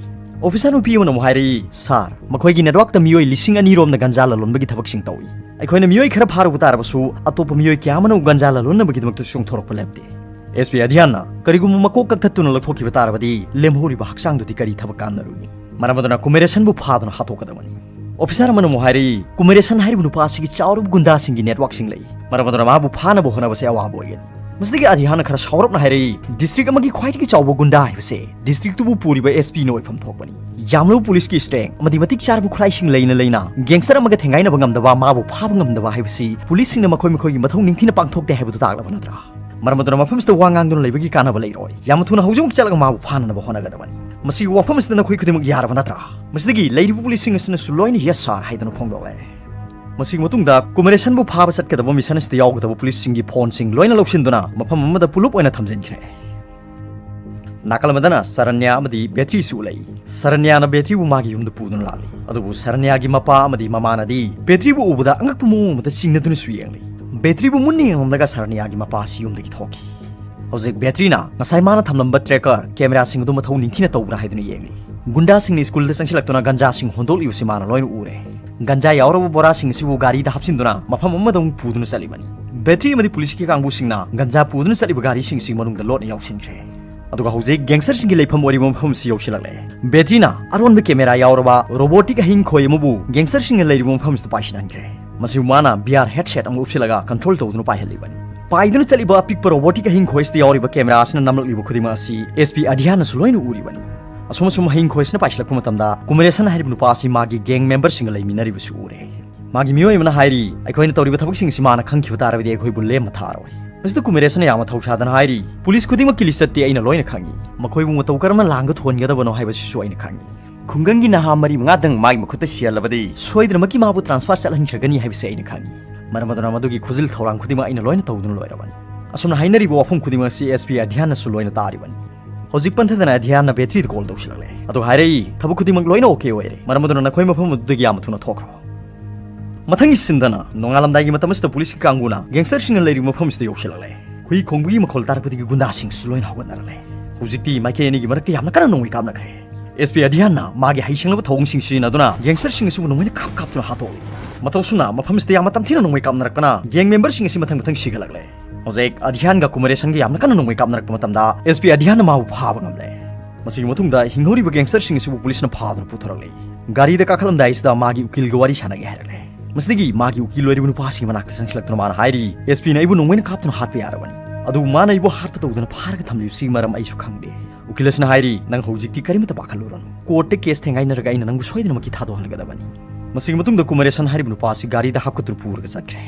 Officer ꯅꯨꯄꯤ ꯑꯃꯅ ꯑꯃꯨꯛ ꯍꯥꯏꯔꯛꯏ, "Sir, ꯃꯈꯣꯏꯒꯤ networkꯇ ꯃꯤꯑꯣꯏ ꯂꯤꯁꯤꯡ ꯑꯅꯤ ꯔꯣꯝꯅ ꯒꯟꯖꯥ ꯂꯂꯣꯟꯕꯒꯤ ꯊꯕꯛꯁꯤꯡ ꯇꯧꯏ꯫ ꯑꯩꯈꯣꯏꯅ ꯃꯤꯑꯣꯏ ꯈꯔ ꯐꯥꯔꯨꯕ ꯇꯥꯔꯕꯁꯨ ꯑꯇꯣꯞꯄ ꯃꯤꯑꯣꯏ ꯀꯌꯥ ꯑꯃꯅ ꯒꯟꯖꯥ ꯂꯂꯣꯟꯅꯕꯒꯤꯗꯃꯛꯇ ꯆꯣꯡꯊꯣꯔꯛꯄ ꯂꯦꯞꯇꯦ꯫" SP ꯑꯙ꯭ꯌꯥꯟꯅ, "ꯀꯔꯤꯒꯨꯝꯕ ꯃꯀꯣꯛ ꯀꯛꯊꯠꯇꯨꯅ ꯂꯧꯊꯣꯛꯈꯤꯕ ꯇꯥꯔꯕꯗꯤ ꯂꯦꯝꯍꯧꯔꯤꯕ ꯍꯛꯆꯥꯡꯗꯨꯗꯤ ꯀꯔꯤ ꯊꯕꯛ ꯀꯥꯟꯅꯔꯨꯅꯤ?" ꯃꯔꯝ ꯑꯗꯨꯅ ꯀꯨꯃꯔꯦꯁꯟꯕꯨ ꯐꯥꯗꯨꯅ ꯍꯥꯠꯇꯣꯛꯀꯗꯕꯅꯤ꯫ Officer ꯑꯃꯅ ꯑꯃꯨꯛ ꯍꯥꯏꯔꯛꯏ, "ꯀꯨꯃꯔꯦꯁꯟ ꯍꯥꯏꯔꯤꯕ ꯅꯨꯄꯥ ꯑꯁꯤꯒꯤ ꯆꯥꯎꯔꯕ ꯒꯨꯟꯗꯥꯁꯤꯡꯒꯤ networkꯁꯤꯡ ꯂꯩ꯫ ꯃꯔꯝ ꯑꯗꯨꯅ ꯃꯥꯕꯨ ꯐꯥꯅꯕ ꯍꯣꯠꯅꯕꯁꯦ ꯑꯋꯥꯕ ꯑꯣꯏꯒꯅꯤ꯫" ꯃꯁꯤꯗꯒꯤ ꯑꯙ꯭ꯌꯥꯟꯅ ꯈꯔ ꯁꯥꯎꯔꯞꯅ ꯍꯥꯏꯔꯛꯏ, "District ꯑꯃꯒꯤ ꯈ꯭ꯋꯥꯏꯗꯒꯤ ꯆꯥꯎꯕ ꯒꯨꯟꯗꯥ ꯍꯥꯏꯕꯁꯦ districtꯇꯨꯕꯨ ꯄꯨꯔꯤꯕ SPꯅ ꯑꯣꯏꯐꯝ ꯊꯣꯛꯄꯅꯤ꯫ ꯌꯥꯝꯂꯕ policeꯀꯤ strength ꯑꯃꯗꯤ ꯃꯇꯤꯛ ꯆꯥꯔꯕ ꯈꯨꯠꯂꯥꯏꯁꯤꯡ ꯂꯩꯅ ꯂꯩꯅ gangster ꯑꯃꯒ ꯊꯦꯡꯒꯥꯏꯅꯕ ꯉꯝꯗꯕ, ꯃꯥꯕꯨ ꯐꯥꯕ ꯉꯝꯗꯕ ꯍꯥꯏꯕꯁꯤ policeꯁꯤꯡꯅ ꯃꯈꯣꯏ ꯃꯈꯣꯏꯒꯤ ꯃꯊꯧ ꯅꯤꯡꯊꯤꯅ ꯄꯥꯡꯊꯣꯛꯇꯦ ꯍꯥꯏꯕꯗꯨ ꯇꯥꯛꯂꯕ ꯅꯠꯇ꯭ꯔꯥ? ꯃꯔꯝ ꯑꯗꯨꯅ ꯃꯐꯝꯁꯤꯗ ꯋꯥ ꯉꯥꯡꯗꯨꯅ ꯂꯩꯕꯒꯤ ꯀꯥꯟꯅꯕ ꯂꯩꯔꯣꯏ꯫ ꯌꯥꯝꯅ ꯊꯨꯅ ꯍꯧꯖꯤꯛꯃꯛ ꯆꯠꯂꯒ ꯃꯥꯕꯨ ꯐꯥꯅꯅꯕ ꯍꯣꯠꯅꯒꯗꯕꯅꯤ꯫ ꯃꯁꯤꯒꯤ ꯋꯥꯐꯝ ꯑꯁꯤꯗ ꯅꯈꯣꯏ ꯈꯨꯗꯤꯡꯃꯛ ꯌꯥꯔꯕ ꯅꯠꯇ꯭ꯔꯥ?" ꯃꯁꯤꯗꯒꯤ ꯂꯩꯔꯤꯕ policeꯁꯤꯡ ꯑꯁꯤꯅꯁꯨ ꯂꯣꯏꯅ "Yes sir" ꯍꯥꯏꯗꯨꯅ ꯐꯣꯡꯗꯣꯛꯂꯦ꯫ ꯃꯁꯤꯒꯤ ꯃꯇꯨꯡꯗ ꯀꯨꯃꯔꯦꯁꯟꯕꯨ ꯐꯥꯕ ꯆꯠꯀꯗꯕ mission ꯑꯁꯤꯗ ꯌꯥꯎꯒꯗꯕ policeꯁꯤꯡꯒꯤ phoneꯁꯤꯡ ꯂꯣꯏꯅ ꯂꯧꯁꯤꯟꯗꯨꯅ ꯃꯐꯝ ꯑꯃꯗ ꯄꯨꯂꯞ ꯑꯣꯏꯅ ꯊꯝꯖꯤꯟꯈ꯭ꯔꯦ꯫ ꯅꯥꯀꯜ ꯑꯃꯗꯅ ꯁꯔꯅ꯭ꯌꯥ ꯑꯃꯗꯤ ꯕꯦꯇ꯭ꯔꯤꯁꯨ ꯎꯠꯂꯛꯏ꯫ ꯁꯔꯅ꯭ꯌꯥꯅ ꯕꯦꯇ꯭ꯔꯤꯕꯨ ꯃꯥꯒꯤ ꯌꯨꯝꯗ ꯄꯨꯗꯨꯅ ꯂꯥꯛꯂꯤ, ꯑꯗꯨꯕꯨ ꯁꯔꯅ꯭ꯌꯥꯒꯤ ꯃꯄꯥ ꯑꯃꯗꯤ ꯃꯃꯥꯅꯗꯤ ꯕꯦꯇ꯭ꯔꯤꯕꯨ ꯎꯕꯗ ꯑꯉꯛꯄ ꯃꯑꯣꯡ ꯑꯃꯗ ꯆꯤꯡꯅꯗꯨꯅꯁꯨ ꯌꯦꯡꯂꯤ꯫ ꯕꯦꯇ꯭ꯔꯤꯕꯨ ꯃꯨꯟꯅ ꯌꯦꯡꯂꯝꯂꯒ ꯁꯔꯅ꯭ꯌꯥꯒꯤ ꯃꯄꯥ ꯑꯁꯤ ꯌꯨꯝꯗꯒꯤ ꯊꯣꯛꯈꯤ꯫ ꯍꯧꯖꯤꯛ ꯕꯦꯇ꯭ꯔꯤꯅ ꯉꯁꯥꯏ ꯃꯥꯅ ꯊꯝꯂꯝꯕ ꯇ꯭ꯔꯦꯀꯔ ꯀꯦꯃꯦꯔꯥꯁꯤꯡ ꯑꯗꯨ ꯃꯊꯧ ꯅꯤꯡꯊꯤꯅ ꯇꯧꯕ꯭ꯔꯥ ꯍꯥꯏꯗꯨꯅ ꯌꯦꯡꯂꯤ꯫ ꯒꯨꯟꯗꯥꯁꯤꯡꯅ ꯁ꯭ꯀꯨꯜꯗ ꯆꯪꯁꯤꯜꯂꯛꯇꯨꯅ ꯒꯟꯖꯥꯁꯤꯡ ꯍꯣꯟꯗꯣꯛꯂꯤꯕꯁꯤ ꯃꯥꯅ ꯂꯣꯏꯅ ꯎꯔꯦ꯫ ꯒꯟꯖꯥ ꯌꯥꯎꯔꯕ ꯕꯣꯔꯥꯁꯤꯡ ꯑꯁꯤꯕꯨ ꯒꯥꯔꯤꯗ ꯍꯥꯞꯆꯤꯟꯗꯨꯅ ꯃꯐꯝ ꯑꯃꯗ ꯑꯃꯨꯛ ꯄꯨꯗꯨꯅ ꯆꯠꯂꯤꯕꯅꯤ꯫ ꯕꯦꯇ꯭ꯔꯤ ꯑꯃꯗꯤ ꯄꯨꯂꯤꯁꯀꯤ ꯀꯥꯡꯕꯨꯁꯤꯡꯅ ꯒꯟꯖꯥ ꯄꯨꯗꯨꯅ ꯆꯠꯂꯤꯕ ꯒꯥꯔꯤꯁꯤꯡ ꯑꯁꯤ ꯃꯅꯨꯡꯗ ꯂꯣꯠꯅ ꯌꯥꯎꯁꯤꯟꯈ꯭ꯔꯦ꯫ ꯑꯗꯨꯒ ꯍꯧꯖꯤꯛ ꯒꯦꯡꯁꯇꯔꯁꯤꯡꯒꯤ ꯂꯩꯐꯝ ꯑꯣꯏꯔꯤꯕ ꯃꯐꯝ ꯑꯁꯤ ꯌꯧꯁꯤꯜꯂꯛꯂꯦ꯫ ꯕꯦꯇ꯭ꯔꯤꯅ ꯑꯔꯣꯟꯕ ꯀꯦꯃꯦꯔꯥ ꯌꯥꯎꯔꯕ ꯔꯣꯕꯣꯇꯤꯛ ꯑꯍꯤꯡ ꯈꯣꯏ ꯑꯃꯕꯨ ꯒꯦꯡꯁꯇꯔꯁꯤꯡꯅ ꯂꯩꯔꯤꯕ ꯃꯐꯝꯁꯤꯗ ꯄꯥꯏꯁꯤꯟꯍꯟꯈ꯭ꯔꯦ꯫ ꯃꯁꯤꯕꯨ ꯃꯥꯅ ꯚꯤ ꯑꯥꯔ ꯍꯦꯗꯁꯦꯠ ꯑꯃ ꯎꯞꯁꯤꯜꯂꯒ ꯀꯟꯇ꯭ꯔꯣꯜ ꯇꯧꯗꯨꯅ ꯄꯥꯏꯍꯜꯂꯤꯕꯅꯤ꯫ ꯄꯥꯏꯗꯨꯅ ꯆꯠꯂꯤꯕ ꯑꯄꯤꯛꯄ ꯔꯣꯕꯣꯇꯤꯛ ꯑꯍꯤꯡ ꯈꯣꯏ ꯑꯁꯤꯗ ꯌꯥꯎꯔꯤꯕ ꯀꯦꯃꯦꯔꯥ ꯑꯁꯤꯅ ꯅꯝꯂꯛꯂꯤꯕ ꯈꯨꯗꯤꯡꯃꯛ ꯑꯁꯤ ꯑꯦꯁ ꯄꯤ ꯑꯙ꯭ꯌꯥꯟꯅꯁꯨ ꯂꯣꯏꯅ ꯎꯔꯤꯕꯅꯤ꯫ ꯑꯁꯨꯝ ꯑꯁꯨꯝ ꯑꯍꯤꯡ ꯈꯣꯏ ꯑꯁꯤꯅ ꯄꯥꯏꯁꯤꯜꯂꯛꯄ ꯃꯇꯝꯗ ꯀꯨꯃꯔꯦꯁꯟ ꯍꯥꯏꯔꯤꯕ ꯅꯨꯄꯥ ꯑꯁꯤ ꯃꯥꯒꯤ ꯒꯦꯡ ꯃꯦꯝꯕꯔꯁꯤꯡꯒ ꯂꯩꯃꯤꯟꯅꯔꯤꯕꯁꯨ ꯎꯔꯦ꯫ ꯃꯥꯒꯤ ꯃꯤꯑꯣꯏ ꯑꯃꯅ ꯍꯥꯏꯔꯤ, "ꯑꯩꯈꯣꯏꯅ ꯇꯧꯔꯤꯕ ꯊꯕꯛꯁꯤꯡ ꯑꯁꯤ ꯃꯥꯅ ꯈꯪꯈꯤꯕ ꯇꯥꯔꯕꯗꯤ ꯑꯩꯈꯣꯏꯕꯨ ꯂꯦꯝꯅ ꯊꯥꯔꯣꯏ꯫" ꯃꯁꯤꯗ ꯀꯨꯃꯔꯦꯁꯟꯅ ꯌꯥꯝꯅ ꯊꯧꯁꯥꯗꯅ ꯍꯥꯏꯔꯤ, "ꯄꯨꯂꯤꯁ ꯈꯨꯗꯤꯡꯃꯛꯀꯤ ꯂꯤꯁ ꯆꯠꯇꯦ, ꯑꯩꯅ ꯂꯣꯏꯅ ꯈꯪꯏ꯫ ꯃꯈꯣꯏꯕꯨ ꯃꯇꯧ ꯀꯔꯝꯅ ꯂꯥꯡꯗ ꯊꯣꯟꯒꯗꯕꯅꯣ ꯍꯥꯏꯕꯁꯤꯁꯨ ꯑꯩꯅ ꯈꯪꯏ꯫ ꯈꯨꯡꯒꯪꯒꯤ ꯅꯍꯥ ꯃꯔꯤ ꯃꯉꯥꯗꯪ ꯃꯥꯒꯤ ꯃꯈꯨꯠꯇ ꯁꯤꯍꯜꯂꯕꯗꯤ ꯁꯣꯏꯗꯅꯃꯛꯀꯤ ꯃꯥꯕꯨ ꯇ꯭ꯔꯥꯟꯁꯐꯔ ꯆꯠꯍꯟꯈ꯭ꯔꯒꯅꯤ ꯍꯥꯏꯕꯁꯤ ꯑꯩꯅ ꯈꯪꯏ꯫ ꯃꯔꯝ ꯑꯗꯨꯅ ꯃꯗꯨꯒꯤ ꯈꯨꯖꯤꯜ ꯊꯧꯔꯥꯡ ꯈꯨꯗꯤꯡꯃꯛ ꯑꯩꯅ ꯂꯣꯏꯅ ꯇꯧꯗꯨꯅ ꯂꯣꯏꯔꯕꯅꯤ꯫" ꯑꯁꯨꯝꯅ ꯍꯥꯏꯅꯔꯤꯕ ꯋꯥꯐꯝ ꯈꯨꯗꯤꯡꯃꯛ ꯑꯁꯤ ꯑꯦꯁ ꯄꯤ ꯑꯙ꯭ꯌꯥꯟꯅꯁꯨ ꯂꯣꯏꯅ ꯇꯥꯔꯤꯕꯅꯤ꯫ ꯍꯧꯖꯤꯛ ꯄꯟꯊꯗꯅ ꯑꯙ꯭ꯌꯥꯟꯅ ꯕꯦꯇ꯭ꯔꯤꯗ ꯀꯣꯜ ꯇꯧꯁꯤꯜꯂꯛꯂꯦ꯫ ꯑꯗꯨꯒ ꯍꯥꯏꯔꯛꯏ, "ꯊꯕꯛ ꯈꯨꯗꯤꯡꯃꯛ ꯂꯣꯏꯅ ꯑꯣꯀꯦ ꯑꯣꯏꯔꯦ꯫ ꯃꯔꯝ ꯑꯗꯨꯅ ꯅꯈꯣꯏ ꯃꯐꯝ ꯑꯗꯨꯗꯒꯤ ꯌꯥꯝꯅ ꯊꯨꯅ ꯊꯣꯛꯈ꯭ꯔꯣ꯫" ꯃꯊꯪꯒꯤ ꯁꯤꯟꯗꯅ ꯅꯣꯡꯉꯥꯜꯂꯝꯗꯥꯏꯒꯤ ꯃꯇꯝ ꯑꯁꯤꯗ ꯄꯨꯂꯤꯁꯀꯤ ꯀꯥꯡꯕꯨꯅ ꯒꯦꯡꯁꯇꯔꯁꯤꯡꯅ ꯂꯩꯔꯤꯕ ꯃꯐꯝ ꯑꯁꯤꯗ ꯌꯧꯁꯤꯜꯂꯛꯂꯦ꯫ ꯍꯨꯏ ꯈꯣꯡꯕꯒꯤ ꯃꯈꯣꯜ ꯇꯥꯔꯛꯄꯗꯒꯤ ꯒꯨꯟꯗꯥꯁꯤꯡꯁꯨ ꯂꯣꯏꯅ ꯍꯧꯒꯠꯅꯔꯛꯂꯦ꯫ ꯍꯧꯖꯤꯛꯇꯤ ꯃꯥꯏꯀꯩ ꯑꯅꯤꯒꯤ ꯃꯔꯛꯇ ꯌꯥꯝꯅ ꯀꯟꯅ ꯅꯣꯡꯃꯩ ꯀꯥꯞꯅꯈ꯭ꯔꯦ꯫ ꯑꯦꯁ ꯄꯤ ꯑꯙ꯭ꯌꯥꯟꯅ ꯃꯥꯒꯤ ꯍꯩꯁꯤꯡꯂꯕ ꯊꯧꯑꯣꯡꯁꯤꯡ ꯁꯤꯖꯤꯟꯅꯗꯨꯅ ꯒꯦꯡꯁꯇꯔꯁꯤꯡ ꯑꯁꯤꯕꯨ ꯅꯣꯡꯃꯩꯅ ꯀꯥꯞ ꯀꯥꯞꯇꯨꯅ ꯍꯥꯠꯇꯣꯛꯂꯤ꯫ ꯃꯇꯧ ꯑꯁꯨꯝꯅ ꯃꯐꯝ ꯑꯁꯤꯗ ꯌꯥꯝꯅ ꯇꯝꯊꯤꯅ ꯅꯣꯡꯃꯩ ꯀꯥꯞꯅꯔꯛꯄꯅ ꯒꯦꯡ ꯃꯦꯝꯕꯔꯁꯤꯡ ꯑꯁꯤ ꯃꯊꯪ ꯃꯊꯪ ꯁꯤꯒꯠꯂꯛꯂꯦ꯫ ꯍꯧꯖꯤꯛ ꯑꯙ꯭ꯌꯥꯟꯒ ꯀꯨꯃꯔꯦꯁꯟꯒ ꯌꯥꯝꯅ ꯀꯟꯅ ꯅꯣꯡꯃꯩ ꯀꯥꯞꯅꯔꯛꯄ ꯃꯇꯝꯗ ꯑꯦꯁ ꯄꯤ ꯑꯙ꯭ꯌꯥꯟꯅ ꯃꯥꯕꯨ ꯐꯥꯕ ꯉꯝꯂꯦ꯫ ꯃꯁꯤꯒꯤ ꯃꯇꯨꯡꯗ ꯍꯤꯡꯍꯧꯔꯤꯕ ꯒꯦꯡꯁꯇꯔꯁꯤꯡ ꯑꯁꯤꯕꯨ ꯄꯨꯂꯤꯁꯅ ꯐꯥꯗꯨꯅ ꯄꯨꯊꯣꯔꯛꯂꯤ꯫ ꯒꯥꯔꯤꯗ ꯀꯥꯈꯠꯂꯝꯗꯥꯏꯁꯤꯗ ꯃꯥꯒꯤ ꯎꯀꯤꯜꯒ ꯋꯥꯔꯤ ꯁꯥꯟꯅꯒꯦ ꯍꯥꯏꯔꯛꯂꯦ꯫ ꯃꯁꯤꯗꯒꯤ ꯃꯥꯒꯤ ꯎꯀꯤꯜ ꯑꯣꯏꯔꯤꯕ ꯅꯨꯄꯥꯁꯤꯒꯤ ꯃꯅꯥꯛꯇ ꯆꯪꯁꯤꯜꯂꯛꯇꯨꯅ ꯃꯥꯅ ꯍꯥꯏꯔꯤ, "ꯑꯦꯁ ꯄꯤꯅ ꯑꯩꯕꯨ ꯅꯣꯡꯃꯩꯅ ꯀꯥꯞꯇꯨꯅ ꯍꯥꯠꯄ ꯌꯥꯔꯕꯅꯤ, ꯑꯗꯨꯕꯨ ꯃꯥꯅ ꯑꯩꯕꯨ ꯍꯥꯠꯄ ꯇꯧꯗꯅ ꯐꯥꯔꯒ ꯊꯝꯂꯤꯕꯁꯤꯒꯤ ꯃꯔꯝ ꯑꯩꯁꯨ ꯈꯪꯗꯦ꯫" ꯎꯀꯤꯜ ꯑꯁꯤꯅ ꯍꯥꯏꯔꯤ, "ꯅꯪ ꯍꯧꯖꯤꯛꯇꯤ ꯀꯔꯤꯃꯠꯇ ꯄꯥꯈꯠꯂꯨꯔꯅꯨ꯫ ꯀꯣꯔꯠꯇ ꯀꯦꯁ ꯊꯦꯡꯒꯥꯏꯅꯔꯒ ꯑꯩꯅ ꯅꯪꯕꯨ ꯁꯣꯏꯗꯅꯃꯛꯀꯤ ꯊꯥꯗꯣꯛꯍꯟꯒꯗꯕꯅꯤ꯫" ꯃꯁꯤꯒꯤ ꯃꯇꯨꯡꯗ ꯀꯨꯃꯔꯦꯁꯟ ꯍꯥꯏꯔꯤꯕ ꯅꯨꯄꯥ ꯑꯁꯤ ꯒꯥꯔꯤꯗ ꯍꯥꯞꯀꯠꯇꯨꯅ ꯄꯨꯔꯒ ꯆꯠꯈ꯭ꯔꯦ꯫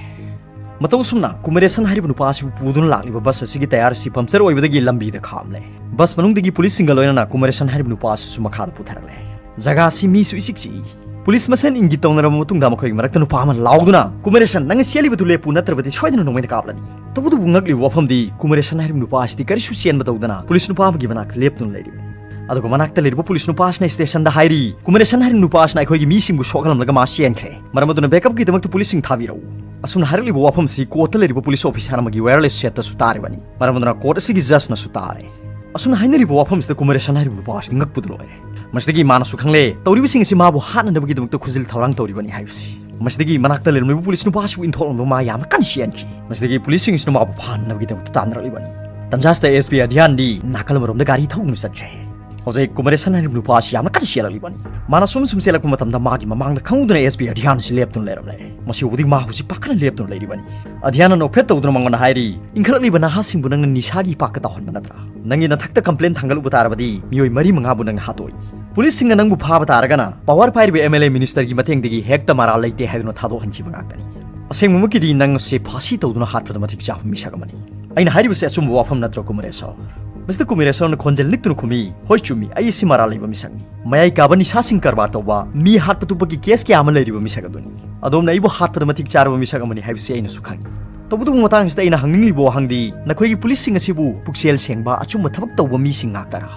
ꯃꯇꯧ ꯑꯁꯨꯝꯅ ꯀꯨꯃꯔꯦꯁꯟ ꯍꯥꯏꯔꯤꯕ ꯅꯨꯄꯥ ꯑꯁꯤꯕꯨ ꯄꯨꯗꯨꯅ ꯂꯥꯛꯂꯤꯕ ꯕꯁ ꯑꯁꯤꯒꯤ ꯇꯌꯥꯔ ꯑꯁꯤ ꯄꯝꯆꯔ ꯑꯣꯏꯕꯗꯒꯤ ꯂꯝꯕꯤꯗ ꯈꯥꯝꯂꯦ꯫ ꯕꯁ ꯃꯅꯨꯡꯗꯒꯤ ꯄꯨꯂꯤꯁꯁꯤꯡꯒ ꯂꯣꯏꯅꯅ ꯀꯨꯃꯔꯦꯁꯟ ꯍꯥꯏꯔꯤꯕ ꯅꯨꯄꯥ ꯑꯁꯤꯁꯨ ꯃꯈꯥꯗ ꯄꯨꯊꯔꯛꯂꯦ꯫ ꯖꯒꯥ ꯑꯁꯤ ꯃꯤꯁꯨ ꯏꯆꯤꯛ ꯆꯤꯛꯏ꯫ ꯄꯨꯂꯤꯁ ꯃꯁꯦꯟ ꯏꯪꯒꯤꯠ ꯇꯧꯅꯔꯕ ꯃꯇꯨꯡꯗ ꯃꯈꯣꯏꯒꯤ ꯃꯔꯛꯇ ꯅꯨꯄꯥ ꯑꯃꯅ ꯂꯥꯎꯗꯨꯅ, "ꯀꯨꯃꯔꯦꯁꯟ, ꯅꯪ ꯆꯦꯜꯂꯤꯕꯗꯨ ꯂꯦꯞꯄꯨ, ꯅꯠꯇ꯭ꯔꯕꯗꯤ ꯁꯣꯏꯗꯅ ꯅꯣꯡꯃꯩꯅ ꯀꯥꯞꯂꯅꯤ"꯫ ꯇꯧꯕꯇꯕꯨ ꯉꯛꯂꯤꯕ ꯋꯥꯐꯝꯗꯤ, ꯀꯨꯃꯔꯦꯁꯟ ꯍꯥꯏꯔꯤꯕ ꯅꯨꯄꯥ ꯑꯁꯤꯗꯤ ꯀꯔꯤꯁꯨ ꯆꯦꯟꯕ ꯇꯧꯗꯅ ꯄꯨꯂꯤꯁ ꯅꯨꯄꯥ ꯑꯃꯒꯤ ꯃꯅꯥꯛꯇ ꯂꯦꯞꯇꯨꯅ ꯂꯩꯔꯤꯕꯅꯤ꯫ ꯑꯗꯨꯒ ꯃꯅꯥꯛꯇ ꯂꯩꯔꯤꯕ ꯄꯨꯂꯤꯁ ꯅꯨꯄꯥ ꯑꯁꯤꯅ ꯁ꯭ꯇꯦꯁꯟꯗ ꯍꯥꯏꯔꯤ, "ꯀꯨꯃꯔꯦꯁꯟ ꯍꯥꯏꯔꯤꯕ ꯅꯨꯄꯥ ꯑꯁꯤꯅ ꯑꯩꯈꯣꯏꯒꯤ ꯃꯤꯁꯤꯡꯕꯨ ꯁꯣꯛꯍꯜꯂꯝꯂꯒ ꯃꯥ ꯆꯦꯟꯈ꯭ꯔꯦ꯫ ꯃꯔꯝ ꯑꯗꯨꯅ ꯕꯦꯛꯑꯞꯀꯤꯗꯃꯛꯇ ꯄꯨꯂꯤꯁꯁꯤꯡ ꯊꯥꯕꯤꯔꯛꯎ"꯫ ꯑꯁꯨꯝꯅ ꯍꯥꯏꯔꯛꯂꯤꯕ ꯋꯥꯐꯝꯁꯤ ꯀꯣꯔꯠꯇ ꯂꯩꯔꯤꯕ ꯄꯨꯂꯤꯁ ꯑꯣꯐꯤꯁꯥꯔ ꯑꯃꯒꯤ ꯋꯥꯌꯔꯂꯦꯁ ꯁꯦꯠꯇꯁꯨ ꯇꯥꯔꯤꯕꯅꯤ꯫ ꯃꯔꯝ ꯑꯗꯨꯅ ꯀꯣꯔꯠ ꯑꯁꯤꯒꯤ ꯖꯖꯅꯁꯨ ꯇꯥꯔꯦ꯫ ꯑꯁꯨꯝꯅ ꯍꯥꯏꯅꯔꯤꯕ ꯋꯥꯐꯝꯁꯤꯗ ꯀꯨꯃꯔꯦꯁꯟ ꯍꯥꯏꯔꯤꯕ ꯅꯨꯄꯥ ꯑꯁꯤꯗꯤ ꯉꯛꯄꯗ ꯂꯣꯏꯔꯦ꯫ ꯃꯁꯤꯗꯒꯤ ꯃꯥꯅꯁꯨ ꯈꯪꯂꯦ, ꯇꯧꯔꯤꯕꯁꯤꯡ ꯑꯁꯤ ꯃꯥꯕꯨ ꯍꯥꯠꯅꯅꯕꯒꯤꯗꯃꯛꯇ ꯈꯨꯖꯤꯜ ꯊꯧꯔꯥꯡ ꯇꯧꯔꯤꯕꯅꯤ ꯍꯥꯏꯕꯁꯤ꯫ ꯃꯁꯤꯗꯒꯤ ꯃꯅꯥꯛꯇ ꯂꯩꯔꯝꯂꯤꯕ ꯄꯨꯂꯤꯁ ꯅꯨꯄꯥ ꯑꯁꯤꯕꯨ ꯏꯟꯊꯣꯛꯂꯝꯂꯕ ꯃꯥ ꯌꯥꯝꯅ ꯀꯟꯅ ꯆꯦꯟꯈꯤ꯫ ꯃꯁꯤꯗꯒꯤ ꯄꯨꯂꯤꯁꯁꯤꯡ ꯑꯁꯤꯅ ꯃꯥꯕꯨ ꯐꯥꯅꯅꯕꯒꯤꯗꯃꯛꯇ ꯇꯥꯟꯅꯔꯛꯂꯤꯕꯅꯤ꯫ ꯇꯟꯖꯥꯁꯤꯗ SP ꯑꯙ꯭ꯌꯥꯟꯗꯤ ꯅꯥꯀꯜ ꯑꯃꯔꯣꯝꯗ ꯒꯥꯔꯤ ꯊꯧꯗꯨꯅ ꯆꯠꯈ꯭ꯔꯦ꯫ ꯍꯧꯖꯤꯛ ꯀꯨꯃꯔꯦꯁꯟ ꯍꯥꯏꯔꯤꯕ ꯅꯨꯄꯥ ꯑꯁꯤ ꯌꯥꯝꯅ ꯀꯟꯅ ꯆꯦꯜꯂꯛꯂꯤꯕꯅꯤ꯫ ꯃꯥꯅ ꯁꯨꯝ ꯁꯨꯝ ꯆꯦꯜꯂꯛꯄ ꯃꯇꯝꯗ ꯃꯥꯒꯤ ꯃꯃꯥꯡꯗ ꯈꯪꯍꯧꯗꯅ SP ꯑꯙ꯭ꯌꯥꯟ ꯑꯁꯤ ꯂꯦꯞꯇꯨꯅ ꯂꯩꯔꯝꯂꯦ꯫ ꯃꯁꯤ ꯎꯕꯗꯒꯤ ꯃꯥ ꯍꯧꯖꯤꯛ ꯄꯥꯈꯠꯅ ꯂꯦꯞꯇꯨꯅ ꯂꯩꯔꯤꯕꯅꯤ꯫ ꯑꯙ꯭ꯌꯥꯟꯅ ꯅꯣꯛꯐꯦꯠ ꯇꯧꯗꯨꯅ ꯃꯉꯣꯟꯗ ꯍꯥꯏꯔꯤ, "ꯏꯟꯈꯠꯂꯛꯂꯤꯕ ꯅꯍꯥꯁꯤꯡꯕꯨ ꯅꯪꯅ ꯅꯤꯁꯥꯒꯤ ꯏꯄꯥꯛꯇ ꯇꯥꯎꯍꯟꯕ ꯅꯠꯇ꯭ꯔꯥ? ꯅꯪꯒꯤ ꯅꯊꯛꯇ ꯀꯝꯄ꯭ꯂꯦꯟ ꯊꯥꯡꯒꯠꯂꯨꯕ ꯇꯥꯔꯕꯗꯤ ꯃꯤꯑꯣꯏ ꯃꯔꯤ ꯃꯉꯥꯕꯨ ꯅꯪꯅ ꯍꯥꯠꯇꯣꯛꯏ꯫ ꯄꯨꯂꯤꯁꯁꯤꯡꯅ ꯅꯪꯕꯨ ꯐꯥꯕ ꯇꯥꯔꯒꯅ ꯄꯋꯥꯔ ꯄꯥꯏꯔꯤꯕ MLA ꯃꯤꯅꯤꯁꯇꯔꯒꯤ ꯃꯇꯦꯡꯗꯒꯤ ꯍꯦꯛꯇ ꯃꯔꯥꯜ ꯂꯩꯇꯦ ꯍꯥꯏꯗꯨꯅ ꯊꯥꯗꯣꯛꯍꯟꯈꯤꯕ ꯉꯥꯛꯇꯅꯤ꯫ ꯑꯁꯦꯡꯕꯃꯛꯀꯤꯗꯤ ꯅꯪ ꯑꯁꯤ ꯐꯥꯁꯤ ꯇꯧꯗꯨꯅ ꯍꯥꯠꯄꯗ ꯃꯇꯤꯛ ꯆꯥꯕ ꯃꯤꯁꯛ ꯑꯃꯅꯤ꯫ ꯑꯩꯅ ꯍꯥꯏꯔꯤꯕꯁꯤ ꯑꯆꯨꯝꯕ ꯋꯥꯐꯝ ꯅꯠꯇ꯭ꯔꯣ, ꯀꯨꯃꯔꯦꯁꯣꯔ?" ꯃꯤꯁꯇꯔ ꯀꯨꯃꯔꯦꯁꯣꯔꯅ ꯈꯣꯟꯖꯦꯜ ꯅꯤꯛꯇꯨꯅ ꯈꯨꯝꯃꯤ, "ꯍꯣꯏ, ꯆꯨꯝꯃꯤ, ꯑꯩ ꯑꯁꯤ ꯃꯔꯥꯜ ꯂꯩꯕ ꯃꯤꯁꯛꯅꯤ꯫ ꯃꯌꯥꯏ ꯀꯥꯕ ꯅꯤꯁꯥꯁꯤꯡ ꯀꯔꯕꯥꯔ ꯇꯧꯕ, ꯃꯤ ꯍꯥꯠꯄ ꯇꯨꯞꯄꯒꯤ ꯀꯦꯁ ꯀꯌꯥ ꯑꯃ ꯂꯩꯔꯤꯕ ꯃꯤꯁꯛ ꯑꯗꯨꯅꯤ꯫ ꯑꯗꯣꯝꯅ ꯑꯩꯕꯨ ꯍꯥꯠꯄꯗ ꯃꯇꯤꯛ ꯆꯥꯔꯕ ꯃꯤꯁꯛ ꯑꯃꯅꯤ ꯍꯥꯏꯕꯁꯤ ꯑꯩꯅꯁꯨ ꯈꯪꯏ꯫ ꯇꯧꯕꯇꯕꯨ ꯃꯇꯥꯡ ꯑꯁꯤꯗ ꯑꯩꯅ ꯍꯪꯅꯤꯡꯂꯤꯕ ꯋꯥꯍꯪꯗꯤ, ꯅꯈꯣꯏꯒꯤ ꯄꯨꯂꯤꯁꯁꯤꯡ ꯑꯁꯤꯕꯨ ꯄꯨꯛꯆꯦꯜ ꯁꯦꯡꯕ, ꯑꯆꯨꯝꯕ ꯊꯕꯛ ꯇꯧꯕ ꯃꯤꯁꯤꯡ ꯉꯥꯛꯇꯔꯥ?"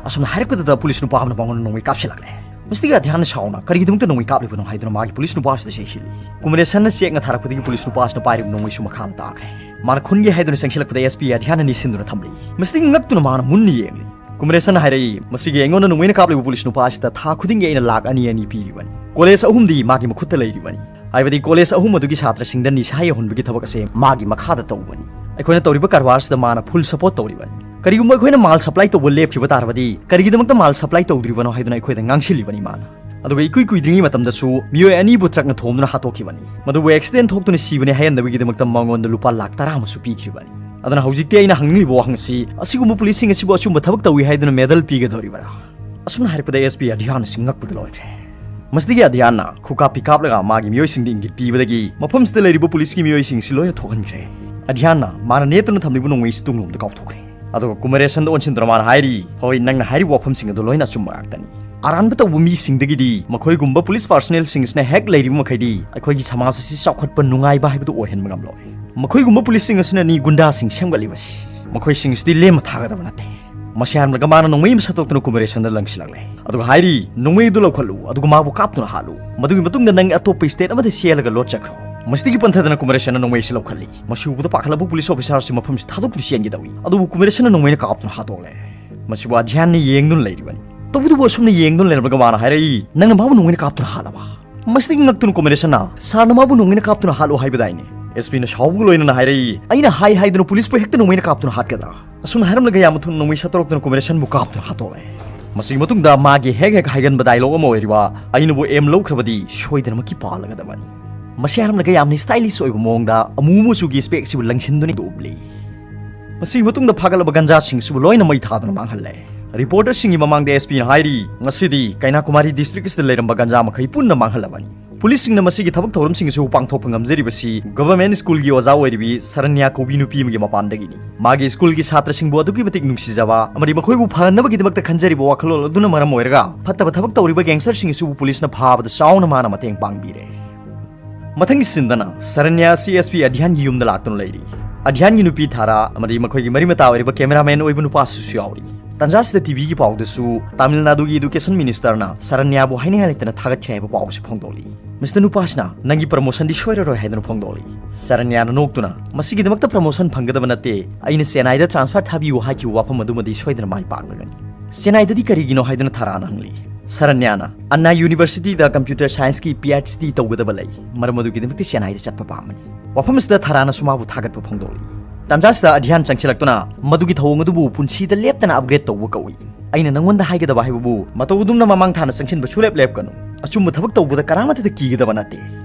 ꯑꯁꯨꯝꯅ ꯍꯥꯏꯔꯛꯄꯗꯨꯗ ꯄꯨꯂꯤꯁ ꯅꯨꯄꯥ ꯑꯃꯅ ꯃꯉꯣꯟꯗ ꯅꯣꯡꯃꯩ ꯀꯥꯞꯁꯤꯜꯂꯛꯂꯦ꯫ ꯃꯁꯤꯗꯒꯤ ꯑꯙ꯭ꯌꯥꯟꯅ ꯁꯥꯎꯅ, "ꯀꯔꯤꯒꯤꯗꯃꯛꯇ ꯅꯣꯡꯃꯩ ꯀꯥꯞꯂꯤꯕꯅꯣ?" ꯍꯥꯏꯗꯨꯅ ꯃꯥꯒꯤ ꯄꯨꯂꯤꯁ ꯅꯨꯄꯥ ꯑꯁꯤꯗ ꯆꯩꯁꯤꯜꯂꯤ꯫ ꯀꯨꯃꯔꯦꯁꯟꯅ ꯆꯦꯛꯅ ꯊꯥꯔꯛꯄꯗꯒꯤ ꯄꯨꯂꯤꯁ ꯅꯨꯄꯥ ꯑꯁꯤꯅ ꯄꯥꯏꯔꯤꯕ ꯅꯣꯡꯃꯩꯁꯨ ꯃꯈꯥꯗ ꯇꯥꯈ꯭ꯔꯦ꯫ ꯃꯥꯅ ꯈꯨꯟꯒꯦ ꯍꯥꯏꯗꯨꯅ ꯆꯪꯁꯤꯜꯂꯛꯄꯗ SP ꯑꯙ꯭ꯌꯥꯟꯅ ꯅꯤꯡꯁꯤꯡꯗꯨꯅ ꯊꯝꯂꯤ꯫ ꯃꯁꯤꯗꯒꯤ ꯉꯛꯇꯨꯅ ꯃꯥꯅ ꯃꯨꯟꯅ ꯌꯦꯡꯂꯤ꯫ ꯀꯨꯃꯔꯦꯁꯟꯅ ꯍꯥꯏꯔꯛꯏ, "ꯃꯁꯤꯒꯤ ꯑꯩꯉꯣꯟꯗ ꯅꯣꯡꯃꯩꯅ ꯀꯥꯞꯂꯤꯕ ꯄꯨꯂꯤꯁ ꯅꯨꯄꯥ ꯑꯁꯤꯗ ꯊꯥ ꯈꯨꯗꯤꯡꯒꯤ ꯑꯩꯅ ꯂꯥꯈ ꯑꯅꯤ ꯑꯅꯤ ꯄꯤꯔꯤꯕꯅꯤ꯫ ꯀꯣꯂꯦꯖ ꯑꯍꯨꯝꯗꯤ ꯃꯥꯒꯤ ꯃꯈꯨꯠꯇ ꯂꯩꯔꯤꯕꯅꯤ꯫ ꯍꯥꯏꯕꯗꯤ ꯀꯣꯂꯦꯖ ꯑꯍꯨꯝ ꯑꯗꯨꯒꯤ ꯁꯥꯇ꯭ꯔꯁꯤꯡꯗ ꯅꯤꯁꯥ ꯌꯧꯍꯟꯕꯒꯤ ꯊꯕꯛ ꯑꯁꯦ ꯃꯥꯒꯤ ꯃꯈꯥꯗ ꯇꯧꯕꯅꯤ꯫ ꯑꯩꯈꯣꯏꯅ ꯇꯧꯔꯤꯕ ꯀꯔꯕꯥꯔꯁꯤꯗ ꯃꯥꯅ ꯐꯨꯜ ꯁꯄꯣꯔꯠ ꯇꯧꯔꯤꯕꯅꯤ꯫ ꯀꯔꯤꯒꯨꯝꯕ ꯑꯩꯈꯣꯏꯅ ꯃꯥꯜ ꯁꯄ꯭ꯂꯥꯏ ꯇꯧꯕ ꯂꯦꯞꯈꯤꯕ ꯇꯥꯔꯕꯗꯤ ꯀꯔꯤꯒꯤꯗꯃꯛꯇ ꯃꯥꯜ ꯁꯄ꯭ꯂꯥꯏ ꯇꯧꯗ꯭ꯔꯤꯕꯅꯣ ꯍꯥꯏꯗꯨꯅ ꯑꯩꯈꯣꯏꯗ ꯉꯥꯡꯁꯤꯜꯂꯤꯕꯅꯤ ꯃꯥꯅ꯫ ꯑꯗꯨꯒ ꯏꯀꯨꯏ ꯀꯨꯏꯗ꯭ꯔꯤꯉꯩ ꯃꯇꯝꯗꯁꯨ ꯃꯤꯑꯣꯏ ꯑꯅꯤꯕꯨ ꯇ꯭ꯔꯛꯅ ꯊꯣꯝꯗꯨꯅ ꯍꯥꯠꯇꯣꯛꯈꯤꯕꯅꯤ꯫ ꯃꯗꯨꯕꯨ ꯑꯦꯛꯁꯤꯗꯦꯟ ꯊꯣꯛꯇꯨꯅ ꯁꯤꯕꯅꯤ ꯍꯥꯏꯍꯟꯅꯕꯒꯤꯗꯃꯛꯇ ꯃꯉꯣꯟꯗ ꯂꯨꯄꯥ ꯂꯥꯈ ꯇꯔꯥ ꯑꯃꯁꯨ ꯄꯤꯈꯤꯕꯅꯤ꯫ ꯑꯗꯨꯅ ꯍꯧꯖꯤꯛꯇꯤ ꯑꯩꯅ ꯍꯪꯅꯤꯡꯂꯤꯕ ꯋꯥꯍꯪ ꯑꯁꯤ, ꯑꯁꯤꯒꯨꯝꯕ ꯄꯨꯂꯤꯁꯁꯤꯡ ꯑꯁꯤꯕꯨ ꯑꯆꯨꯝꯕ ꯊꯕꯛ ꯇꯧꯏ ꯍꯥꯏꯗꯨꯅ ꯃꯦꯗꯜ ꯄꯤꯒꯗꯧꯔꯤꯕꯔꯥ?" ꯑꯁꯨꯝꯅ ꯍꯥꯏꯔꯛꯄꯗ SP ꯑꯙ꯭ꯌꯥꯟ ꯑꯁꯤ ꯉꯛꯄꯗ ꯂꯣꯏꯈ꯭ꯔꯦ꯫ ꯃꯁꯤꯗꯒꯤ ꯑꯙ꯭ꯌꯥꯟꯅ ꯈꯨꯀꯥꯞꯄꯤ ꯀꯥꯞꯂꯒ ꯃꯥꯒꯤ ꯃꯤꯑꯣꯏꯁꯤꯡꯗ ꯏꯪꯒꯤꯠ ꯄꯤꯕꯗꯒꯤ ꯃꯐꯝꯁꯤꯗ ꯂꯩꯔꯤꯕ ꯄꯨꯂꯤꯁꯀꯤ ꯃꯤꯑꯣꯏꯁꯤꯡ ꯑꯁꯤ ꯂꯣꯏꯅ ꯊꯣꯛꯍꯟꯈ꯭ꯔꯦ꯫ ꯑꯙ꯭ꯌꯥꯟꯅ ꯃꯥꯅ ꯅꯦꯠꯇꯨꯅ ꯊꯝꯂꯤꯕ ꯅꯣꯡꯃꯩ ꯑꯁꯤ ꯇꯨꯡꯂꯣꯝꯗ ꯀꯥꯎꯊꯣꯛꯈ꯭ꯔꯦ꯫ ꯑꯗꯨꯒ ꯀꯨꯃꯔꯦꯁꯟꯗ ꯑꯣꯟꯁꯤꯟꯗꯨꯅ ꯃꯥꯅ ꯍꯥꯏꯔꯤ, "ꯍꯣꯏ, ꯅꯪꯅ ꯍꯥꯏꯔꯤꯕ ꯋꯥꯐꯝꯁꯤꯡ ꯑꯗꯨ ꯂꯣꯏꯅ ꯑꯆꯨꯝꯕ ꯉꯥꯛꯇꯅꯤ꯫ ꯑꯔꯥꯟꯕ ꯇꯧꯕ ꯃꯤꯁꯤꯡꯗꯒꯤꯗꯤ ꯃꯈꯣꯏꯒꯨꯝꯕ ꯄꯨꯂꯤꯁ ꯄꯥꯔꯁꯅꯦꯜꯁꯤꯡ ꯑꯁꯤꯅ ꯍꯦꯛ ꯂꯩꯔꯤꯕ ꯃꯈꯩꯗꯤ ꯑꯩꯈꯣꯏꯒꯤ ꯁꯃꯥꯖ ꯑꯁꯤ ꯆꯥꯎꯈꯠꯄ ꯅꯨꯡꯉꯥꯏꯕ ꯍꯥꯏꯕꯗꯨ ꯑꯣꯏꯍꯟꯕ ꯉꯝꯂꯣꯏ꯫ ꯃꯈꯣꯏꯒꯨꯝꯕ ꯄꯨꯂꯤꯁꯁꯤꯡ ꯑꯁꯤꯅꯅꯤ ꯒꯨꯟꯗꯥꯁꯤꯡ ꯁꯦꯝꯒꯠꯂꯤꯕꯁꯤ꯫ ꯃꯈꯣꯏꯁꯤꯡ ꯑꯁꯤꯗꯤ ꯂꯦꯝꯅ ꯊꯥꯒꯗꯕ ꯅꯠꯇꯦ꯫ ꯃꯁꯤ ꯍꯥꯏꯔꯝꯂꯒ ꯃꯥꯅ ꯅꯣꯡꯃꯩ ꯑꯃ ꯁꯠꯇꯣꯛꯇꯨꯅ ꯀꯨꯃꯔꯦꯁꯟꯗ ꯂꯪꯁꯤꯜꯂꯛꯂꯦ꯫ ꯑꯗꯨꯒ ꯍꯥꯏꯔꯤ, "ꯅꯣꯡꯃꯩ ꯑꯗꯨ ꯂꯧꯈꯠꯂꯨ, ꯑꯗꯨꯒ ꯃꯥꯕꯨ ꯀꯥꯞꯇꯨꯅ ꯍꯥꯠꯂꯨ꯫ ꯃꯗꯨꯒꯤ ꯃꯇꯨꯡꯗ ꯅꯪ ꯑꯇꯣꯞꯄ ꯁ꯭ꯇꯦꯠ ꯑꯃꯗ ꯆꯦꯜꯂꯒ ꯂꯣꯠꯆꯈ꯭ꯔꯣ꯫" ꯃꯁꯤꯗꯒꯤ ꯄꯟꯊꯗꯅ ꯀꯨꯃꯔꯦꯁꯟꯅ ꯅꯣꯡꯃꯩ ꯑꯁꯤ ꯂꯧꯈꯠꯂꯤ꯫ ꯃꯁꯤ ꯎꯕꯗ ꯄꯥꯈꯠꯂꯕ ꯄꯨꯂꯤꯁ ꯑꯣꯐꯤꯁꯥꯔ ꯑꯁꯤ ꯃꯐꯝꯁꯤ ꯊꯥꯗꯣꯛꯇꯨꯅ ꯆꯦꯟꯒꯦ ꯇꯧꯏ꯫ ꯑꯗꯨꯕꯨ ꯀꯨꯃꯔꯦꯁꯟꯅ ꯅꯣꯡꯃꯩꯅ ꯀꯥꯞꯇꯨꯅ ꯍꯥꯠꯇꯣꯛꯂꯦ꯫ ꯃꯁꯤꯕꯨ ꯑꯙ꯭ꯌꯥꯟꯅ ꯌꯦꯡꯗꯨꯅ ꯂꯩꯔꯤꯕꯅꯤ꯫ ꯇꯧꯕꯇꯕꯨ ꯑꯁꯨꯝꯅ ꯌꯦꯡꯗꯨꯅ ꯂꯩꯔꯝꯂꯒ ꯃꯥꯅ ꯍꯥꯏꯔꯛꯏ, "ꯅꯪꯅ ꯃꯥꯕꯨ ꯅꯣꯡꯃꯩꯅ ꯀꯥꯞꯇꯨꯅ ꯍꯥꯠꯂꯕ?" ꯃꯁꯤꯗꯒꯤ ꯉꯛꯇꯨꯅ ꯀꯨꯃꯔꯦꯁꯟꯅ, "ꯁꯥꯔꯅ ꯃꯥꯕꯨ ꯅꯣꯡꯃꯩꯅ ꯀꯥꯞꯇꯨꯅ ꯍꯥꯠꯂꯨ ꯍꯥꯏꯕꯗꯥꯏꯅꯦ?" ꯑꯦꯁ ꯄꯤꯅ ꯁꯥꯎꯕꯒ ꯂꯣꯏꯅꯅ ꯍꯥꯏꯔꯛꯏ, "ꯑꯩꯅ ꯍꯥꯏ ꯍꯥꯏꯗꯨꯅ ꯄꯨꯂꯤꯁꯄꯨ ꯍꯦꯛꯇ ꯅꯣꯡꯃꯩꯅ ꯀꯥꯞꯇꯨꯅ ꯍꯥꯠꯀꯗ꯭ꯔꯥ?" ꯑꯁꯨꯝꯅ ꯍꯥꯏꯔꯝꯂꯒ ꯌꯥꯝꯅ ꯊꯨꯅ ꯅꯣꯡꯃꯩ ꯁꯠꯇꯣꯔꯛꯇꯨꯅ ꯀꯨꯃꯔꯦꯁꯟꯕꯨ ꯀꯥꯞꯇꯨꯅ ꯍꯥꯠꯇꯣꯛꯂꯦ꯫ ꯃꯁꯤꯒꯤ ꯃꯇꯨꯡꯗ ꯃꯥꯒꯤ ꯍꯦꯛ ꯍꯦꯛ ꯍꯥꯏꯒꯟꯕ ꯗꯥꯏꯂꯣꯛ ꯑꯃ ꯑꯣꯏꯔꯤꯕ, "ꯑꯩꯅꯕꯨ ꯑꯦꯝ ꯂꯧꯈ꯭ꯔꯕꯗꯤ ꯁꯣꯏꯗꯅꯃꯛꯀꯤ ꯄꯥꯜꯂꯒꯗꯕꯅꯤ꯫" ꯃꯁꯤ ꯍꯥꯏꯔꯝꯂꯒ ꯌꯥꯝꯅ ꯁ꯭ꯇꯥꯏꯂꯤꯁ ꯑꯣꯏꯕ ꯃꯑꯣꯡꯗ ꯑꯃꯨ ꯑꯃꯆꯨꯒꯤ ꯁ꯭ꯄꯦꯛ ꯑꯁꯤꯕꯨ ꯂꯪꯁꯤꯟꯗꯨꯅ ꯎꯞꯂꯤ꯫ ꯃꯁꯤꯒꯤ ꯃꯇꯨꯡꯗ ꯐꯥꯒꯠꯂꯕ ꯒꯟꯖꯥꯁꯤꯡ ꯑꯁꯤꯕꯨ ꯂꯣꯏꯅ ꯃꯩ ꯊꯥꯗꯨꯅ ꯃꯥꯡꯍꯜꯂꯦ꯫ ꯔꯤꯄꯣꯔꯇꯔꯁꯤꯡꯒꯤ ꯃꯃꯥꯡꯗ ꯑꯦꯁ ꯄꯤꯅ ꯍꯥꯏꯔꯤ, "ꯉꯁꯤꯗꯤ ꯀꯩꯅꯥꯀꯨꯃꯥꯔꯤ ꯗꯤꯁꯇ꯭ꯔꯤꯛ ꯑꯁꯤꯗ ꯂꯩꯔꯝꯕ ꯒꯟꯖꯥ ꯃꯈꯩ ꯄꯨꯟꯅ ꯃꯥꯡꯍꯜꯂꯕꯅꯤ꯫" ꯄꯨꯂꯤꯁꯁꯤꯡꯅ ꯃꯁꯤꯒꯤ ꯊꯕꯛ ꯊꯧꯔꯝꯁꯤꯡ ꯑꯁꯤꯕꯨ ꯄꯥꯡꯊꯣꯛꯄ ꯉꯝꯖꯔꯤꯕꯁꯤ ꯒꯚꯔꯟꯃꯦꯟꯠ ꯁ꯭ꯀꯨꯜꯒꯤ ꯑꯣꯖꯥ ꯑꯣꯏꯔꯤꯕꯤ ꯁꯔꯟꯌꯥ ꯀꯧꯕꯤ ꯅꯨꯄꯤ ꯑꯃꯒꯤ ꯃꯄꯥꯟꯗꯒꯤꯅꯤ꯫ ꯃꯥꯒꯤ ꯁ꯭ꯀꯨꯜꯒꯤ ꯁꯥꯇ꯭ꯔꯁꯤꯡꯕꯨ ꯑꯗꯨꯛꯀꯤ ꯃꯇꯤꯛ ꯅꯨꯡꯁꯤꯖꯕ ꯑꯃꯗꯤ ꯃꯈꯣꯏꯕꯨ ꯐꯍꯟꯅꯕꯒꯤꯗꯃꯛꯇ ꯈꯟꯖꯔꯤꯕ ꯋꯥꯈꯜꯂꯣꯟ ꯑꯗꯨꯅ ꯃꯔꯝ ꯑꯣꯏꯔꯒ ꯐꯠꯇꯕ ꯊꯕꯛ ꯇꯧꯔꯤꯕ ꯒꯦꯡꯁꯇꯔꯁꯤꯡ ꯑꯁꯤꯕꯨ ꯄꯨꯂꯤꯁꯅ ꯐꯥꯕꯗ ꯆꯥꯎꯅ ꯃꯥꯅ ꯃꯇꯦꯡ ꯄꯥꯡꯕꯤꯔꯦ꯫ ꯃꯊꯪꯒꯤ ꯁꯤꯟꯗꯅ ꯁꯔꯟꯌꯥ ꯑꯁꯤ ꯑꯦꯁ ꯄꯤ ꯑꯙ꯭ꯌꯥꯟꯒꯤ ꯌꯨꯝꯗ ꯂꯥꯛꯇꯨꯅ ꯂꯩꯔꯤ꯫ ꯑꯙ꯭ꯌꯥꯟꯒꯤ ꯅꯨꯄꯤ ꯊꯥꯔꯥ ꯑꯃꯗꯤ ꯃꯈꯣꯏꯒꯤ ꯃꯔꯤ ꯃꯇꯥ ꯑꯣꯏꯔꯤꯕ ꯀꯦꯃꯦꯔꯥꯃꯦꯟ ꯑꯣꯏꯕ ꯅꯨꯄꯥꯁꯤꯁꯨ ꯌꯥꯎꯔꯤ꯫ ꯇꯥꯟꯖꯥꯁꯤꯗ ꯇꯤꯚꯤꯒꯤ ꯄꯥꯎꯗꯁꯨ ꯇꯥꯃꯤꯜ ꯅꯥꯗꯨꯒꯤ ꯏꯗꯨꯀꯦꯁꯟ ꯃꯤꯅꯤꯁꯇꯔꯅ ꯁꯔꯟꯌꯥꯕꯨ ꯍꯥꯏꯅꯤꯡꯉꯥꯏ ꯂꯩꯇꯅ ꯊꯥꯒꯠꯈ꯭ꯔꯦ ꯍꯥꯏꯕ ꯄꯥꯎꯁꯤ ꯐꯣꯡꯗꯣꯛꯂꯤ꯫ ꯃꯤꯁꯇꯔ ꯅꯨꯄꯥꯁꯤꯅ, "ꯅꯪꯒꯤ ꯄ꯭ꯔꯃꯣꯁꯟꯗꯤ ꯁꯣꯏꯔꯔꯣꯏ" ꯍꯥꯏꯗꯨꯅ ꯐꯣꯡꯗꯣꯛꯂꯤ꯫ ꯁꯔꯟꯌꯥꯅ ꯅꯣꯛꯇꯨꯅ, "ꯃꯁꯤꯒꯤꯗꯃꯛꯇ ꯄ꯭ꯔꯃꯣꯁꯟ ꯐꯪꯒꯗꯕ ꯅꯠꯇꯦ, ꯑꯩꯅ ꯆꯦꯟꯅꯥꯏꯗ ꯇ꯭ꯔꯥꯟꯁꯐꯔ ꯊꯥꯕꯤꯌꯨ ꯍꯥꯏꯈꯤꯕ ꯋꯥꯐꯝ ꯑꯗꯨꯃꯗꯤ ꯁꯣꯏꯗꯅ ꯃꯥꯏ ꯄꯥꯛꯂꯒꯅꯤ꯫" "ꯆꯦꯟꯅꯥꯏꯗꯗꯤ ꯀꯔꯤꯒꯤꯅꯣ?" ꯍꯥꯏꯗꯨꯅ ꯊꯥꯔꯥꯅ ꯍꯪꯂꯤ꯫ ꯁꯔꯟꯌꯥꯅ, "ꯑꯟꯅꯥ ꯌꯨꯅꯤꯚꯔꯁꯤꯇꯤꯗ ꯀꯝꯄ꯭ꯌꯨꯇꯔ ꯁꯥꯏꯟꯁꯀꯤ ꯄꯤ ꯑꯩꯆ ꯗꯤ ꯇꯧꯒꯗꯕ ꯂꯩ, ꯃꯔꯝ ꯑꯗꯨꯒꯤꯗꯃꯛꯇ ꯆꯦꯟꯅꯥꯏꯗ ꯆꯠꯄ ꯄꯥꯝꯕꯅꯤ꯫" ꯋꯥꯐꯝ ꯑꯁꯤꯗ ꯊꯥꯔꯥꯅꯁꯨ ꯃꯥꯕꯨ ꯊꯥꯒꯠꯄ ꯐꯣꯡꯗꯣꯛꯂꯤ꯫ ꯇꯥꯟꯖꯥꯁꯤꯗ ꯑꯙ꯭ꯌꯥꯟ ꯆꯪꯁꯤꯜꯂꯛꯇꯨꯅ, "ꯃꯗꯨꯒꯤ ꯊꯧꯑꯣꯡ ꯑꯗꯨꯕꯨ ꯄꯨꯟꯁꯤꯗ ꯂꯦꯞꯇꯅ ꯑꯞꯒ꯭ꯔꯦꯗ ꯇꯧꯕ ꯀꯧꯏ꯫ ꯑꯩꯅ ꯅꯪꯉꯣꯟꯗ ꯍꯥꯏꯒꯗꯕ ꯍꯥꯏꯕꯕꯨ ꯃꯇꯧ ꯑꯗꯨꯝꯅ ꯃꯃꯥꯡ ꯊꯥꯅ ꯆꯪꯁꯤꯟꯕ ꯁꯨꯂꯦꯞ ꯂꯦꯞꯀꯅꯨ꯫ ꯑꯆꯨꯝꯕ ꯊꯕꯛ ꯇꯧꯕꯗ ꯀꯅꯥꯃꯠꯇꯗ ꯀꯤꯒꯗꯕ ꯅꯠꯇꯦ꯫"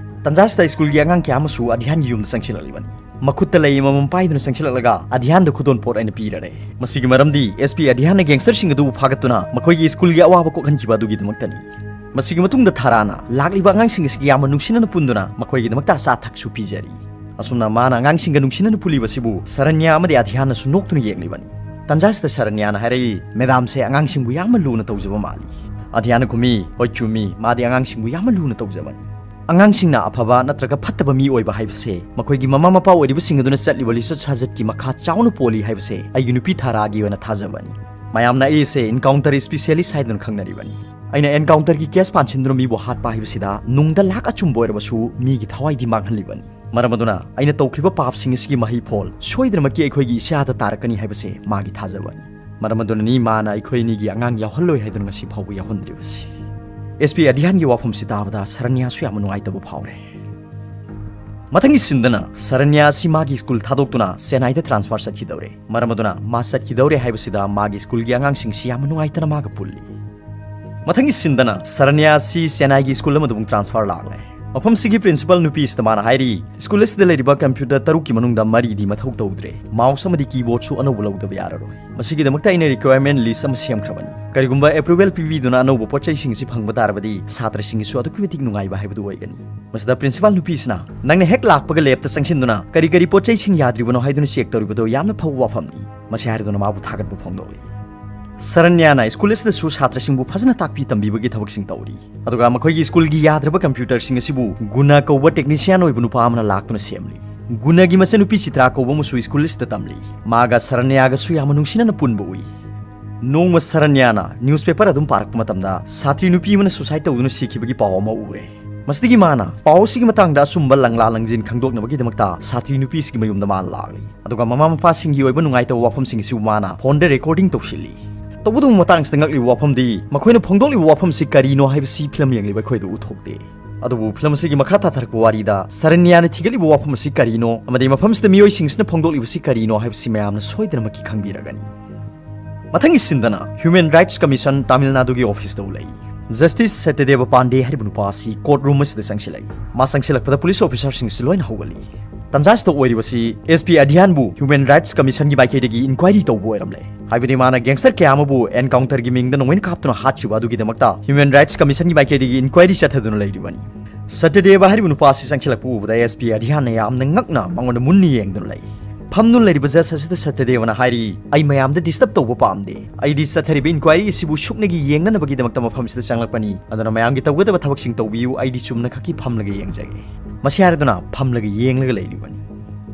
ꯇꯥꯟꯖꯥꯁꯤꯗ ꯁ꯭ꯀꯨꯜꯒꯤ ꯑꯉꯥꯡ ꯀꯌꯥ ꯑꯃꯁꯨ ꯑꯙ꯭ꯌꯥꯟꯒꯤ ꯌꯨꯝꯗ ꯆꯪꯁꯤꯜꯂꯛꯂꯤꯕꯅꯤ꯫ ꯃꯈꯨꯠꯇ ꯂꯩ ꯑꯃꯃꯝ ꯄꯥꯏꯗꯨꯅ ꯆꯪꯁꯤꯜꯂꯛꯂꯒ ꯑꯙ꯭ꯌꯥꯟꯗ ꯈꯨꯗꯣꯟꯄꯣꯠ ꯑꯣꯏꯅ ꯄꯤꯔꯔꯦ꯫ ꯃꯁꯤꯒꯤ ꯃꯔꯝꯗꯤ ꯑꯦꯁ ꯄꯤ ꯑꯙ꯭ꯌꯥꯟꯅ ꯒꯦꯡꯁꯇꯔꯁꯤꯡ ꯑꯗꯨꯕꯨ ꯐꯥꯒꯠꯇꯨꯅ ꯃꯈꯣꯏꯒꯤ ꯁ꯭ꯀꯨꯜꯒꯤ ꯑꯋꯥꯕ ꯀꯣꯛꯍꯟꯈꯤꯕ ꯑꯗꯨꯒꯤꯗꯃꯛꯇꯅꯤ꯫ ꯃꯁꯤꯒꯤ ꯃꯇꯨꯡꯗ ꯊꯥꯔꯥꯅ ꯂꯥꯛꯂꯤꯕ ꯑꯉꯥꯡꯁꯤꯡ ꯑꯁꯤꯒꯤ ꯌꯥꯝꯅ ꯅꯨꯡꯁꯤꯅꯅ ꯄꯨꯟꯗꯨꯅ ꯃꯈꯣꯏꯒꯤꯗꯃꯛꯇ ꯑꯆꯥ ꯑꯊꯛꯁꯨ ꯄꯤꯖꯔꯤ꯫ ꯑꯁꯨꯝꯅ ꯃꯥꯅ ꯑꯉꯥꯡꯁꯤꯡꯒ ꯅꯨꯡꯁꯤꯅꯅ ꯄꯨꯜꯂꯤꯕꯁꯤꯕꯨ ꯁꯔꯟꯌꯥ ꯑꯃꯗꯤ ꯑꯙ꯭ꯌꯥꯟꯅꯁꯨ ꯅꯣꯛꯇꯨꯅ ꯌꯦꯡꯂꯤꯕꯅꯤ꯫ ꯇꯥꯟꯖꯥꯁꯤꯗ ꯁꯔꯟꯌꯥꯅ ꯍꯥꯏꯔꯛꯏ, "ꯃꯦꯗꯥꯝꯁꯦ ꯑꯉꯥꯡꯁꯤꯡꯕꯨ ꯌꯥꯝꯅ ꯂꯨꯅ ꯇꯧꯖꯕ ꯃꯥꯜꯂꯤ꯫" ꯑꯙ꯭ꯌꯥꯅ ꯈꯨꯝꯃꯤ, "ꯍꯣꯏ, ꯆꯨꯝꯃꯤ, ꯃꯥꯗꯤ ꯑꯉꯥꯡꯁꯤꯡꯕꯨ ꯌꯥꯝꯅ ꯂꯨꯅ ꯇꯧꯖꯕꯅꯤ꯫ ꯑꯉꯥꯡꯁꯤꯡꯅ ꯑꯐꯕ ꯅꯠꯇ꯭ꯔꯒ ꯐꯠꯇꯕ ꯃꯤ ꯑꯣꯏꯕ ꯍꯥꯏꯕꯁꯦ ꯃꯈꯣꯏꯒꯤ ꯃꯃꯥ ꯃꯄꯥ ꯑꯣꯏꯔꯤꯕꯁꯤꯡ ꯑꯗꯨꯅ ꯆꯠꯂꯤꯕ ꯂꯤꯆꯠ ꯁꯥꯖꯠꯀꯤ ꯃꯈꯥ ꯆꯥꯎꯅ ꯄꯣꯜꯂꯤ ꯍꯥꯏꯕꯁꯦ ꯑꯩꯒꯤ ꯅꯨꯄꯤ ꯊꯥꯔꯥꯒꯤ ꯑꯣꯏꯅ ꯊꯥꯖꯕꯅꯤ꯫ ꯃꯌꯥꯝꯅ ꯑꯩꯁꯦ encounter specialist ꯍꯥꯏꯗꯨꯅ ꯈꯪꯅꯔꯤꯕꯅꯤ꯫ ꯑꯩꯅ encounterꯒꯤ case ꯄꯥꯟꯁꯤꯟꯗꯨꯅ ꯃꯤꯕꯨ ꯍꯥꯠꯄ ꯍꯥꯏꯕꯁꯤꯗ ꯅꯨꯡꯗ ꯂꯥꯛ ꯑꯆꯨꯝꯕ ꯑꯣꯏꯔꯕꯁꯨ ꯃꯤꯒꯤ ꯊꯋꯥꯏꯗꯤ ꯃꯥꯡꯍꯜꯂꯤꯕꯅꯤ꯫ ꯃꯔꯝ ꯑꯗꯨꯅ ꯑꯩꯅ ꯇꯧꯈ꯭ꯔꯤꯕ ꯄꯥꯞꯁꯤꯡ ꯑꯁꯤꯒꯤ ꯃꯍꯩ ꯐꯣꯜ ꯁꯣꯏꯗꯅꯃꯛꯀꯤ ꯑꯩꯈꯣꯏꯒꯤ ꯏꯆꯥꯗ ꯇꯥꯔꯛꯀꯅꯤ ꯍꯥꯏꯕꯁꯦ ꯃꯥꯒꯤ ꯊꯥꯖꯕꯅꯤ꯫ ꯃꯔꯝ ꯑꯗꯨꯅꯅꯤ ꯃꯥꯅ ꯑꯩꯈꯣꯏ ꯑꯅꯤꯒꯤ ꯑꯉꯥꯡ ꯌꯥꯎꯍꯜꯂꯣꯏ ꯍꯥꯏꯗꯨꯅ ꯉꯁꯤ ꯐꯥꯎꯕ ꯌꯥꯎꯍꯟꯗ꯭ꯔꯤꯕꯁꯤ꯫" ꯑꯦꯁ ꯄꯤ ꯑꯙ꯭ꯌꯥꯟꯒꯤ ꯋꯥꯐꯝꯁꯤ ꯇꯥꯕꯗ ꯁꯔꯅ꯭ꯌꯥꯁꯨ ꯌꯥꯝꯅ ꯅꯨꯡꯉꯥꯏꯇꯕ ꯐꯥꯎꯔꯦ꯫ ꯃꯊꯪꯒꯤ ꯁꯤꯟꯗꯅ ꯁꯔꯅ꯭ꯌꯥ ꯑꯁꯤ ꯃꯥꯒꯤ ꯁ꯭ꯀꯨꯜ ꯊꯥꯗꯣꯛꯇꯨꯅ ꯆꯦꯟꯅꯥꯏꯗ transfer ꯆꯠꯈꯤꯗꯧꯔꯦ꯫ ꯃꯔꯝ ꯑꯗꯨꯅ ꯃꯥ ꯆꯠꯈꯤꯗꯧꯔꯦ ꯍꯥꯏꯕꯁꯤꯗ ꯃꯥꯒꯤ ꯁ꯭ꯀꯨꯜꯒꯤ ꯑꯉꯥꯡꯁꯤꯡꯁꯤ ꯌꯥꯝꯅ ꯅꯨꯡꯉꯥꯏꯇꯅ ꯃꯥꯒ ꯄꯨꯜꯂꯤ꯫ ꯃꯊꯪꯒꯤ ꯁꯤꯟꯗꯅ ꯁꯔꯅ꯭ꯌꯥ ꯑꯁꯤ ꯆꯦꯟꯅꯥꯏꯒꯤ ꯁ꯭ꯀꯨꯜ ꯑꯃꯗ ꯑꯃꯨꯛ transfer ꯂꯥꯛꯂꯦ꯫ ꯃꯐꯝꯁꯤꯒꯤ principal ꯅꯨꯄꯤꯁꯤꯗ ꯃꯥꯅ ꯍꯥꯏꯔꯤ, "ꯁ꯭ꯀꯨꯜ ꯑꯁꯤꯗ ꯂꯩꯔꯤꯕ computer ꯇꯔꯨꯛꯀꯤ ꯃꯅꯨꯡꯗ ꯃꯔꯤꯗꯤ ꯃꯊꯧ ꯇꯧꯗ꯭ꯔꯦ꯫ Mouse ꯑꯃꯗꯤ keyboardꯁꯨ ꯑꯅꯧꯕ ꯂꯧꯗꯕ ꯌꯥꯔꯔꯣꯏ꯫ ꯃꯁꯤꯒꯤꯗꯃꯛꯇ ꯑꯩꯅ requirement list ꯑꯃ ꯁꯦꯝꯈ꯭ꯔꯕꯅꯤ꯫ ꯀꯔꯤꯒꯨꯝꯕ approval ꯄꯤꯕꯤꯗꯨꯅ ꯑꯅꯧꯕ ꯄꯣꯠ ꯆꯩꯁꯤꯡ ꯑꯁꯤ ꯐꯪꯕ ꯇꯥꯔꯕꯗꯤ ꯁꯥꯇ꯭ꯔꯁꯤꯡꯒꯤꯁꯨ ꯑꯗꯨꯛꯀꯤ ꯃꯇꯤꯛ ꯅꯨꯡꯉꯥꯏꯕ ꯍꯥꯏꯕꯗꯨ ꯑꯣꯏꯒꯅꯤ꯫" ꯃꯁꯤꯗ principal ꯅꯨꯄꯤꯁꯤꯅ, "ꯅꯪꯅ ꯍꯦꯛ ꯂꯥꯛꯄꯒ labꯇ ꯆꯪꯁꯤꯟꯗꯨꯅ ꯀꯔꯤ ꯀꯔꯤ ꯄꯣꯠ ꯆꯩꯁꯤꯡ ꯌꯥꯗ꯭ꯔꯤꯕꯅꯣ ꯍꯥꯏꯗꯨꯅ check ꯇꯧꯔꯤꯕꯗꯣ ꯌꯥꯝꯅ ꯐꯕ ꯋꯥꯐꯝꯅꯤ꯫" ꯃꯁꯤ ꯍꯥꯏꯔꯗꯨꯅ ꯃꯥꯕꯨ ꯊꯥꯒꯠꯄ ꯐꯣꯡꯗꯣꯛꯂꯤ꯫ ꯁꯔꯅ꯭ꯌꯥꯅ ꯁ꯭ꯀꯨꯜ ꯑꯁꯤꯗꯁꯨ ꯁꯥꯇ꯭ꯔꯁꯤꯡꯕꯨ ꯐꯖꯅ ꯇꯥꯛꯄꯤ ꯇꯝꯕꯤꯕꯒꯤ ꯊꯕꯛꯁꯤꯡ ꯇꯧꯔꯤ꯫ ꯑꯗꯨꯒ ꯃꯈꯣꯏꯒꯤ ꯁ꯭ꯀꯨꯜꯒꯤ ꯌꯥꯗ꯭ꯔꯕ computerꯁꯤꯡ ꯑꯁꯤꯕꯨ ꯒꯨꯅꯥ ꯀꯧꯕ technician ꯑꯣꯏꯕ ꯅꯨꯄꯥ ꯑꯃꯅ ꯂꯥꯛꯇꯨꯅ ꯁꯦꯝꯂꯤ꯫ ꯒꯨꯅꯥꯒꯤ ꯃꯆꯟꯅꯨꯄꯤ ꯆꯤꯇ꯭ꯔꯥ ꯀꯧꯕ ꯑꯃꯁꯨ ꯁ꯭ꯀꯨꯜ ꯑꯁꯤꯗ ꯇꯝꯂꯤ꯫ ꯃꯥꯒ ꯁꯔꯅ꯭ꯌꯥꯒꯁꯨ ꯌꯥꯝꯅ ꯅꯨꯡꯁꯤꯅꯅ ꯄꯨꯟꯕ ꯎꯏ꯫ ꯅꯣꯡꯃ ꯁꯔꯅ꯭ꯌꯥꯅ newspaper ꯑꯗꯨꯝ ꯄꯥꯔꯛꯄ ꯃꯇꯝꯗ ꯁꯥꯇ꯭ꯔꯤ ꯅꯨꯄꯤ ꯑꯃꯅ suicide ꯇꯧꯗꯨꯅ ꯁꯤꯈꯤꯕꯒꯤ ꯄꯥꯎ ꯑꯃ ꯎꯔꯦ꯫ ꯃꯁꯤꯗꯒꯤ ꯃꯥꯅ ꯄꯥꯎ ꯑꯁꯤꯒꯤ ꯃꯇꯥꯡꯗ ꯑꯆꯨꯝꯕ ꯂꯪꯂꯥ ꯂꯪꯖꯤꯟ ꯈꯪꯗꯣꯛꯅꯕꯒꯤꯗꯃꯛꯇ ꯁꯥꯇ꯭ꯔꯤ ꯅꯨꯄꯤꯁꯤꯒꯤ ꯃꯌꯨꯝꯗ ꯃꯥꯅ ꯂꯥꯛꯂꯤ꯫ ꯑꯗꯨꯒ ꯃꯃꯥ ꯃꯄꯥꯁꯤꯡꯒꯤ ꯑꯣꯏꯕ ꯅꯨꯡꯉꯥꯏꯇꯕ ꯋꯥꯐꯝꯁꯤꯡ ꯑꯁꯤꯕꯨ ꯃꯥꯅ phoneꯗ recording ꯇꯧꯁꯤꯜꯂꯤ꯫ ꯇꯧꯕꯇꯕꯨ ꯃꯇꯥꯡꯁꯤꯗ ꯉꯛꯂꯤꯕ ꯋꯥꯐꯝꯗꯤ ꯃꯈꯣꯏꯅ ꯐꯣꯡꯗꯣꯛꯂꯤꯕ ꯋꯥꯐꯝꯁꯤ ꯀꯔꯤꯅꯣ ꯍꯥꯏꯕꯁꯤ ꯐꯤꯂꯝ ꯌꯦꯡꯂꯤꯕ ꯑꯩꯈꯣꯏꯗ ꯎꯠꯊꯣꯛꯇꯦ꯫ ꯑꯗꯨꯕꯨ ꯐꯤꯂꯝ ꯑꯁꯤꯒꯤ ꯃꯈꯥ ꯇꯥꯊꯔꯛꯄ ꯋꯥꯔꯤꯗ ꯁꯔꯅ꯭ꯌꯥꯅ ꯊꯤꯒꯠꯂꯤꯕ ꯋꯥꯐꯝ ꯑꯁꯤ ꯀꯔꯤꯅꯣ ꯑꯃꯗꯤ ꯃꯐꯝꯁꯤꯗ ꯃꯤꯑꯣꯏꯁꯤꯡꯁꯤꯅ ꯐꯣꯡꯗꯣꯛꯂꯤꯕꯁꯤ ꯀꯔꯤꯅꯣ ꯍꯥꯏꯕꯁꯤ ꯃꯌꯥꯝꯅ ꯁꯣꯏꯗꯅꯃꯛꯀꯤ ꯈꯪꯕꯤꯔꯒꯅꯤ꯫ ꯃꯊꯪꯒꯤ ꯁꯤꯟꯗꯅ Human Rights Commission ꯇꯥꯃꯤꯜ ꯅꯥꯗꯨꯒꯤ officeꯇ ꯎꯠꯂꯛꯏ꯫ Justice ꯁꯇ꯭ꯌꯗꯦꯕ ꯄꯥꯟꯗꯦ ꯍꯥꯏꯔꯤꯕ ꯅꯨꯄꯥ ꯑꯁꯤ court room ꯑꯁꯤꯗ ꯆꯪꯁꯤꯜꯂꯛꯏ꯫ ꯃꯥ ꯆꯪꯁꯤꯜꯂꯛꯄꯗ police officerꯁꯤꯡꯁꯤ ꯂꯣꯏꯅ ꯍꯧꯒꯠꯂꯤ꯫ ꯇꯟꯖꯥꯁꯤꯗ ꯑꯣꯏꯔꯤꯕꯁꯤ ꯑꯦꯁ ꯄꯤ ꯑꯙ꯭ꯌꯥꯟꯕꯨ Human Rights Commissionꯒꯤ ꯃꯥꯏꯀꯩꯗꯒꯤ inquiry ꯇꯧꯕ ꯑꯣꯏꯔꯝꯂꯦ꯫ ꯍꯥꯏꯕꯗꯤ ꯃꯥꯅ gangster ꯀꯌꯥ ꯑꯃꯕꯨ encounterꯒꯤ ꯃꯤꯡꯗ ꯅꯣꯡꯃꯩꯅ ꯀꯥꯞꯇꯨꯅ ꯍꯥꯠꯈꯤꯕ ꯑꯗꯨꯒꯤꯗꯃꯛꯇ Human Rights Commissionꯒꯤ ꯃꯥꯏꯀꯩꯗꯒꯤ inquiry ꯆꯠꯊꯗꯨꯅ ꯂꯩꯔꯤꯕꯅꯤ꯫ ꯁꯇ꯭ꯌꯗꯦꯕ ꯍꯥꯏꯔꯤꯕ ꯅꯨꯄꯥ ꯑꯁꯤ ꯆꯪꯁꯤꯜꯂꯛꯄ ꯎꯕꯗ ꯑꯦꯁ ꯄꯤ ꯑꯙ꯭ꯌꯥꯟꯅ ꯌꯥꯝꯅ ꯉꯛꯅ ꯃꯉꯣꯟꯗ ꯃꯨꯟꯅ ꯌꯦꯡꯗꯨꯅ ꯂꯩ꯫ ꯐꯝꯗꯨꯅ ꯂꯩꯔꯤꯕ ꯖꯁ ꯑꯁꯤꯗ ꯁꯇ꯭ꯌꯗꯦꯕꯅ ꯍꯥꯏꯔꯤ, "ꯑꯩ ꯃꯌꯥꯝꯗ ꯗꯤꯁꯇꯔꯕ ꯇꯧꯕ ꯄꯥꯝꯗꯦ꯫ ꯑꯩꯗꯤ ꯆꯠꯊꯔꯤꯕ ꯏꯟꯀ꯭ꯋꯥꯏꯔꯤ ꯑꯁꯤꯕꯨ ꯁꯨꯞꯅꯒꯤ ꯌꯦꯡꯅꯅꯕꯒꯤꯗꯃꯛꯇ ꯃꯐꯝꯁꯤꯗ ꯆꯪꯂꯛꯄꯅꯤ꯫ ꯑꯗꯨꯅ ꯃꯌꯥꯝꯒꯤ ꯇꯧꯒꯗꯕ ꯊꯕꯛꯁꯤꯡ ꯇꯧꯕꯤꯌꯨ, ꯑꯩꯗꯤ ꯆꯨꯝꯅ ꯈꯛꯀꯤ ꯐꯝꯂꯒ ꯌꯦꯡꯖꯒꯦ"꯫ ꯃꯁꯤ ꯍꯥꯏꯔꯗꯨꯅ ꯐꯝꯂꯒ ꯌꯦꯡꯂꯒ ꯂꯩꯔꯤꯕꯅꯤ꯫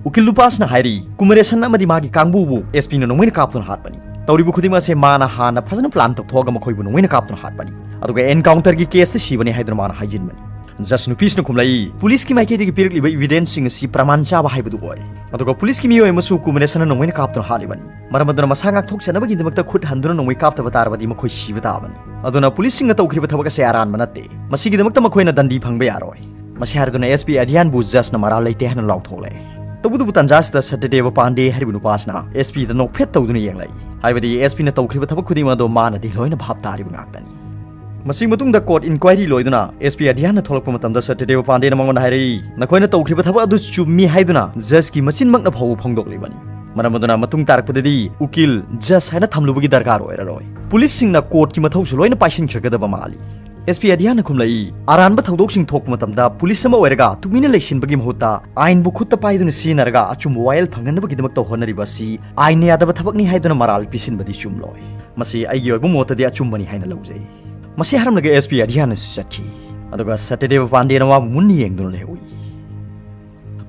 ꯎꯀꯤꯜ ꯅꯨꯄꯥꯁꯤꯅ ꯍꯥꯏꯔꯤ, "ꯀꯨꯃꯔꯦꯁꯟ ꯑꯃꯗꯤ ꯃꯥꯒꯤ ꯀꯥꯡꯕꯨꯕꯨ ꯑꯦꯁ ꯄꯤꯅ ꯅꯣꯡꯃꯩꯅ ꯀꯥꯞꯇꯨꯅ ꯍꯥꯠꯄꯅꯤ꯫ ꯇꯧꯔꯤꯕ ꯈꯨꯗꯤꯡꯃꯛ ꯑꯁꯦ ꯃꯥꯅ ꯍꯥꯟꯅ ꯐꯖꯅ ꯄ꯭ꯂꯥꯟ ꯇꯧꯊꯣꯛꯑꯒ ꯃꯈꯣꯏꯕꯨ ꯅꯣꯡꯃꯩꯅ ꯀꯥꯞꯇꯨꯅ ꯍꯥꯠꯄꯅꯤ꯫ ꯑꯗꯨꯒ ꯑꯦꯟꯀꯥꯎꯟꯇꯔꯒꯤ ꯀꯦꯁꯇ ꯁꯤꯕꯅꯤ" ꯍꯥꯏꯗꯨꯅ ꯃꯥꯅ ꯍꯥꯏꯖꯤꯟꯕꯅꯤ꯫ ꯖꯁ ꯅꯨꯄꯤꯁꯤꯅ ꯈꯨꯝꯂꯛꯏ, "ꯄꯨꯂꯤꯁꯀꯤ ꯃꯥꯏꯀꯩꯗꯒꯤ ꯄꯤꯔꯛꯂꯤꯕ ꯏꯚꯤꯗꯦꯟꯁꯁꯤꯡ ꯑꯁꯤ ꯄ꯭ꯔꯃꯥꯟ ꯆꯥꯕ ꯍꯥꯏꯕꯗꯨ ꯑꯣꯏ꯫ ꯑꯗꯨꯒ ꯄꯨꯂꯤꯁꯀꯤ ꯃꯤꯑꯣꯏ ꯑꯃꯁꯨ ꯀꯨꯃꯔꯦꯁꯟꯅ ꯅꯣꯡꯃꯩꯅ ꯀꯥꯞꯇꯨꯅ ꯍꯥꯠꯂꯤꯕꯅꯤ꯫ ꯃꯔꯝ ꯑꯗꯨꯅ ꯃꯁꯥ ꯉꯥꯛꯊꯣꯛꯆꯅꯕꯒꯤꯗꯃꯛꯇ ꯈꯨꯠ ꯍꯟꯗꯨꯅ ꯅꯣꯡꯃꯩ ꯀꯥꯞꯇꯕ ꯇꯥꯔꯕꯗꯤ ꯃꯈꯣꯏ ꯁꯤꯕ ꯇꯥꯕꯅꯤ꯫ ꯑꯗꯨꯅ ꯄꯨꯂꯤꯁꯁꯤꯡꯅ ꯇꯧꯈ꯭ꯔꯤꯕ ꯊꯕꯛ ꯑꯁꯤ ꯑꯔꯥꯟꯕ ꯅꯠꯇꯦ꯫ ꯃꯁꯤꯒꯤꯗꯃꯛꯇ ꯃꯈꯣꯏꯅ ꯗꯟꯗꯤ ꯐꯪꯕ ꯌꯥꯔꯣꯏ"꯫ ꯃꯁꯤ ꯍꯥꯏꯔꯗꯨꯅ ꯑꯦꯁ ꯄꯤ ꯑꯗꯤꯌꯥꯟꯕꯨ ꯖꯁꯅ ꯃꯔꯥꯜ ꯂꯩꯇꯦ ꯍꯥꯏꯅ ꯂꯥꯎꯊꯣꯛꯂꯦ꯫ ꯇꯧꯕꯇꯕꯨ ꯇꯟꯖꯥ ꯑꯁꯤꯗ ꯁꯇ꯭ꯌꯗꯦꯕ ꯄꯥꯟꯗꯦ ꯍꯥꯏꯔꯤꯕ ꯅꯨꯄꯥꯁꯤꯅ ꯑꯦꯁ ꯄꯤꯗ ꯅꯣꯛꯐꯦꯠ ꯇꯧꯗꯨꯅ ꯌꯦꯡꯂꯛꯏ꯫ ꯍꯥꯏꯕꯗꯤ ꯑꯦꯁ ꯄꯤꯅ ꯇꯧꯈ꯭ꯔꯤꯕ ꯊꯕꯛ ꯈꯨꯗꯤꯡꯃꯛ ꯑꯗꯣ ꯃꯥꯅꯗꯤ ꯂꯣꯏꯅ ꯚꯥꯞ ꯇꯥꯔꯤꯕ ꯉꯥꯛꯇꯅꯤ꯫ ꯃꯁꯤꯒꯤ ꯃꯇꯨꯡꯗ ꯀꯣꯔꯠ ꯏꯟꯀ꯭ꯋꯥꯏꯔꯤ ꯂꯣꯏꯗꯨꯅ ꯑꯦꯁ ꯄꯤ ꯑꯗꯤꯌꯥꯟꯅ ꯊꯣꯛꯂꯛꯄ ꯃꯇꯝꯗ ꯁꯇ꯭ꯌꯗꯦꯕ ꯄꯥꯟꯗꯦꯅ ꯃꯉꯣꯟꯗ ꯍꯥꯏꯔꯛꯏ, "ꯅꯈꯣꯏꯅ ꯇꯧꯈ꯭ꯔꯤꯕ ꯊꯕꯛ ꯑꯗꯨ ꯆꯨꯝꯃꯤ" ꯍꯥꯏꯗꯨꯅ ꯖꯁꯀꯤ ꯃꯆꯤꯟꯃꯛꯅ ꯐꯥꯎꯕ ꯐꯣꯡꯗꯣꯛꯂꯤꯕꯅꯤ꯫ ꯃꯔꯝ ꯑꯗꯨꯅ ꯃꯇꯨꯡ ꯇꯥꯔꯛꯄꯗꯗꯤ ꯎꯀꯤꯜ ꯖꯁ ꯍꯥꯏꯅ ꯊꯝꯂꯨꯕꯒꯤ ꯗꯔꯀꯥꯔ ꯑꯣꯏꯔꯔꯣꯏ꯫ ꯄꯨꯂꯤꯁꯁꯤꯡꯅ ꯀꯣꯔꯠꯀꯤ ꯃꯊꯧꯁꯨ ꯂꯣꯏꯅ ꯄꯥꯏꯁꯤꯟꯈ꯭ꯔꯒꯗꯕ ꯃꯥꯜꯂꯤ꯫ ꯑꯦꯁ ꯄꯤ ꯑꯗꯤꯌꯥꯟꯅ ꯈꯨꯝꯂꯛꯏ, "ꯑꯔꯥꯟꯕ ꯊꯧꯗꯣꯛꯁꯤꯡ ꯊꯣꯛꯄ ꯃꯇꯝꯗ ꯄꯨꯂꯤꯁ ꯑꯃ ꯑꯣꯏꯔꯒ ꯇꯨꯃꯤꯟꯅ ꯂꯩꯁꯤꯟꯕꯒꯤ ꯃꯍꯨꯠꯇ ꯑꯥꯏꯟꯕꯨ ꯈꯨꯠꯇ ꯄꯥꯏꯗꯨꯅ ꯁꯤꯖꯤꯟꯅꯔꯒ ꯑꯆꯨꯝꯕ ꯋꯥꯌꯦꯜ ꯐꯪꯍꯟꯅꯕꯒꯤꯗꯃꯛꯇ ꯍꯣꯠꯅꯔꯤꯕ ꯑꯁꯤ ꯑꯥꯏꯟꯅ ꯌꯥꯗꯕ ꯊꯕꯛꯅꯤ" ꯍꯥꯏꯗꯨꯅ ꯃꯔꯥꯜ ꯄꯤꯁꯤꯟꯕꯗꯤ ꯆꯨꯝꯂꯣꯏ꯫ ꯃꯁꯤ ꯑꯩꯒꯤ ꯑꯣꯏꯕ ꯃꯣꯠꯇꯗꯤ ꯑꯆꯨꯝꯕꯅꯤ ꯍꯥꯏꯅ ꯂꯧꯖꯩ꯫ ꯃꯁꯤ ꯍꯥꯏꯔꯝꯂꯒ ꯑꯦꯁ ꯄꯤ ꯑꯗꯤꯌꯥꯟꯅꯁꯨ ꯆꯠꯈꯤ꯫ ꯑꯗꯨꯒ ꯁꯇ꯭ꯌꯗꯦꯕ ꯄꯥꯟꯗꯦꯅ ꯃꯥꯕꯨ ꯃꯨꯟꯅ ꯌꯦꯡꯗꯨꯅ ꯂꯩꯍꯧꯏ꯫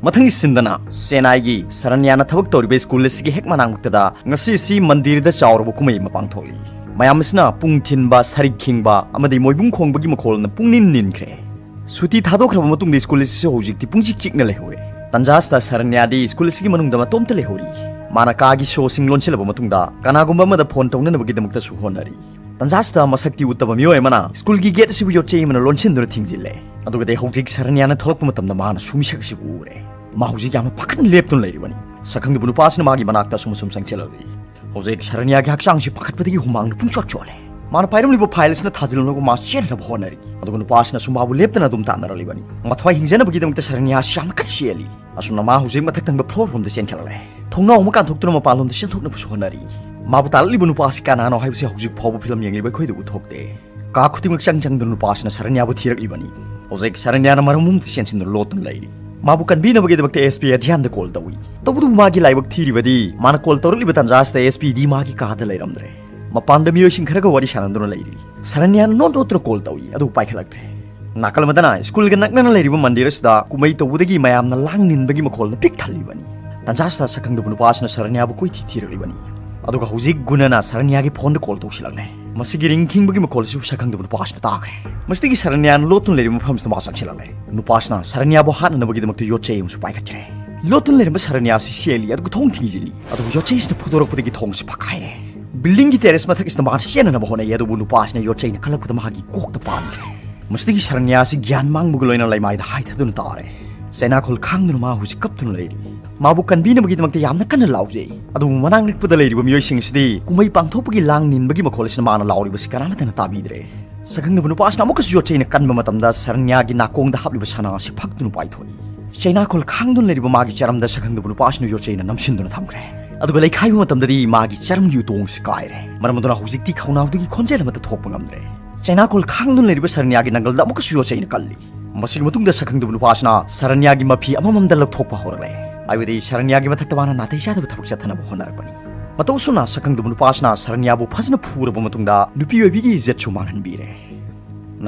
ꯃꯊꯪꯒꯤ ꯁꯤꯟꯗꯅ ꯆꯦꯟꯅꯥꯏꯒꯤ ꯁꯔꯟꯌꯥꯅ ꯊꯕꯛ ꯇꯧꯔꯤꯕ ꯁ꯭ꯀꯨꯜ ꯑꯁꯤꯒꯤ ꯍꯦꯛ ꯃꯅꯥꯛꯃꯛꯇꯗ ꯉꯁꯤ ꯑꯁꯤ ꯃꯟꯗꯤꯔꯗ ꯆꯥꯎꯔꯕ ꯀꯨꯝꯍꯩ ꯑꯃ ꯄꯥꯡꯊꯣꯛꯂꯤ꯫ ꯃꯌꯥꯝ ꯑꯁꯤꯅ ꯄꯨꯡ ꯊꯤꯟꯕ, ꯁꯔꯤꯛ ꯈꯤꯡꯕ ꯑꯃꯗꯤ ꯃꯣꯏꯕꯨꯡ ꯈꯣꯡꯕꯒꯤ ꯃꯈꯣꯜꯅ ꯄꯨꯡꯅꯤꯟ ꯅꯤꯟꯈ꯭ꯔꯦ꯫ ꯁꯨꯇꯤ ꯊꯥꯗꯣꯛꯈ꯭ꯔꯕ ꯃꯇꯨꯡꯗ ꯁ꯭ꯀꯨꯜ ꯑꯁꯤꯁꯨ ꯍꯧꯖꯤꯛꯇꯤ ꯄꯨꯡꯆꯤꯛ ꯆꯤꯛꯅ ꯂꯩꯍꯧꯔꯦ꯫ ꯇꯟꯖꯥ ꯑꯁꯤꯗ ꯁꯔꯟꯌꯥꯗꯤ ꯁ꯭ꯀꯨꯜ ꯑꯁꯤꯒꯤ ꯃꯅꯨꯡꯗ ꯃꯇꯣꯝꯇ ꯂꯩꯍꯧꯔꯤ꯫ ꯃꯥꯅ ꯀꯥꯒꯤ ꯁꯣꯁꯤꯡ ꯂꯣꯟꯁꯤꯜꯂꯕ ꯃꯇꯨꯡꯗ ꯀꯅꯥꯒꯨꯝꯕ ꯑꯃꯗ ꯐꯣꯟ ꯇꯧꯅꯅꯕꯒꯤꯗꯃꯛꯇꯁꯨ ꯍꯣꯠꯅꯔꯤ꯫ ꯇꯟꯖꯥ ꯑꯁꯤꯗ ꯃꯁꯛ ꯇꯤ ꯎꯠꯇꯕ ꯃꯤꯑꯣꯏ ꯑꯃꯅ ꯁ꯭ꯀꯨꯜꯒꯤ ꯒꯦꯠ ꯑꯁꯤꯕꯨ ꯌꯣꯠꯆꯩ ꯑꯃꯅ ꯂꯣꯟꯁꯤꯟꯗꯨꯅ ꯊꯤꯡꯖꯤꯜꯂꯦ꯫ ꯑꯗꯨꯒꯗꯤ ꯍꯧꯖꯤꯛ ꯁꯔꯟꯌꯥꯅ ꯊꯣꯛꯂꯛꯄ ꯃꯇꯝꯗ ꯃꯥꯅꯁꯨ ꯃꯤꯁꯛ ꯑꯁꯤ ꯎꯔꯦ꯫ ꯃꯥ ꯍꯧꯖꯤꯛ ꯌꯥꯝꯅ ꯄꯥꯈꯠꯅ ꯂꯦꯞꯇꯨꯅ ꯂꯩꯔꯤꯕꯅꯤ꯫ ꯁꯛꯈꯪꯗꯕ ꯅꯨꯄꯥ ꯑꯁꯤꯅ ꯃꯥꯒꯤ ꯃꯅꯥꯛꯇ ꯑꯁꯨꯝ ꯑꯁꯨꯝ ꯆꯪꯁꯤꯜꯂꯛꯂꯤ꯫ ꯍꯧꯖꯤꯛ ꯁꯔꯟꯌꯥꯒꯤ ꯍꯛꯆꯥꯡꯁꯤ ꯄꯥꯈꯠꯄꯗꯒꯤ ꯍꯨꯃꯥꯡꯅ ꯄꯨꯡꯆꯣꯠ ꯆꯣꯠꯂꯦ꯫ ꯃꯥꯅ ꯄꯥꯏꯔꯝꯂꯤꯕ ꯐꯥꯏꯜ ꯑꯁꯤꯅ ꯊꯥꯖꯤꯜꯂꯝꯂꯒ ꯃꯥ ꯆꯦꯟꯅꯕ ꯍꯣꯠꯅꯔꯤ꯫ ꯑꯗꯨꯒ ꯅꯨꯄꯥ ꯑꯁꯤꯅꯁꯨ ꯃꯥꯕꯨ ꯂꯦꯞꯇꯅ ꯑꯗꯨꯝ ꯇꯥꯟꯅꯔꯛꯂꯤꯕꯅꯤ꯫ ꯃꯊ꯭ꯋꯥꯏ ꯍꯤꯡꯖꯅꯕꯒꯤꯗꯃꯛꯇ ꯁꯔꯟꯌꯥ ꯑꯁꯤ ꯌꯥꯝꯅ ꯀꯟꯅ ꯆꯦꯜꯂꯤ꯫ ꯑꯁꯨꯝꯅ ꯃꯥ ꯍꯧꯖꯤꯛ ꯃꯊꯛ ꯊꯪꯕ ꯐ꯭ꯂꯣꯔ ꯔꯣꯝꯗ ꯆꯦꯟꯈꯠꯂꯛꯂꯦ꯫ ꯊꯣꯡꯅꯥꯎ ꯑꯃ ꯀꯥꯟꯊꯣꯛꯇꯨꯅ ꯃꯄꯥꯟꯂꯣꯝꯗ ꯆꯦꯟꯊꯣꯛꯅꯕꯁꯨ ꯍꯣꯠꯅꯔꯤ꯫ ꯃꯥꯕꯨ ꯇꯥꯜꯂꯛꯂꯤꯕ ꯅꯨꯄꯥ ꯑꯁꯤ ꯀꯅꯥꯅꯣ ꯍꯥꯏꯕꯁꯤ ꯍꯧꯖꯤꯛ ꯐꯥꯎꯕ ꯐꯤꯂꯝ ꯌꯦꯡꯂꯤꯕ ꯑꯩꯈꯣꯏꯗ ꯎꯊꯣꯛꯇꯦ꯫ ꯀꯥ ꯈꯨꯗꯤꯡꯃꯛ ꯆꯪ ꯆꯪꯗꯨꯅ ꯅꯨꯄꯥ ꯑꯁꯤꯅ ꯁꯔꯟꯌꯥꯕꯨ ꯊꯤꯔꯛꯂꯤꯕꯅꯤ꯫ ꯍꯧꯖꯤꯛ ꯁꯔꯟꯌꯥꯅ ꯃꯔꯝ ꯑꯃꯠꯇ ꯆꯦꯟꯁꯤꯟꯗꯨꯅ ꯂꯣꯠꯇꯨꯅ ꯂꯩꯔꯤ꯫ ꯃꯥꯕꯨ ꯀꯟꯕꯤꯅꯕꯒꯤꯗꯃꯛꯇ ꯑꯦꯁ ꯄꯤ ꯑꯙ꯭ꯌꯥꯟꯗ ꯀꯣꯜ ꯇꯧꯏ꯫ ꯇꯧꯕꯇꯕꯨ ꯃꯥꯒꯤ ꯂꯥꯏꯕꯛ ꯊꯤꯔꯤꯕꯗꯤ, ꯃꯥꯅ ꯀꯣꯜ ꯇꯧꯔꯛꯂꯤꯕ ꯇꯥꯟꯖꯥ ꯑꯁꯤꯗ ꯑꯦꯁ ꯄꯤ ꯗꯤ ꯃꯥꯒꯤ ꯀꯥꯗ ꯂꯩꯔꯝꯗ꯭ꯔꯦ꯫ ꯃꯄꯥꯟꯗ ꯃꯤꯑꯣꯏꯁꯤꯡ ꯈꯔꯒ ꯋꯥꯔꯤ ꯁꯥꯟꯅꯗꯨꯅ ꯂꯩꯔꯤ꯫ ꯁꯔꯅ꯭ꯌꯥꯅ ꯅꯣꯠ ꯅꯣꯠꯇꯨꯅ ꯀꯣꯜ ꯇꯧꯏ, ꯑꯗꯨꯕꯨ ꯄꯥꯏꯈꯠꯂꯛꯇ꯭ꯔꯦ꯫ ꯅꯥꯀꯜ ꯑꯃꯗꯅ ꯁ꯭ꯀꯨꯜꯒ ꯅꯛꯅꯅ ꯂꯩꯔꯤꯕ ꯃꯟꯗꯤꯔ ꯑꯁꯤꯗ ꯀꯨꯝꯍꯩ ꯇꯧꯕꯗꯒꯤ ꯃꯌꯥꯝꯅ ꯂꯥꯡ ꯅꯤꯟꯕꯒꯤ ꯃꯈꯣꯜꯅ ꯄꯤꯛ ꯊꯜꯂꯤꯕꯅꯤ꯫ ꯇꯥꯟꯖꯥ ꯑꯁꯤꯗ ꯁꯛꯈꯪꯗꯕ ꯅꯨꯄꯥ ꯑꯁꯤꯅ ꯁꯔꯅ꯭ꯌꯥꯕꯨ ꯀꯣꯏꯊꯤ ꯊꯤꯔꯛꯂꯤꯕꯅꯤ꯫ ꯑꯗꯨꯒ ꯍꯧꯖꯤꯛ ꯒꯨꯅꯅ ꯁꯔꯅ꯭ꯌꯥꯒꯤ ꯐꯣꯟꯗ ꯀꯣꯜ ꯇꯧꯁꯤꯜꯂꯛꯂꯦ꯫ ꯃꯁꯤꯒꯤ ꯔꯤꯡ ꯈꯤꯡꯕꯒꯤ ꯃꯈꯣꯜꯁꯤꯁꯨ ꯁꯛꯈꯪꯗꯕ ꯅꯨꯄꯥ ꯑꯁꯤꯅ ꯇꯥꯈ꯭ꯔꯦ꯫ ꯃꯁꯤꯗꯒꯤ ꯁꯔꯅ꯭ꯌꯥꯅ ꯂꯣꯠꯇꯨꯅ ꯂꯩꯔꯤꯕ ꯃꯐꯝꯁꯤꯗ ꯃꯥ ꯆꯪꯁꯤꯜꯂꯛꯂꯦ꯫ ꯅꯨꯄꯥ ꯑꯁꯤꯅ ꯁꯔꯅ꯭ꯌꯥꯕꯨ ꯍꯥꯠꯅꯅꯕꯒꯤꯗꯃꯛꯇ ꯌꯣꯠ ꯆꯩ ꯑꯃꯁꯨ ꯄꯥꯏꯈꯠꯈ꯭ꯔꯦ꯫ ꯂꯣꯠꯇꯨꯅ ꯂꯩꯔꯝꯕ ꯁꯔꯅ꯭ꯌꯥ ꯑꯁꯤ ꯆꯦꯜꯂꯤ, ꯑꯗꯨꯒ ꯊꯣꯡ ꯊꯤꯡꯖꯤꯜꯂꯤ꯫ ꯑꯗꯨꯕꯨ ꯌꯣꯠ ꯆꯩ ꯑꯁꯤꯅ ꯐꯨꯗꯣꯔꯛꯄꯗꯒꯤ ꯊꯣꯡ ꯑꯁꯤ ꯐꯛꯈꯥꯏꯔꯦ꯫ ꯕꯤꯜꯗꯤꯡꯒꯤ ꯇꯦꯔꯦꯁ ꯃꯊꯛ ꯑꯁꯤꯗ ꯃꯥꯅ ꯆꯦꯟꯅꯅꯕ ꯍꯣꯠꯅꯩ, ꯑꯗꯨꯕꯨ ꯅꯨꯄꯥ ꯑꯁꯤꯅ ꯌꯣꯠ ꯆꯩꯅ ꯀꯜꯂꯛꯄꯗ ꯃꯍꯥꯛꯀꯤ ꯀꯣꯛꯇ ꯄꯥꯟꯈ꯭ꯔꯦ꯫ ꯃꯁꯤꯗꯒꯤ ꯁꯔꯅ꯭ꯌꯥ ꯑꯁꯤ ꯒ꯭ꯌꯥꯟ ꯃꯥꯡꯕꯒ ꯂꯣꯏꯅꯅ ꯂꯩꯃꯥꯏꯗ ꯍꯥꯏꯊꯗꯨꯅ ꯇꯥꯔꯦ꯫ ꯆꯩꯅꯥꯈꯣꯜ ꯈꯥꯡꯗꯨꯅ ꯃꯥ ꯍꯧꯖꯤꯛ ꯀꯞꯇꯨꯅ ꯂꯩꯔꯤ꯫ ꯃꯥꯕꯨ ꯀꯟꯕꯤꯅꯕꯒꯤꯗꯃꯛꯇ ꯌꯥꯝꯅ ꯀꯟꯅ ꯂꯥꯎꯖꯩ, ꯑꯗꯨꯕꯨ ꯃꯅꯥꯛ ꯅꯛꯄꯗ ꯂꯩꯔꯤꯕ ꯃꯤꯑꯣꯏꯁꯤꯡ ꯑꯁꯤꯗꯤ ꯀꯨꯝꯍꯩ ꯄꯥꯡꯊꯣꯛꯄꯒꯤ ꯂꯥꯡ ꯅꯤꯟꯕꯒꯤ ꯃꯈꯣꯜ ꯑꯁꯤꯅ ꯃꯥꯅ ꯂꯥꯎꯔꯤꯕꯁꯤ ꯀꯅꯥꯃꯠꯇꯅ ꯇꯥꯕꯤꯗ꯭ꯔꯦ꯫ ꯁꯛꯈꯪꯗꯕ ꯅꯨꯄꯥ ꯑꯁꯤꯅ ꯑꯃꯨꯛꯀꯁꯨ ꯌꯣꯠ ꯆꯩꯅ ꯀꯟꯕ ꯃꯇꯝꯗ ꯁꯔꯅ꯭ꯌꯥꯒꯤ ꯅꯥꯀꯣꯡꯗ ꯍꯥꯞꯂꯤꯕ ꯁꯅꯥ ꯑꯁꯤ ꯐꯛꯇꯨꯅ ꯄꯥꯏꯊꯣꯛꯏ꯫ ꯆꯩꯅꯥꯈꯣꯜ ꯈꯥꯡꯗꯨꯅ ꯂꯩꯔꯤꯕ ꯃꯥꯒꯤ ꯆꯔꯝꯗ ꯁꯛꯈꯪꯗꯕ ꯅꯨꯄꯥ ꯑꯁꯤꯅ ꯌꯣꯠ ꯆꯩꯅ ꯅꯝꯁꯤꯟꯗꯨꯅ ꯊꯝꯈ꯭ꯔꯦ꯫ ꯑꯗꯨꯒ ꯂꯩꯈꯥꯏꯕ ꯃꯇꯝꯗꯗꯤ ꯃꯥꯒꯤ ꯆꯔꯝꯒꯤ ꯎꯇꯣꯡ ꯑꯁꯤ ꯀꯥꯏꯔꯦ꯫ ꯃꯔꯝ ꯑꯗꯨꯅ ꯍꯧꯖꯤꯛꯇꯤ ꯈꯧꯅꯥꯎꯗꯒꯤ ꯈꯣꯟꯖꯦꯜ ꯑꯃꯠꯇ ꯊꯣꯛꯄ ꯉꯝꯗ꯭ꯔꯦ꯫ ꯆꯩꯅꯥꯈꯣꯜ ꯈꯥꯡꯗꯨꯅ ꯂꯩꯔꯤꯕ ꯁꯔꯅ꯭ꯌꯥꯒꯤ ꯅꯪꯒꯜꯗ ꯑꯃꯨꯛꯀꯁꯨ ꯌꯣꯠ ꯆꯩꯅ ꯀꯜꯂꯤ꯫ ꯃꯁꯤꯒꯤ ꯃꯇꯨꯡꯗ ꯁꯛꯈꯪꯗꯕ ꯅꯨꯄꯥ ꯑꯁꯤꯅ ꯁꯔꯅ꯭ꯌꯥꯒꯤ ꯃꯐꯤ ꯑꯃꯃꯝꯗ ꯂꯧꯊꯣꯛꯄ ꯍꯧꯔꯛꯂꯦ꯫ ꯍꯥꯏꯕꯗꯤ ꯁꯔꯅ꯭ꯌꯥꯒꯤ ꯃꯊꯛꯇ ꯃꯥꯅ ꯅꯥꯇꯩ ꯆꯥꯗꯕ ꯊꯕꯛ ꯆꯠꯊꯅꯕ ꯍꯣꯠꯅꯔꯛꯄꯅꯤ꯫ ꯃꯇꯧ ꯑꯁꯨꯝꯅ ꯁꯛꯈꯪꯗꯕ ꯅꯨꯄꯥ ꯑꯁꯤꯅ ꯁꯔꯅ꯭ꯌꯥꯕꯨ ꯐꯖꯅ ꯐꯨꯔꯕ ꯃꯇꯨꯡꯗ ꯅꯨꯄꯤ ꯑꯣꯏꯕꯤꯒꯤ ꯏꯖꯠꯁꯨ ꯃꯥꯡꯍꯟꯕꯤꯔꯦ꯫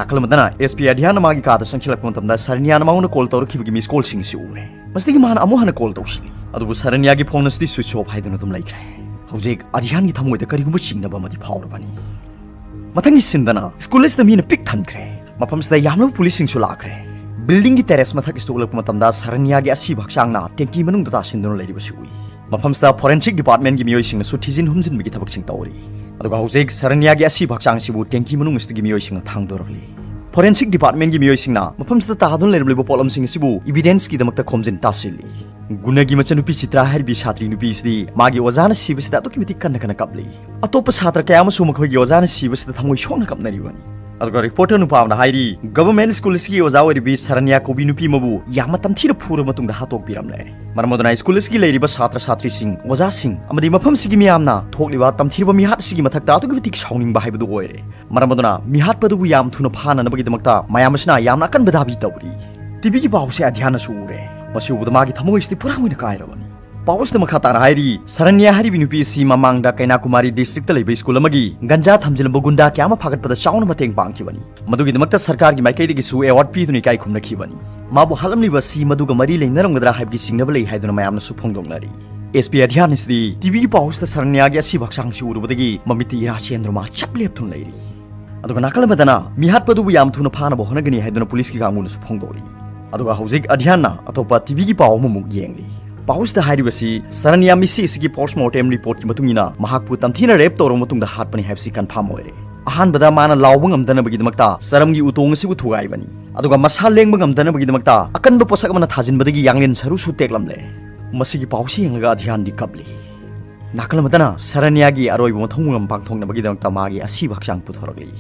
ꯅꯥꯀꯜ ꯑꯃꯗꯅ ꯑꯦꯁ ꯄꯤ ꯑꯙ꯭ꯌꯥꯟꯅ ꯃꯥꯒꯤ ꯀꯥꯗ ꯆꯪꯁꯤꯜꯂꯛꯄ ꯃꯇꯝꯗ ꯁꯔꯅ꯭ꯌꯥꯅ ꯃꯉꯣꯟꯗ ꯀꯣꯜ ꯇꯧꯔꯛꯈꯤꯕꯒꯤ ꯃꯤꯁ ꯀꯣꯜꯁꯤꯡ ꯑꯁꯤ ꯎꯔꯦ꯫ ꯃꯁꯤꯗꯒꯤ ꯃꯥꯅ ꯑꯃꯨꯛ ꯍꯟꯅ ꯀꯣꯜ ꯇꯧꯁꯤꯜꯂꯤ, ꯑꯗꯨꯕꯨ ꯁꯔꯅ꯭ꯌꯥꯒꯤ ꯐꯣꯟ ꯑꯁꯤꯗꯤ ꯁ꯭ꯋꯤꯆ ꯑꯣꯐ ꯍꯥꯏꯗꯨꯅ ꯑꯗꯨꯝ ꯂꯩꯈ꯭ꯔꯦ꯫ ꯍꯧꯖꯤꯛ ꯑꯙ꯭ꯌꯥꯟꯒꯤ ꯊꯃꯣꯏꯗ ꯀꯔꯤꯒꯨꯝꯕ ꯆꯤꯡꯅꯕ ꯑꯃꯗꯤ ꯐꯥꯎꯔꯕꯅꯤ꯫ ꯃꯊꯪꯒꯤ ꯁꯤꯟꯗꯅ ꯁ꯭ꯀꯨꯜ ꯑꯁꯤꯗ ꯃꯤꯅ ꯄꯤꯛ ꯊꯟꯈ꯭ꯔꯦ꯫ ꯃꯐꯝꯁꯤꯗ ꯌꯥꯝꯂꯕ ꯄꯨꯂꯤꯁꯁꯤꯡꯁꯨ ꯂꯥꯛꯈ꯭ꯔꯦ꯫ ꯕꯤꯜꯗꯤꯡꯒꯤ ꯇꯦꯔꯦꯁ ꯃꯊꯛ ꯑꯁꯤꯗ ꯎꯠꯂꯛꯄ ꯃꯇꯝꯗ ꯁꯔꯅ꯭ꯌꯥꯒꯤ ꯑꯁꯤꯕ ꯍꯛꯆꯥꯡꯅ ꯇꯦꯡꯀꯤ ꯃꯅꯨꯡꯗ ꯇꯥꯁꯤꯟꯗꯨꯅ ꯂꯩꯔꯤꯕꯁꯤ ꯎꯏ꯫ ꯃꯐꯝꯁꯤꯗ ꯐꯣꯔꯦꯟꯁꯤꯛ ꯗꯤꯄꯥꯔꯠꯃꯦꯟꯒꯤ ꯃꯤꯑꯣꯏꯁꯤꯡꯅꯁꯨ ꯊꯤꯖꯤꯟ ꯍꯨꯝꯖꯤꯟꯕꯒꯤ ꯊꯕꯛꯁꯤꯡ ꯇꯧꯔꯤ꯫ ꯑꯗꯨꯒ ꯍꯧꯖꯤꯛ ꯁꯔꯅ꯭ꯌꯥꯒꯤ ꯑꯁꯤꯕ ꯍꯛꯆꯥꯡꯁꯤꯕꯨ ꯇꯦꯡꯀꯤ ꯃꯅꯨꯡ ꯑꯁꯤꯗꯒꯤ ꯃꯤꯑꯣꯏꯁꯤꯡꯅ ꯊꯥꯡꯗꯣꯔꯛꯂꯤ꯫ ꯐꯣꯔꯦꯟꯁꯤꯛ ꯗꯤꯄꯥꯔꯠꯃꯦꯟꯒꯤ ꯃꯤꯑꯣꯏꯁꯤꯡꯅ ꯃꯐꯝꯁꯤꯗ ꯇꯥꯗꯨꯅ ꯂꯩꯔꯝꯂꯤꯕ ꯄꯣꯠꯂꯝꯁꯤꯡ ꯑꯁꯤꯕꯨ ꯏꯕꯤꯗꯦꯟꯁꯀꯤꯗꯃꯛꯇ ꯈꯣꯝꯖꯤꯟ ꯇꯥꯁꯤꯜꯂꯤ꯫ ꯒꯨꯅꯒꯤ ꯃꯆꯟꯅꯨꯄꯤ ꯆꯤꯇ꯭ꯔꯥ ꯍꯥꯏꯔꯤꯕꯤ ꯁꯥꯇ꯭ꯔꯤ ꯅꯨꯄꯤ ꯑꯁꯤꯗꯤ ꯃꯥꯒꯤ ꯑꯣꯖꯥꯅ ꯁꯤꯕꯁꯤꯗ ꯑꯗꯨꯛꯀꯤ ꯃꯇꯤꯛ ꯀꯟꯅ ꯀꯟꯅ ꯀꯞꯂꯤ꯫ ꯑꯇꯣꯞꯄ ꯁꯥꯇ꯭ꯔ ꯀꯌꯥ ꯑꯃꯁꯨ ꯃꯈꯣꯏꯒꯤ ꯑꯣꯖꯥꯅ ꯁꯤꯕꯁꯤꯗ ꯊꯃꯣꯏ ꯁꯣꯛꯅ ꯀꯞꯅꯔꯤꯕꯅꯤ꯫ ꯑꯗꯨꯒ ꯔꯤꯄꯣꯔꯇꯔ ꯅꯨꯄꯥ ꯑꯃꯅ ꯍꯥꯏꯔꯤ, ꯒꯚꯔꯟꯃꯦꯟꯠ ꯁ꯭ꯀꯨꯜ ꯑꯁꯤꯒꯤ ꯑꯣꯖꯥ ꯑꯣꯏꯔꯤꯕꯤ ꯁꯔꯅ꯭ꯌꯥ ꯀꯧꯕꯤ ꯅꯨꯄꯤ ꯑꯃꯕꯨ ꯌꯥꯝꯅ ꯇꯝꯊꯤꯅ ꯐꯨꯔꯕ ꯃꯇꯨꯡꯗ ꯍꯥꯠꯇꯣꯛꯄꯤꯔꯝꯂꯦ꯫ ꯃꯔꯝ ꯑꯗꯨꯅ ꯁ꯭ꯀꯨꯜ ꯑꯁꯤꯒꯤ ꯂꯩꯔꯤꯕ ꯁꯥꯇ꯭ꯔ ꯁꯥꯇ꯭ꯔꯤꯁꯤꯡ, ꯑꯣꯖꯥꯁꯤꯡ ꯑꯃꯗꯤ ꯃꯐꯝꯁꯤꯒꯤ ꯃꯤꯌꯥꯝꯅ ꯊꯣꯛꯂꯤꯕ ꯇꯝꯊꯤꯔꯕ ꯃꯤꯍꯥꯠ ꯑꯁꯤꯒꯤ ꯃꯊꯛꯇ ꯑꯗꯨꯛꯀꯤ ꯃꯇꯤꯛ ꯁꯥꯎꯅꯤꯡꯕ ꯍꯥꯏꯕꯗꯨ ꯑꯣꯏꯔꯦ꯫ ꯃꯔꯝ ꯑꯗꯨꯅ ꯃꯤꯍꯥꯠꯄ ꯑꯗꯨꯕꯨ ꯌꯥꯝ ꯊꯨꯅ ꯐꯥꯅꯅꯕꯒꯤꯗꯃꯛꯇ ꯃꯌꯥꯝ ꯑꯁꯤꯅ ꯌꯥꯝꯅ ꯑꯀꯟꯕ ꯗꯥꯕꯤ ꯇꯧꯔꯤ꯫ ꯇꯤꯚꯤꯒꯤ ꯄꯥꯎꯁꯦ ꯑꯙ꯭ꯌꯥꯟꯅꯁꯨ ꯎꯔꯦ꯫ ꯃꯁꯤ ꯎꯕꯗ ꯃꯥꯒꯤ ꯊꯃꯣꯏꯁꯤꯗꯤ ꯄꯨꯔꯥ ꯑꯣꯏꯅ ꯀꯥꯏꯔꯕꯅꯤ꯫ ꯄꯥꯎꯁꯤꯗ ꯃꯈꯥ ꯇꯥꯅ ꯍꯥꯏꯔꯤ, ꯁꯔꯅ꯭ꯌꯥ ꯍꯥꯏꯔꯤꯕꯤ ꯅꯨꯄꯤ ꯑꯁꯤ ꯃꯃꯥꯡꯗ ꯀꯩꯅꯥꯀꯨꯃꯥꯔꯤ ꯗꯤꯁꯇ꯭ꯔꯤꯛꯇ ꯂꯩꯕ ꯁ꯭ꯀꯨꯜ ꯑꯃꯒꯤ ꯒꯟꯖꯥ ꯊꯝꯖꯤꯜꯂꯝꯕ ꯒꯨꯟꯗꯥ ꯀꯌꯥ ꯑꯃ ꯐꯥꯒꯠꯄꯗ ꯆꯥꯎꯅ ꯃꯇꯦꯡ ꯄꯥꯡꯈꯤꯕꯅꯤ꯫ ꯃꯗꯨꯒꯤꯗꯃꯛꯇ ꯁꯔꯀꯥꯔꯒꯤ ꯃꯥꯏꯀꯩꯗꯒꯤꯁꯨ ꯑꯦꯋꯥꯔꯗ ꯄꯤꯗꯨꯅ ꯏꯀꯥꯏ ꯈꯨꯝꯅꯈꯤꯕꯅꯤ꯫ ꯃꯥꯕꯨ ꯍꯥꯠꯂꯝꯂꯤꯕ ꯑꯁꯤ ꯃꯗꯨꯒ ꯃꯔꯤ ꯂꯩꯅꯔꯝꯒꯗ꯭ꯔꯥ ꯍꯥꯏꯕꯒꯤ ꯆꯤꯡꯅꯕ ꯂꯩ ꯍꯥꯏꯗꯨꯅ ꯃꯌꯥꯝꯅꯁꯨ ꯐꯣꯡꯗꯣꯛꯅꯔꯤ꯫ ꯑꯦꯁ ꯄꯤ ꯑꯙ꯭ꯌꯥꯟ ꯑꯁꯤꯗꯤ ꯇꯤꯚꯤꯒꯤ ꯄꯥꯎꯁꯤꯗ ꯁꯔꯅ꯭ꯌꯥꯒꯤ ꯑꯁꯤꯕ ꯍꯛꯆꯥꯡꯁꯤ ꯎꯔꯨꯕꯗꯒꯤ ꯃꯃꯤꯠꯇ ꯏꯔꯥ ꯆꯦꯟꯗꯨꯅ ꯃꯥ ꯆꯞ ꯂꯦꯞꯇꯨꯅ ꯂꯩꯔꯤ꯫ ꯑꯗꯨꯒ ꯅꯥꯀꯜ ꯑꯃꯗꯅ ꯃꯤꯍꯥꯠꯄ ꯑꯗꯨꯕꯨ ꯌꯥꯝ ꯊꯨꯅ ꯐꯥꯅꯕ ꯍꯣꯠꯅꯒꯅꯤ ꯍꯥꯏꯗꯨꯅ ꯄꯨꯂꯤꯁꯀꯤ ꯀꯥꯡꯕꯨꯅꯁꯨ ꯐꯣꯡꯗꯣꯛꯂꯤ꯫ ꯑꯗꯨꯒ ꯍꯧꯖꯤꯛ ꯑꯙ꯭ꯌꯥꯟꯅ ꯑꯇꯣꯞꯄ ꯇꯤꯚꯤꯒꯤ ꯄꯥꯎ ꯑꯃꯃꯨꯛ ꯌꯦꯡꯂꯤ꯫ ꯄꯥꯎꯁꯤꯗ ꯍꯥꯏꯔꯤꯕꯁꯤ, ꯁꯔꯅ꯭ꯌꯥ ꯃꯤꯁꯤ ꯑꯁꯤꯒꯤ ꯄꯣꯁꯃꯣꯔꯇꯦꯝ ꯔꯤꯄꯣꯔꯠꯀꯤ ꯃꯇꯨꯡ ꯏꯟꯅ ꯃꯍꯥꯛꯄꯨ ꯇꯝꯊꯤꯅ ꯔꯦꯞ ꯇꯧꯔꯕ ꯃꯇꯨꯡꯗ ꯍꯥꯠꯄꯅꯤ ꯍꯥꯏꯕꯁꯤ ꯀꯟꯐꯥꯔꯝ ꯑꯣꯏꯔꯦ꯫ ꯑꯍꯥꯟꯕꯗ ꯃꯥꯅ ꯂꯥꯎꯕ ꯉꯝꯗꯅꯕꯒꯤꯗꯃꯛꯇ ꯆꯔꯝꯒꯤ ꯎꯇꯣꯡ ꯑꯁꯤꯕꯨ ꯊꯨꯒꯥꯏꯕꯅꯤ꯫ ꯑꯗꯨꯒ ꯃꯁꯥ ꯂꯦꯡꯕ ꯉꯝꯗꯅꯕꯒꯤꯗꯃꯛꯇ ꯑꯀꯟꯕ ꯄꯣꯠꯁꯛ ꯑꯃꯅ ꯊꯥꯖꯤꯟꯕꯗꯒꯤ ꯌꯥꯡꯂꯦꯟ ꯁꯔꯨꯁꯨ ꯇꯦꯛꯂꯝꯂꯦ꯫ ꯃꯁꯤꯒꯤ ꯄꯥꯎꯁꯤ ꯌꯦꯡꯂꯒ ꯑꯙ꯭ꯌꯥꯟꯗꯤ ꯀꯞꯂꯤ꯫ ꯅꯥꯀꯜ ꯑꯃꯗꯅ ꯁꯔꯅ꯭ꯌꯥꯒꯤ ꯑꯔꯣꯏꯕ ꯃꯊꯧ ꯃꯉꯝ ꯄꯥꯡꯊꯣꯛꯅꯕꯒꯤꯗꯃꯛꯇ ꯃꯥꯒꯤ ꯑꯁꯤꯕ ꯍꯛꯆꯥꯡ ꯄꯨꯊꯣꯔꯛꯂꯤ꯫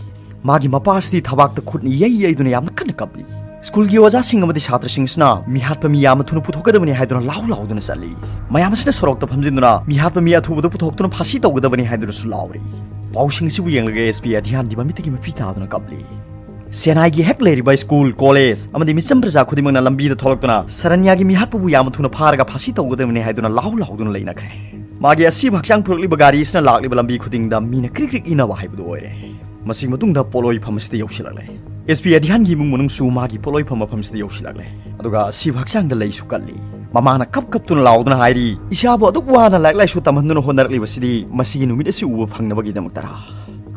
ꯃꯥꯒꯤ ꯃꯄꯥ ꯑꯁꯤꯗꯤ ꯊꯕꯥꯛꯇ ꯈꯨꯠꯅ ꯏꯌꯩ ꯌꯩꯗꯨꯅ ꯌꯥꯝꯅ ꯀꯟꯅ ꯀꯞꯂꯤ꯫ ꯁ꯭ꯀꯨꯜꯒꯤ ꯑꯣꯖꯥꯁꯤꯡ ꯑꯃꯗꯤ ꯁꯥꯇ꯭ꯔꯁꯤꯡ ꯑꯁꯤꯅ ꯃꯤꯍꯥꯠꯄ ꯃꯤ ꯌꯥꯝꯅ ꯊꯨꯅ ꯄꯨꯊꯣꯛꯀꯗꯕꯅꯤ ꯍꯥꯏꯗꯨꯅ ꯂꯥꯎ ꯂꯥꯎꯗꯨꯅ ꯆꯠꯂꯤ꯫ ꯃꯌꯥꯝ ꯑꯁꯤꯅ ꯁꯣꯔꯣꯛꯇ ꯐꯝꯖꯤꯟꯗꯨꯅ ꯃꯤꯍꯥꯠꯄ ꯃꯤ ꯑꯊꯨꯕꯗ ꯄꯨꯊꯣꯛꯇꯨꯅ ꯐꯥꯁꯤ ꯇꯧꯒꯗꯕꯅꯤ ꯍꯥꯏꯗꯨꯅꯁꯨ ꯂꯥꯎꯔꯤ꯫ ꯄꯥꯎꯁꯤꯡ ꯑꯁꯤꯕꯨ ꯌꯦꯡꯂꯒ ꯑꯦꯁ ꯄꯤ ꯑꯙ꯭ꯌꯥꯟꯗꯤ ꯃꯃꯤꯠꯇꯒꯤ ꯃꯄꯤ ꯇꯥꯗꯨꯅ ꯀꯞꯂꯤ꯫ ꯆꯦꯟꯅꯥꯏꯒꯤ ꯍꯦꯛ ꯂꯩꯔꯤꯕ ꯁ꯭ꯀꯨꯜ, ꯀꯣꯂꯦꯖ ꯑꯃꯗꯤ ꯃꯤꯆꯝ ꯄ꯭ꯔꯖꯥ ꯈꯨꯗꯤꯡꯃꯛꯅ ꯂꯝꯕꯤꯗ ꯊꯣꯛꯂꯛꯇꯨꯅ ꯁꯔꯅ꯭ꯌꯥꯒꯤ ꯃꯤꯍꯥꯠꯄꯕꯨ ꯌꯥꯝꯅ ꯊꯨꯅ ꯐꯥꯔꯒ ꯐꯥꯁꯤ ꯇꯧꯒꯗꯕꯅꯤ ꯍꯥꯏꯗꯨꯅ ꯂꯥꯎ ꯂꯥꯎꯗꯨꯅ ꯂꯩꯅꯈ꯭ꯔꯦ꯫ ꯃꯥꯒꯤ ꯑꯁꯤꯕ ꯍꯛꯆꯥꯡ ꯄꯨꯔꯛꯂꯤꯕ ꯒꯥꯔꯤ ꯑꯁꯤꯅ ꯂꯥꯛꯂꯤꯕ ꯂꯝꯕꯤ ꯈꯨꯗꯤꯡꯗ ꯃꯤꯅ ꯀ꯭ꯔꯤꯛ ꯀ꯭ꯔꯤꯛ ꯏꯅꯕ ꯍꯥꯏꯕꯗꯨ ꯑꯣꯏꯔꯦ꯫ ꯃꯁꯤꯒꯤ ꯃꯇꯨꯡꯗ ꯄꯣꯠꯂꯣꯏꯐꯝ ꯑꯁꯤꯗ ꯌꯧꯁꯤꯜꯂꯛꯂꯦ꯫ ꯑꯦꯁ ꯄꯤ ꯑꯙ꯭ꯌꯥꯟꯒꯤ ꯏꯃꯨꯡ ꯃꯅꯨꯡꯁꯨ ꯃꯥꯒꯤ ꯄꯣꯠꯂꯣꯏꯐꯝ ꯃꯐꯝꯁꯤꯗ ꯌꯧꯁꯤꯜꯂꯛꯂꯦ꯫ ꯑꯗꯨꯒ ꯑꯁꯤꯕ ꯍꯛꯆꯥꯡꯗ ꯂꯩꯁꯨ ꯀꯠꯂꯤ꯫ ꯃꯃꯥꯅ ꯀꯞ ꯀꯞꯇꯨꯅ ꯂꯥꯎꯗꯨꯅ ꯍꯥꯏꯔꯤ, "ꯏꯆꯥꯕꯨ ꯑꯗꯨꯛ ꯋꯥꯅ ꯂꯥꯏꯔꯤꯛ ꯂꯥꯏꯁꯨ ꯇꯝꯍꯟꯗꯨꯅ ꯍꯣꯠꯅꯔꯛꯂꯤꯕꯁꯤꯗꯤ ꯃꯁꯤꯒꯤ ꯅꯨꯃꯤꯠ ꯑꯁꯤ ꯎꯕ ꯐꯪꯅꯕꯒꯤꯗꯃꯛꯇꯔꯥ?"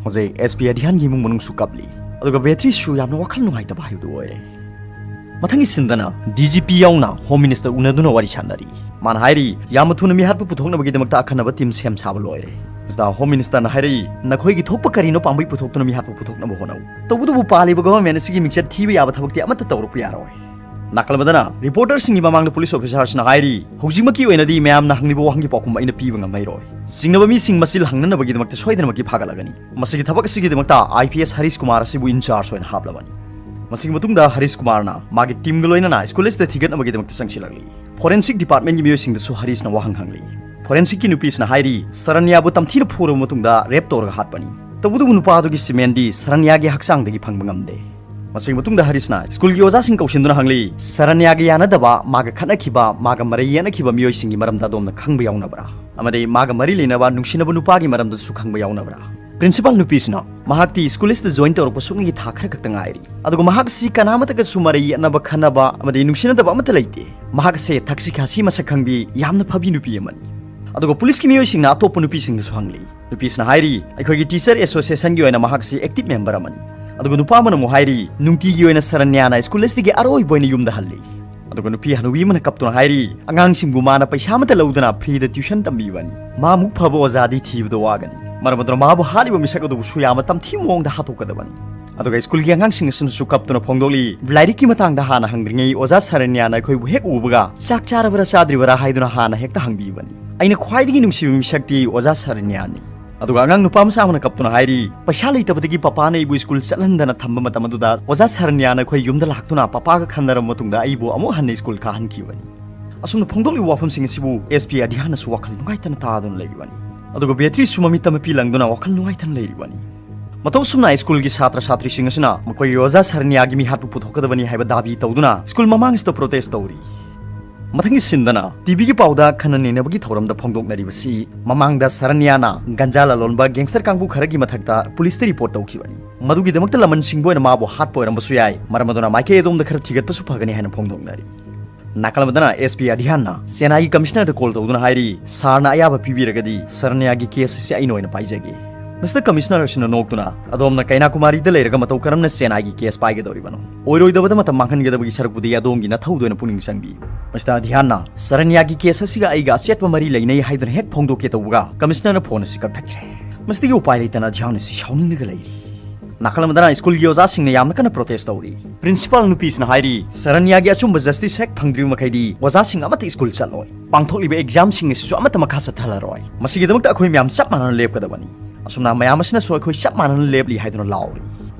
ꯍꯧꯖꯤꯛ ꯑꯦꯁ ꯄꯤ ꯑꯙ꯭ꯌꯥꯟꯒꯤ ꯏꯃꯨꯡ ꯃꯅꯨꯡꯁꯨ ꯀꯞꯂꯤ꯫ ꯑꯗꯨꯒ ꯕꯦꯇ꯭ꯔꯤꯁꯨ ꯌꯥꯝꯅ ꯋꯥꯈꯜ ꯅꯨꯡꯉꯥꯏꯇꯕ ꯍꯥꯏꯕꯗꯨ ꯑꯣꯏꯔꯦ꯫ ꯃꯊꯪꯒꯤ ꯁꯤꯟꯗꯅ ꯗꯤ ꯖꯤ ꯄꯤ ꯌꯥꯎꯅ ꯍꯣꯝ ꯃꯤꯅꯤꯁꯇꯔ ꯎꯅꯗꯨꯅ ꯋꯥꯔꯤ ꯁꯥꯟꯅꯔꯤ꯫ ꯃꯥꯅ ꯍꯥꯏꯔꯤ, "ꯌꯥꯝꯅ ꯊꯨꯅ ꯃꯤꯍꯥꯠꯄ ꯄꯨꯊꯣꯛꯅꯕꯒꯤꯗꯃꯛꯇ ꯑꯈꯟꯅꯕ ꯇꯤꯝ ꯁꯦꯝ ꯁꯥꯕ ꯂꯣꯏꯔꯦ꯫" ꯃꯤꯁꯇꯔ ꯍꯣꯝ ꯃꯤꯅꯤꯁꯇꯔꯅ ꯍꯥꯏꯔꯛꯏ, "ꯅꯈꯣꯏꯒꯤ ꯊꯣꯛꯄ ꯀꯔꯤꯅꯣ ꯄꯥꯝꯕꯩ ꯄꯨꯊꯣꯛꯇꯨꯅ ꯃꯤꯍꯥꯠꯄ ꯄꯨꯊꯣꯛꯅꯕ ꯍꯣꯠꯅꯧ꯫ ꯇꯧꯕꯇꯕꯨ ꯄꯥꯜꯂꯤꯕ ꯒꯚꯔꯟꯃꯦꯟ ꯑꯁꯤꯒꯤ ꯃꯤꯡꯆꯠ ꯊꯤꯕ ꯌꯥꯕ ꯊꯕꯛꯇꯤ ꯑꯃꯠꯇ ꯇꯧꯔꯛꯄ ꯌꯥꯔꯣꯏ꯫" ꯅꯥꯀꯜ ꯑꯃꯗꯅ ꯔꯤꯄꯣꯔꯇꯔꯁꯤꯡꯒꯤ ꯃꯃꯥꯡꯗ ꯄꯨꯂꯤꯁ ꯑꯣꯐꯤꯁꯥꯔꯁꯤꯅ ꯍꯥꯏꯔꯤ, "ꯍꯧꯖꯤꯛꯃꯛꯀꯤ ꯑꯣꯏꯅꯗꯤ ꯃꯌꯥꯝꯅ ꯍꯪꯂꯤꯕ ꯋꯥꯍꯪꯒꯤ ꯄꯥꯎꯈꯨꯝ ꯑꯩꯅ ꯄꯤꯕ ꯉꯝꯃꯔꯣꯏ꯫ ꯆꯤꯡꯅꯕ ꯃꯤꯁꯤꯡ ꯃꯁꯤ ꯍꯪꯅꯅꯕꯒꯤꯗꯃꯛꯇ ꯁꯣꯏꯗꯅꯃꯛꯀꯤ ꯐꯥꯒꯠꯂꯒꯅꯤ꯫ ꯃꯁꯤꯒꯤ ꯊꯕꯛ ꯑꯁꯤꯒꯤꯗꯃꯛꯇ I P S Harish Kumar ꯑꯁꯤꯕꯨ ꯏꯟꯆꯥꯔꯖ ꯑꯣꯏꯅ ꯍꯥꯞꯂꯕꯅꯤ꯫" ꯃꯁꯤꯒꯤ ꯃꯇꯨꯡꯗ ꯍꯔꯤꯁ ꯀꯨꯃꯥꯔꯅ ꯃꯥꯒꯤ ꯇꯤꯝꯒ ꯂꯣꯏꯅꯅ ꯁ꯭ꯀꯨꯜ ꯑꯁꯤꯗ ꯊꯤꯒꯠꯅꯕꯒꯤꯗꯃꯛꯇ ꯆꯪꯁꯤꯜꯂꯛꯂꯤ꯫ ꯐꯣꯔꯦꯟꯁꯤꯛ ꯗꯤꯄꯥꯔꯠꯃꯦꯟꯒꯤ ꯃꯤꯑꯣꯏꯁꯤꯡꯗꯁꯨ ꯍꯔꯤꯁꯅ ꯋꯥꯍꯪ ꯍꯪꯂꯤ꯫ ꯐꯣꯔꯦꯟꯁꯤꯛꯀꯤ ꯅꯨꯄꯤꯁꯤꯅ ꯍꯥꯏꯔꯤ, ꯁꯔꯅ꯭ꯌꯥꯕꯨ ꯇꯝꯊꯤꯅ ꯐꯨꯔꯕ ꯃꯇꯨꯡꯗ ꯔꯦꯞ ꯇꯧꯔꯒ ꯍꯥꯠꯄꯅꯤ꯫ ꯇꯧꯕꯇꯕꯨ ꯅꯨꯄꯥ ꯑꯗꯨꯒꯤ ꯁꯤꯃꯦꯟꯗꯤ ꯁꯔꯅ꯭ꯌꯥꯒꯤ ꯍꯛꯆꯥꯡꯗꯒꯤ ꯐꯪꯕ ꯉꯝꯗꯦ꯫ ꯃꯁꯤꯒꯤ ꯃꯇꯨꯡꯗ ꯍꯔꯤꯁꯅ ꯁ꯭ꯀꯨꯜꯒꯤ ꯑꯣꯖꯥꯁꯤꯡ ꯀꯧꯁꯤꯟꯗꯨꯅ ꯍꯪꯂꯤ, "ꯁꯔꯅ꯭ꯌꯥꯒ ꯌꯥꯅꯗꯕ, ꯃꯥꯒ ꯈꯠꯅꯈꯤꯕ, ꯃꯥꯒ ꯃꯔꯩ ꯌꯦꯠꯅꯈꯤꯕ ꯃꯤꯑꯣꯏꯁꯤꯡꯒꯤ ꯃꯔꯝꯗ ꯑꯗꯣꯝꯅ ꯈꯪꯕ ꯌꯥꯎꯅꯕ꯭ꯔꯥ? ꯑꯃꯗꯤ ꯃꯥꯒ ꯃꯔꯤ ꯂꯩꯅꯕ ꯅꯨꯡꯁꯤꯅꯕ ꯅꯨꯄꯥꯒꯤ ꯃꯔꯝꯗꯁꯨ ꯈꯪꯕ ꯌꯥꯎꯅꯕ꯭ꯔꯥ?" ꯄ꯭ꯔꯤꯟꯁꯤꯄꯥꯜ ꯅꯨꯄꯤꯁꯤꯅ, "ꯃꯍꯥꯛꯇꯤ ꯁ꯭ꯀꯨꯜ ꯑꯁꯤꯗ ꯖꯣꯏꯟ ꯇꯧꯔꯛꯄ ꯁꯨꯞꯅꯒꯤ ꯊꯥ ꯈꯔ ꯈꯛꯇ ꯉꯥꯏꯔꯤ, ꯑꯗꯨꯒ ꯃꯍꯥꯛ ꯑꯁꯤ ꯀꯅꯥꯃꯠꯇꯒꯁꯨ ꯃꯔꯩ ꯌꯦꯠꯅꯕ, ꯈꯟꯅꯕ ꯑꯃꯗꯤ ꯅꯨꯡꯁꯤꯅꯗꯕ ꯑꯃꯠꯇ ꯂꯩꯇꯦ꯫ ꯃꯍꯥꯛ ꯑꯁꯦ ꯊꯛꯁꯤ ꯈꯥꯁꯤ ꯃꯁꯛ ꯈꯪꯕꯤ, ꯌꯥꯝꯅ ꯐꯕꯤ ꯅꯨꯄꯤ ꯑꯃꯅꯤ꯫" ꯑꯗꯨꯒ ꯄꯨꯂꯤꯁꯀꯤ ꯃꯤꯑꯣꯏꯁꯤꯡꯅ ꯑꯇꯣꯞꯄ ꯅꯨꯄꯤꯁꯤꯡꯗꯁꯨ ꯍꯪꯂꯤ꯫ ꯅꯨꯄꯤꯁꯤꯅ ꯍꯥꯏꯔꯤ, "ꯑꯩꯈꯣꯏꯒꯤ ꯇꯤꯆꯔ ꯑꯦꯁꯣꯁꯤꯌꯦꯁꯟꯒꯤ ꯑꯣꯏꯅ ꯃꯍꯥꯛꯁꯤ ꯑꯦꯛꯇꯤꯚ ꯃꯦꯝꯕꯔ ꯑꯃꯅꯤ꯫" ꯑꯗꯨꯒ ꯅꯨꯄꯥ ꯑꯃꯅ ꯑꯃꯨꯛ ꯍꯥꯏꯔꯤ, "ꯅꯨꯡꯇꯤꯒꯤ ꯑꯣꯏꯅ ꯁꯔꯅ꯭ꯌꯥꯅ ꯁ꯭ꯀꯨꯜ ꯑꯁꯤꯗꯒꯤ ꯑꯔꯣꯏꯕ ꯑꯣꯏꯅ ꯌꯨꯝꯗ ꯍꯜꯂꯤ꯫" ꯑꯗꯨꯒ ꯅꯨꯄꯤ ꯍꯅꯨꯕꯤ ꯑꯃꯅ ꯀꯞꯇꯨꯅ ꯍꯥꯏꯔꯤ, "ꯑꯉꯥꯡꯁꯤꯡꯕꯨ ꯃꯥꯅ ꯄꯩꯁꯥ ꯑꯃꯠꯇ ꯂꯧꯗꯅ ꯐ꯭ꯔꯤꯗ ꯇ꯭ꯌꯨꯁꯟ ꯇꯝꯕꯤꯕꯅꯤ꯫ ꯃꯥꯃꯨꯛ ꯐꯕ ꯑꯣꯖꯥꯗꯤ ꯊꯤꯕꯗ ꯋꯥꯒꯅꯤ꯫ ꯃꯔꯝ ꯑꯗꯨꯅ ꯃꯥꯕꯨ ꯍꯥꯠꯂꯤꯕ ꯃꯤꯁꯛ ꯑꯗꯨꯕꯨꯁꯨ ꯌꯥꯝꯅ ꯇꯝꯊꯤꯕ ꯃꯑꯣꯡꯗ ꯍꯥꯠꯇꯣꯛꯀꯗꯕꯅꯤ꯫" ꯑꯗꯨꯒ ꯁ꯭ꯀꯨꯜꯒꯤ ꯑꯉꯥꯡꯁꯤꯡ ꯑꯁꯤꯅꯁꯨ ꯀꯞꯇꯨꯅ ꯐꯣꯡꯗꯣꯛꯂꯤ, "ꯂꯥꯏꯔꯤꯛꯀꯤ ꯃꯇꯥꯡꯗ ꯍꯥꯟꯅ ꯍꯪꯗ꯭ꯔꯤꯉꯩ ꯑꯣꯖꯥ ꯁꯔꯅ꯭ꯌꯥꯅ ꯑꯩꯈꯣꯏꯕꯨ ꯍꯦꯛ ꯎꯕꯒ ꯆꯥꯛ ꯆꯥꯔꯕꯔꯥ ꯆꯥꯗ꯭ꯔꯤꯕꯔꯥ ꯍꯥꯏꯗꯨꯅ ꯍꯥꯟꯅ ꯍꯦꯛꯇ ꯍꯪꯕꯤꯕꯅꯤ꯫ ꯑꯩꯅ ꯈ꯭ꯋꯥꯏꯗꯒꯤ ꯅꯨꯡꯁꯤꯕ ꯃꯤꯁꯛꯇꯤ ꯑꯣꯖꯥ ꯁꯔꯅ꯭ꯌꯥꯅꯤ꯫" ꯑꯗꯨꯒ ꯑꯉꯥꯡ ꯅꯨꯄꯥ ꯃꯆꯥ ꯑꯃꯅ ꯀꯞꯇꯨꯅ ꯍꯥꯏꯔꯤ, "ꯄꯩꯁꯥ ꯂꯩꯇꯕꯗꯒꯤ ꯄꯄꯥꯅ ꯑꯩꯕꯨ ꯁ꯭ꯀꯨꯜ ꯆꯠꯍꯟꯗꯅ ꯊꯝꯕ ꯃꯇꯝ ꯑꯗꯨꯗ ꯑꯣꯖꯥ ꯁꯔꯅ꯭ꯌꯥꯅ ꯑꯩꯈꯣꯏ ꯌꯨꯝꯗ ꯂꯥꯛꯇꯨꯅ ꯄꯄꯥꯒ ꯈꯟꯅꯔꯕ ꯃꯇꯨꯡꯗ ꯑꯩꯕꯨ ꯑꯃꯨꯛ ꯍꯟꯅ ꯁ꯭ꯀꯨꯜ ꯀꯥꯍꯟꯈꯤꯕꯅꯤ꯫" ꯑꯁꯨꯝꯅ ꯐꯣꯡꯗꯣꯛꯂꯤꯕ ꯋꯥꯐꯝꯁꯤꯡ ꯑꯁꯤꯕꯨ ꯑꯦꯁ ꯄꯤ ꯑꯙ꯭ꯌꯥꯟꯅꯁꯨ ꯋꯥꯈꯜ ꯅꯨꯡꯉꯥꯏꯇꯅ ꯇꯥꯗꯨꯅ ꯂꯩꯔꯤꯕꯅꯤ꯫ ꯑꯗꯨꯒ ꯕꯦꯇ꯭ꯔꯤꯁꯨ ꯃꯃꯤꯠꯇ ꯃꯄꯤ ꯂꯪꯗꯨꯅ ꯋꯥꯈꯜ ꯅꯨꯡꯉꯥꯏꯇꯅ ꯂꯩꯔꯤꯕꯅꯤ꯫ ꯃꯇꯧ ꯑꯁꯨꯝꯅ ꯁ꯭ꯀꯨꯜꯒꯤ ꯁꯥꯇ꯭ꯔ ꯁꯥꯇ꯭ꯔꯤꯁꯤꯡ ꯑꯁꯤꯅ ꯃꯈꯣꯏꯒꯤ ꯑꯣꯖꯥ ꯁꯔꯅ꯭ꯌꯥꯒꯤ ꯃꯤꯍꯥꯠꯄꯨ ꯄꯨꯊꯣꯛꯀꯗꯕꯅꯤ ꯍꯥꯏꯕ ꯗꯥꯕꯤ ꯇꯧꯗꯨꯅ ꯁ꯭ꯀꯨꯜ ꯃꯃꯥꯡ ꯑꯁꯤꯗ ꯄ꯭ꯔꯣꯇꯦꯁ ꯇꯧꯔꯤ꯫ ꯃꯊꯪꯒꯤ ꯁꯤꯟꯗꯅ ꯇꯤꯚꯤꯒꯤ ꯄꯥꯎꯗ ꯈꯟꯅ ꯅꯩꯅꯕꯒꯤ ꯊꯧꯔꯝꯗ ꯐꯣꯡꯗꯣꯛꯅꯔꯤꯕꯁꯤ ꯃꯃꯥꯡꯗ ꯁꯔꯅ꯭ꯌꯥꯅ ꯒꯟꯖꯥ ꯂꯂꯣꯟꯕ ꯒꯦꯡꯁꯇꯔ ꯀꯥꯡꯕꯨ ꯈꯔꯒꯤ ꯃꯊꯛꯇ ꯄꯨꯂꯤꯁꯇ ꯔꯤꯄꯣꯔꯠ ꯇꯧꯈꯤꯕꯅꯤ꯫ ꯃꯗꯨꯒꯤꯗꯃꯛꯇ ꯂꯃꯟ ꯁꯤꯡꯕ ꯑꯣꯏꯅ ꯃꯥꯕꯨ ꯍꯥꯠꯄ ꯑꯣꯏꯔꯝꯕꯁꯨ ꯌꯥꯏ, ꯃꯔꯝ ꯑꯗꯨꯅ ꯃꯥꯏꯀꯩ ꯑꯗꯣꯝꯗ ꯈꯔ ꯊꯤꯒꯠꯄꯁꯨ ꯐꯒꯅꯤ ꯍꯥꯏꯅ ꯐꯣꯡꯗꯣꯛꯅꯔꯤ꯫ ꯅꯥꯀꯜ ꯑꯃꯗꯅ ꯑꯦꯁ ꯄꯤ ꯑꯙ꯭ꯌꯥꯟꯅ ꯆꯦꯟꯅꯥꯏꯒꯤ ꯀꯃꯤꯁꯅꯔꯗ ꯀꯣꯜ ꯇꯧꯗꯨꯅ ꯍꯥꯏꯔꯤ, "ꯁꯥꯔꯅ ꯑꯌꯥꯕ ꯄꯤꯕꯤꯔꯒꯗꯤ ꯁꯔꯅ꯭ꯌꯥꯒꯤ ꯀꯦꯁ ꯑꯁꯤ ꯑꯩꯅ ꯑꯣꯏꯅ ꯄꯥꯏꯖꯒꯦ꯫" ꯃꯤꯁꯇꯔ ꯀꯃꯤꯁꯅꯔ ꯑꯁꯤꯅ ꯅꯣꯛꯇꯨꯅ, "ꯑꯗꯣꯝꯅ ꯀꯩꯅꯥꯀꯨꯃꯥꯔꯤꯗ ꯂꯩꯔꯒ ꯃꯇꯧ ꯀꯔꯝꯅ ꯆꯦꯟꯅꯥꯏꯒꯤ ꯀꯦꯁ ꯄꯥꯏꯒꯗꯧꯔꯤꯕꯅꯣ? ꯑꯣꯏꯔꯣꯏꯗꯕꯗ ꯃꯇꯝ ꯃꯥꯡꯍꯟꯒꯗꯕꯒꯤ ꯁꯔꯨꯛꯄꯨꯗꯤ ꯑꯗꯣꯝꯒꯤ ꯅꯊꯧꯗ ꯑꯣꯏꯅ ꯄꯨꯛꯅꯤꯡ ꯆꯪꯕꯤꯌꯨ꯫" ꯃꯤꯁꯇꯔ ꯑꯙ꯭ꯌꯥꯟꯅ ꯁꯔꯅ꯭ꯌꯥꯒꯤ ꯀꯦꯁ ꯑꯁꯤꯒ ꯑꯩꯒ ꯑꯆꯦꯠꯄ ꯃꯔꯤ ꯂꯩꯅꯩ ꯍꯥꯏꯗꯨꯅ ꯍꯦꯛ ꯐꯣꯡꯗꯣꯛꯀꯦ ꯇꯧꯕꯒ ꯀꯃꯤꯁꯅꯔꯅ ꯐꯣꯟ ꯑꯁꯤ ꯀꯛꯊꯠꯈ꯭ꯔꯦ꯫ ꯃꯁꯤꯗꯒꯤ ꯎꯄꯥꯏ ꯂꯩꯇꯅ ꯑꯙ꯭ꯌꯥꯟ ꯑꯁꯤ ꯁꯥꯎꯅꯤꯡꯂꯒ ꯂꯩꯔꯤ꯫ ꯅꯥꯀꯜ ꯑꯃꯗꯅ ꯁ꯭ꯀꯨꯜꯒꯤ ꯑꯣꯖꯥꯁꯤꯡꯅ ꯌꯥꯝꯅ ꯀꯟꯅ ꯄ꯭ꯔꯣꯇꯦꯁ ꯇꯧꯔꯤ꯫ ꯄ꯭ꯔꯤꯟꯁꯤꯄꯥꯜ ꯅꯨꯄꯤꯁꯤꯅ ꯍꯥꯏꯔꯤ, "ꯁꯔꯅ꯭ꯌꯥꯒꯤ ꯑꯆꯨꯝꯕ ꯖꯁꯇꯤꯁ ꯍꯦꯛ ꯐꯪꯗ꯭ꯔꯤꯕ ꯃꯈꯩꯗꯤ ꯑꯣꯖꯥꯁꯤꯡ ꯑꯃꯠꯇ ꯁ꯭ꯀꯨꯜ ꯆꯠꯂꯣꯏ꯫ ꯄꯥꯡꯊꯣꯛꯂꯤꯕ ꯑꯦꯛꯖꯥꯝꯁꯤꯡ ꯑꯁꯤꯁꯨ ꯑꯃꯠꯇ ꯃꯈꯥ ꯆꯠꯊꯍꯜꯂꯔꯣꯏ꯫ ꯃꯁꯤꯒꯤꯗꯃꯛꯇ ꯑꯩꯈꯣꯏ ꯃꯌꯥꯝ ꯆꯞ ꯃꯥꯟꯅꯅ ꯂꯦꯞꯀꯗꯕꯅꯤ꯫" ꯑꯁꯨꯝꯅ ꯃꯌꯥꯝ ꯑꯁꯤꯅꯁꯨ ꯑꯩꯈꯣꯏ ꯆꯞ ꯃꯥꯟꯅꯅ ꯂꯦꯞꯂꯤ ꯍꯥꯏꯗꯨꯅ ꯂꯥꯎꯔꯤ꯫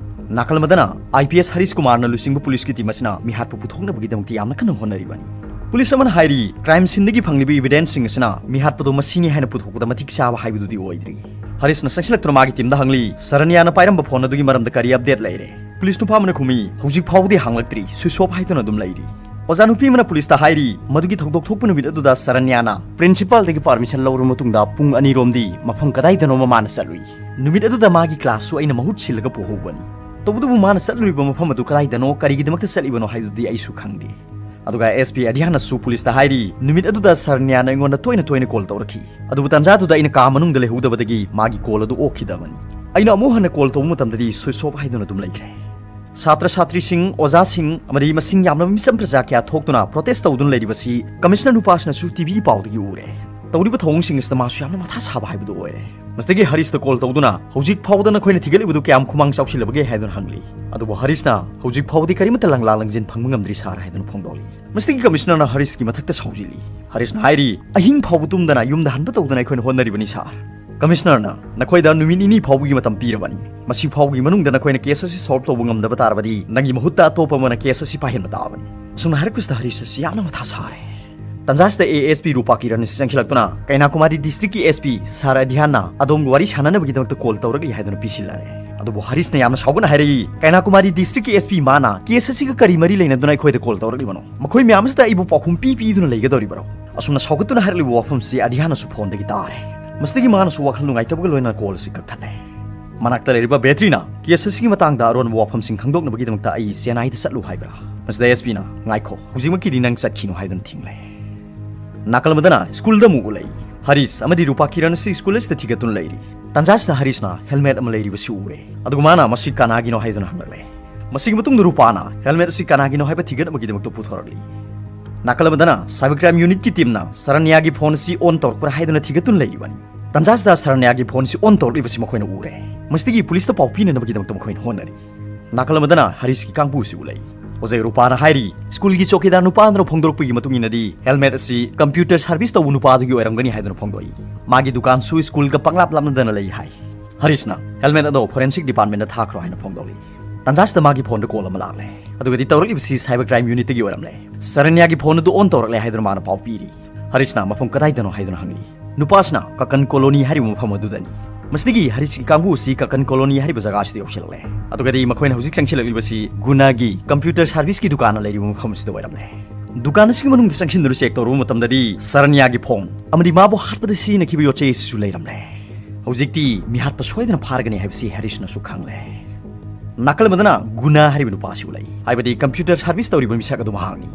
ꯅꯥꯀꯜ ꯑꯃꯗꯅ ꯑꯥꯏ ꯄꯤ ꯑꯦꯁ ꯍꯔꯤꯁ ꯀꯨꯃꯥꯔꯅ ꯂꯨꯆꯤꯡꯕ ꯄꯨꯂꯤꯁꯀꯤ ꯇꯤꯝ ꯑꯁꯤꯅ ꯃꯤꯍꯥꯠꯄꯨ ꯄꯨꯊꯣꯛꯅꯕꯒꯤꯗꯃꯛꯇ ꯌꯥꯝꯅ ꯀꯟꯅ ꯍꯣꯠꯅꯔꯤꯕꯅꯤ꯫ ꯄꯨꯂꯤꯁ ꯑꯃꯅ ꯍꯥꯏꯔꯤ, ꯀ꯭ꯔꯥꯏꯝ ꯁꯤꯟꯗꯒꯤ ꯐꯪꯂꯤꯕ ꯏꯚꯤꯗꯦꯟꯁꯁꯤꯡ ꯑꯁꯤꯅ ꯃꯤꯍꯥꯠꯄꯗꯨ ꯃꯁꯤꯅꯤ ꯍꯥꯏꯅ ꯄꯨꯊꯣꯛꯄꯗ ꯃꯇꯤꯛ ꯆꯥꯕ ꯍꯥꯏꯕꯗꯨꯗꯤ ꯑꯣꯏꯗ꯭ꯔꯤ꯫ ꯍꯔꯤꯁꯅ ꯆꯪꯁꯤꯜꯂꯛꯇꯨꯅ ꯃꯥꯒꯤ ꯇꯤꯝꯗ ꯍꯪꯂꯤ, "ꯁꯔꯅ꯭ꯌꯥꯅ ꯄꯥꯏꯔꯝꯕ ꯐꯣꯟ ꯑꯗꯨꯒꯤ ꯃꯔꯝꯗ ꯀꯔꯤ ꯑꯞꯗꯦꯠ ꯂꯩꯔꯦ?" ꯄꯨꯂꯤꯁ ꯅꯨꯄꯥ ꯑꯃꯅ ꯈꯨꯝꯃꯤ, "ꯍꯧꯖꯤꯛ ꯐꯥꯎꯕꯗꯤ ꯍꯥꯡꯂꯛꯇ꯭ꯔꯤ, ꯁ꯭ꯋꯤꯆ ꯑꯣꯐ ꯍꯥꯏꯗꯨꯅ ꯑꯗꯨꯝ ꯂꯩꯔꯤ"꯫ ꯑꯣꯖꯥ ꯅꯨꯄꯤ ꯑꯃꯅ ꯄꯨꯂꯤꯁꯇ ꯍꯥꯏꯔꯤ, ꯃꯗꯨꯒꯤ ꯊꯧꯗꯣꯛ ꯊꯣꯛꯄ ꯅꯨꯃꯤꯠ ꯑꯗꯨꯗ ꯁꯔꯅ꯭ꯌꯥꯅ ꯄ꯭ꯔꯤꯟꯁꯤꯄꯥꯜꯗꯒꯤ ꯄꯥꯔꯃꯤꯁꯟ ꯂꯧꯔꯕ ꯃꯇꯨꯡꯗ ꯄꯨꯡ ꯑꯅꯤꯔꯣꯝꯗꯤ ꯃꯐꯝ ꯀꯗꯥꯏꯗꯅꯣꯃ ꯃꯥꯅ ꯆꯠꯂꯨꯏ꯫ ꯅꯨꯃꯤꯠ ꯑꯗꯨꯗ ꯃꯥꯒꯤ ꯀ꯭ꯂꯥꯁꯁꯨ ꯑꯩꯅ ꯃꯍꯨꯠ ꯁꯤꯜꯂꯒ ꯄꯨꯍꯧꯕꯅꯤ꯫ ꯇꯧꯕꯇꯕꯨ ꯃꯥꯅ ꯆꯠꯂꯨꯔꯤꯕ ꯃꯐꯝ ꯑꯗꯨ ꯀꯗꯥꯏꯗꯅꯣ, ꯀꯔꯤꯒꯤꯗꯃꯛꯇ ꯆꯠꯂꯤꯕꯅꯣ ꯍꯥꯏꯕꯗꯨꯗꯤ ꯑꯩꯁꯨ ꯈꯪꯗꯦ꯫ ꯑꯗꯨꯒ ꯑꯦꯁ ꯄꯤ ꯑꯗꯤꯌꯥꯅꯁꯨ ꯄꯨꯂꯤꯁꯇ ꯍꯥꯏꯔꯤ, ꯅꯨꯃꯤꯠ ꯑꯗꯨꯗ ꯁꯔꯅ꯭ꯌꯥꯅ ꯑꯩꯉꯣꯟꯗ ꯇꯣꯏꯅ ꯇꯣꯏꯅ ꯀꯣꯜ ꯇꯧꯔꯛꯈꯤ꯫ ꯑꯗꯨꯕꯨ ꯇꯥꯟꯖꯥꯗꯨꯗ ꯑꯩꯅ ꯀꯥ ꯃꯅꯨꯡꯗ ꯂꯩꯍꯧꯗꯕꯗꯒꯤ ꯃꯥꯒꯤ ꯀꯣꯜ ꯑꯗꯨ ꯑꯣꯛꯈꯤꯗꯕꯅꯤ꯫ ꯑꯩꯅ ꯑꯃꯨꯛ ꯍꯟꯅ ꯀꯣꯜ ꯇꯧꯕ ꯃꯇꯝꯗꯗꯤ ꯁ꯭ꯋꯤꯆ ꯑꯣꯐ ꯍꯥꯏꯗꯨꯅ ꯑꯗꯨꯝ ꯂꯩꯈ꯭ꯔꯦ꯫ ꯁꯥꯇ꯭ꯔ ꯁꯥꯇ꯭ꯔꯤꯁꯤꯡ, ꯑꯣꯖꯥꯁꯤꯡ ꯑꯃꯗꯤ ꯃꯁꯤꯡ ꯌꯥꯝꯂꯕ ꯃꯤꯆꯝ ꯄ꯭ꯔꯖꯥ ꯀꯌꯥ ꯊꯣꯛꯇꯨꯅ ꯄ꯭ꯔꯣꯇꯦꯁ ꯇꯧꯗꯨꯅ ꯂꯩꯔꯤꯕꯁꯤ ꯀꯃꯤꯁꯅꯔ ꯅꯨꯄꯥꯁꯤꯅꯁꯨ ꯇꯤ ꯚꯤꯒꯤ ꯄꯥꯎꯗꯒꯤ ꯎꯔꯦ꯫ ꯇꯧꯔꯤꯕ ꯊꯧꯑꯣꯡꯁꯤꯡ ꯑꯁꯤꯗ ꯃꯥꯁꯨ ꯌꯥꯝꯅ ꯃꯊꯥ ꯁꯥꯕ ꯍꯥꯏꯕꯗꯨ ꯑꯣꯏꯔꯦ꯫ ꯃꯁꯤꯗꯒꯤ ꯍꯔꯤꯁꯇ ꯀꯣꯜ ꯇꯧꯗꯨꯅ, "ꯍꯧꯖꯤꯛ ꯐꯥꯎꯕꯗ ꯅꯈꯣꯏꯅ ꯊꯤꯒꯠꯂꯤꯕꯗꯨ ꯀꯌꯥꯝ ꯈꯨꯃꯥꯡ ꯆꯥꯎꯁꯤꯜꯂꯕꯒꯦ?" ꯍꯥꯏꯗꯨꯅ ꯍꯪꯂꯤ꯫ ꯑꯗꯨꯕꯨ ꯍꯔꯤꯁꯅ, "ꯍꯧꯖꯤꯛ ꯐꯥꯎꯕꯗꯤ ꯀꯔꯤꯃꯠꯇ ꯂꯪꯂꯥ ꯂꯪꯖꯤꯟ ꯐꯪꯕ ꯉꯝꯗ꯭ꯔꯤ ꯁꯥꯔ" ꯍꯥꯏꯗꯨꯅ ꯐꯣꯡꯗꯣꯛꯂꯤ꯫ ꯃꯁꯤꯗꯒꯤ ꯀꯃꯤꯁꯅꯔꯅ ꯍꯔꯤꯁꯀꯤ ꯃꯊꯛꯇ ꯁꯥꯎꯖꯤꯜꯂꯤ꯫ ꯍꯔꯤꯁꯅ ꯍꯥꯏꯔꯤ, "ꯑꯍꯤꯡ ꯐꯥꯎꯕ ꯇꯨꯝꯗꯅ ꯌꯨꯝꯗ ꯍꯟꯕ ꯇꯧꯗꯅ ꯑꯩꯈꯣꯏꯅ ꯍꯣꯠꯅꯔꯤꯕꯅꯤ ꯁꯥꯔ꯫ ꯀꯃꯤꯁꯅꯔꯅ ꯅꯈꯣꯏꯗ ꯅꯨꯃꯤꯠ ꯅꯤꯅꯤ ꯐꯥꯎꯕꯒꯤ ꯃꯇꯝ ꯄꯤꯔꯕꯅꯤ꯫ ꯃꯁꯤ ꯐꯥꯎꯕꯒꯤ ꯃꯅꯨꯡꯗ ꯅꯈꯣꯏꯅ ꯀꯦꯁ ꯑꯁꯤ ꯁꯣꯜꯕ ꯇꯧꯕ ꯉꯝꯗꯕ ꯇꯥꯔꯕꯗꯤ ꯅꯪꯒꯤ ꯃꯍꯨꯠꯇ ꯑꯇꯣꯞꯄ ꯑꯃꯅ ꯀꯦꯁ ꯑꯁꯤ ꯄꯥꯏꯍꯟꯕ ꯇꯥꯕꯅꯤ"꯫ ꯑꯁꯨꯝꯅ ꯍꯥꯏꯔꯛꯄꯁꯤꯗ ꯍꯔꯤꯁ ꯑꯁꯤ ꯌꯥꯝꯅ ꯃꯊꯥ ꯁꯥꯔꯦ꯫ ꯇꯟꯖꯥꯁꯤꯗ ꯑꯦ ꯑꯦꯁ ꯄꯤ ꯔꯨꯄꯥ ꯀꯤꯔꯟ ꯑꯁꯤ ꯆꯪꯁꯤꯜꯂꯛꯇꯨꯅ, "ꯀꯩꯅꯥꯀꯨꯃꯥꯔꯤ ꯗꯤꯁꯇ꯭ꯔꯤꯛꯀꯤ ꯑꯦꯁ ꯄꯤ ꯁꯥꯔ ꯑꯙ꯭ꯌꯥꯟꯅ ꯑꯗꯣꯝꯒ ꯋꯥꯔꯤ ꯁꯥꯟꯅꯅꯕꯒꯤꯗꯃꯛꯇ ꯀꯣꯜ ꯇꯧꯔꯛꯂꯤ" ꯍꯥꯏꯗꯨꯅ ꯄꯤꯁꯤꯜꯂꯔꯦ꯫ ꯑꯗꯨꯕꯨ ꯍꯔꯤꯁꯅ ꯌꯥꯝꯅ ꯁꯥꯎꯒꯠꯅ ꯍꯥꯏꯔꯛꯏ, "ꯀꯩꯅꯥꯀꯨꯃꯥꯔꯤ ꯗꯤꯁꯇ꯭ꯔꯤꯛꯀꯤ ꯑꯦꯁ ꯄꯤ ꯃꯥꯅ ꯀꯦꯁ ꯑꯁꯤꯒ ꯀꯔꯤ ꯃꯔꯤ ꯂꯩꯅꯗꯨꯅ ꯑꯩꯈꯣꯏꯗ ꯀꯣꯜ ꯇꯧꯔꯛꯂꯤꯕꯅꯣ? ꯃꯈꯣꯏ ꯃꯌꯥꯝ ꯑꯁꯤꯗ ꯑꯩꯕꯨ ꯄꯥꯎꯈꯨꯝ ꯄꯤ ꯄꯤꯗꯨꯅ ꯂꯩꯒꯗꯧꯔꯤꯕꯔꯣ?" ꯑꯁꯨꯝꯅ ꯁꯥꯎꯒꯠꯇꯨꯅ ꯍꯥꯏꯔꯛꯂꯤꯕ ꯋꯥꯐꯝꯁꯤ ꯑꯙ꯭ꯌꯥꯟꯅꯁꯨ ꯐꯣꯟꯗꯒꯤ ꯇꯥꯔꯦ꯫ ꯃꯁꯤꯗꯒꯤ ꯃꯥꯅꯁꯨ ꯋꯥꯈꯜ ꯅꯨꯡꯉꯥꯏꯇꯕꯒ ꯂꯣꯏꯅꯅ ꯀꯣꯜ ꯑꯁꯤ ꯀꯛꯊꯠꯂꯦ꯫ ꯃꯅꯥꯛꯇ ꯂꯩꯔꯤꯕ ꯕꯦꯇ꯭ꯔꯤꯅ ꯀꯦꯁ ꯑꯁꯤꯒꯤ ꯃꯇꯥꯡꯗ ꯑꯔꯣꯟꯕ ꯋꯥꯐꯝꯁꯤꯡ ꯈꯪꯗꯣꯛꯅꯕꯒꯤꯗꯃꯛꯇ ꯑꯩ ꯆꯦꯟꯅꯥꯏꯗ ꯆꯠꯂꯨ ꯍꯥꯏꯕ꯭ꯔꯥ? ꯃꯁꯤꯗ ꯑꯦꯁ ꯄꯤꯅ, "ꯉꯥꯏꯈꯣ, ꯍꯧꯖꯤꯛꯃꯛꯀꯤꯗꯤ ꯅꯪ ꯆꯠꯈꯤꯅꯨ" ꯍꯥꯏꯗꯨꯅ ꯊꯤꯡꯂꯦ꯫ ꯅꯥꯀꯜ ꯑꯃꯗꯅ ꯁ꯭ꯀꯨꯜꯗ ꯑꯃꯨꯛ ꯎꯠꯂꯛꯏ꯫ ꯍꯔꯤꯁ ꯑꯃꯗꯤ ꯔꯨꯄꯥ ꯀꯤꯔꯟ ꯑꯁꯤ ꯁ꯭ꯀꯨꯜ ꯑꯁꯤꯗ ꯊꯤꯒꯠꯇꯨꯅ ꯂꯩꯔꯤ꯫ ꯇꯥꯟꯖꯥꯁꯤꯗ ꯍꯔꯤꯁꯅ ꯍꯦꯜꯃꯦꯠ ꯑꯃ ꯂꯩꯔꯤꯕꯁꯤ ꯎꯔꯦ꯫ ꯑꯗꯨꯒ ꯃꯥꯅ ꯃꯁꯤ ꯀꯅꯥꯒꯤꯅꯣ ꯍꯥꯏꯗꯨꯅ ꯍꯪꯂꯛꯂꯦ꯫ ꯃꯁꯤꯒꯤ ꯃꯇꯨꯡꯗ ꯔꯨꯄꯥꯅ ꯍꯦꯜꯃꯦꯠ ꯑꯁꯤ ꯀꯅꯥꯒꯤꯅꯣ ꯍꯥꯏꯕ ꯊꯤꯒꯠꯅꯕꯒꯤꯗꯃꯛꯇ ꯄꯨꯊꯣꯔꯛꯂꯤ꯫ ꯅꯥꯀꯜ ꯑꯃꯗꯅ ꯁꯥꯏꯕꯔ ꯀ꯭ꯔꯥꯏꯝ ꯌꯨꯅꯤꯠꯀꯤ ꯇꯤꯝꯅ ꯁꯔꯅ꯭ꯌꯥꯒꯤ ꯐꯣꯟ ꯑꯁꯤ ꯑꯣꯟ ꯇꯧꯔꯛꯄ꯭ꯔꯥ ꯍꯥꯏꯗꯨꯅ ꯊꯤꯒꯠꯇꯨꯅ ꯂꯩꯔꯤꯕꯅꯤ꯫ ꯇꯥꯟꯖꯥꯁꯤꯗ ꯁꯔꯅ꯭ꯌꯥꯒꯤ ꯐꯣꯟ ꯑꯁꯤ ꯑꯣꯟ ꯇꯧꯔꯛꯂꯤꯕꯁꯤ ꯃꯈꯣꯏꯅ ꯎꯔꯦ꯫ ꯃꯁꯤꯗꯒꯤ ꯄꯨꯂꯤꯁꯇ ꯄꯥꯎ ꯄꯤꯅꯅꯕꯒꯤꯗꯃꯛꯇ ꯃꯈꯣꯏꯅ ꯍꯣꯠꯅꯔꯤ꯫ ꯅꯥꯀꯜ ꯑꯃꯗꯅ ꯍꯔꯤꯁꯀꯤ ꯀꯥꯡꯕꯨ ꯑꯁꯤ ꯎꯠꯂꯛꯏ꯫ ꯑꯣꯖꯥ ꯔꯨꯄꯥꯅ ꯍꯥꯏꯔꯤ, ꯁ꯭ꯀꯨꯜꯒꯤ ꯆꯧꯀꯤꯗꯥꯔ ꯅꯨꯄꯥ ꯑꯗꯨꯅ ꯐꯣꯡꯗꯣꯔꯛꯄꯒꯤ ꯃꯇꯨꯡ ꯏꯟꯅꯗꯤ ꯍꯦꯜꯃꯦꯠ ꯑꯁꯤ ꯀꯝꯄ꯭ꯌꯨꯇꯔ ꯁꯥꯔꯚꯤꯁ ꯇꯧꯕ ꯅꯨꯄꯥꯗꯨꯒꯤ ꯑꯣꯏꯔꯝꯒꯅꯤ ꯍꯥꯏꯗꯨꯅ ꯐꯣꯡꯗꯣꯛꯏ꯫ ꯃꯥꯒꯤ ꯗꯨꯀꯥꯟꯁꯨ ꯁ꯭ꯀꯨꯜꯒ ꯄꯪꯂꯥꯞ ꯂꯥꯞꯅꯗꯅ ꯂꯩ ꯍꯥꯏ꯫ ꯍꯔꯤꯁꯅ ꯍꯦꯜꯃꯦꯠ ꯑꯗꯣ ꯐꯣꯔꯦꯟꯁꯤꯛ ꯗꯤꯄꯥꯔꯠꯃꯦꯟꯗ ꯊꯥꯈ꯭ꯔꯣ ꯍꯥꯏꯅ ꯐꯣꯡꯗꯣꯛꯂꯤ꯫ ꯇꯥꯟꯖꯥꯁꯤꯗ ꯃꯥꯒꯤ ꯐꯣꯟꯗ ꯀꯣꯜ ꯑꯃ ꯂꯥꯛꯂꯦ꯫ ꯑꯗꯨꯒꯗꯤ ꯇꯧꯔꯛꯂꯤꯕꯁꯤ ꯁꯥꯏꯕꯔ ꯀ꯭ꯔꯥꯏꯝ ꯌꯨꯅꯤꯠꯇꯒꯤ ꯑꯣꯏꯔꯝꯂꯦ꯫ ꯁꯔꯅ꯭ꯌꯥꯒꯤ ꯐꯣꯟ ꯑꯗꯨ ꯑꯣꯟ ꯇꯧꯔꯛꯂꯦ ꯍꯥꯏꯗꯨꯅ ꯃꯥꯅ ꯄꯥꯎ ꯄꯤꯔꯤ꯫ ꯍꯔꯤꯁꯅ ꯃꯐꯝ ꯀꯗꯥꯏꯗꯅꯣ ꯍꯥꯏꯗꯨꯅ ꯍꯪꯂꯤ꯫ ꯅꯨꯄꯥꯁꯤꯅ ꯀꯀꯟ ꯀꯣꯂꯣꯅꯤ ꯍꯥꯏꯔꯤꯕ ꯃꯐꯝ ꯑꯗꯨꯗꯅꯤ꯫ ꯃꯁꯤꯗꯒꯤ ꯍꯔꯤꯁꯀꯤ ꯀꯥꯡꯕꯨ ꯑꯁꯤ ꯀꯀꯟ ꯀꯣꯂꯣꯅꯤ ꯍꯥꯏꯔꯤꯕ ꯖꯒꯥ ꯑꯁꯤꯗ ꯌꯧꯁꯤꯜꯂꯛꯂꯦ꯫ ꯑꯗꯨꯒꯗꯤ ꯃꯈꯣꯏꯅ ꯍꯧꯖꯤꯛ ꯆꯪꯁꯤꯜꯂꯛꯂꯤꯕꯁꯤ ꯒꯨꯅꯥꯒꯤ ꯀꯝꯄ꯭ꯌꯨꯇꯔ ꯁꯥꯔꯚꯤꯁꯀꯤ ꯗꯨꯀꯥꯟ ꯂꯩꯔꯤꯕ ꯃꯐꯝ ꯑꯁꯤꯗ ꯑꯣꯏꯔꯝꯂꯦ꯫ ꯗꯨꯀꯥꯟ ꯑꯁꯤꯒꯤ ꯃꯅꯨꯡꯗ ꯆꯪꯁꯤꯟꯗꯨꯅ ꯆꯦꯛ ꯇꯧꯔꯨꯕ ꯃꯇꯝꯗꯗꯤ ꯁꯔꯅ꯭ꯌꯥꯒꯤ ꯐꯣꯟ ꯑꯃꯗꯤ ꯃꯥꯕꯨ ꯍꯥꯠꯄꯗ ꯁꯤꯖꯤꯟꯅꯈꯤꯕ ꯌꯣꯠꯆꯩ ꯑꯁꯤꯁꯨ ꯂꯩꯔꯝꯂꯦ꯫ ꯍꯧꯖꯤꯛꯇꯤ ꯃꯤꯍꯥꯠꯄ ꯁꯣꯏꯗꯅ ꯐꯥꯔꯒꯅꯤ ꯍꯥꯏꯕꯁꯤ ꯍꯦꯔꯤꯁꯅꯁꯨ ꯈꯪꯂꯦ꯫ ꯅꯥꯀꯜ ꯑꯃꯗꯅ ꯒꯨꯅꯥ ꯍꯥꯏꯔꯤꯕ ꯅꯨꯄꯥ ꯑꯁꯤ ꯎꯠꯂꯛꯏ, ꯍꯥꯏꯕꯗꯤ ꯀꯝꯄ꯭ꯌꯨꯇꯔ ꯁꯥꯔꯚꯤꯁ ꯇꯧꯔꯤꯕ ꯃꯤꯁꯛ ꯑꯗꯨ ꯃꯍꯥꯛꯅꯤ꯫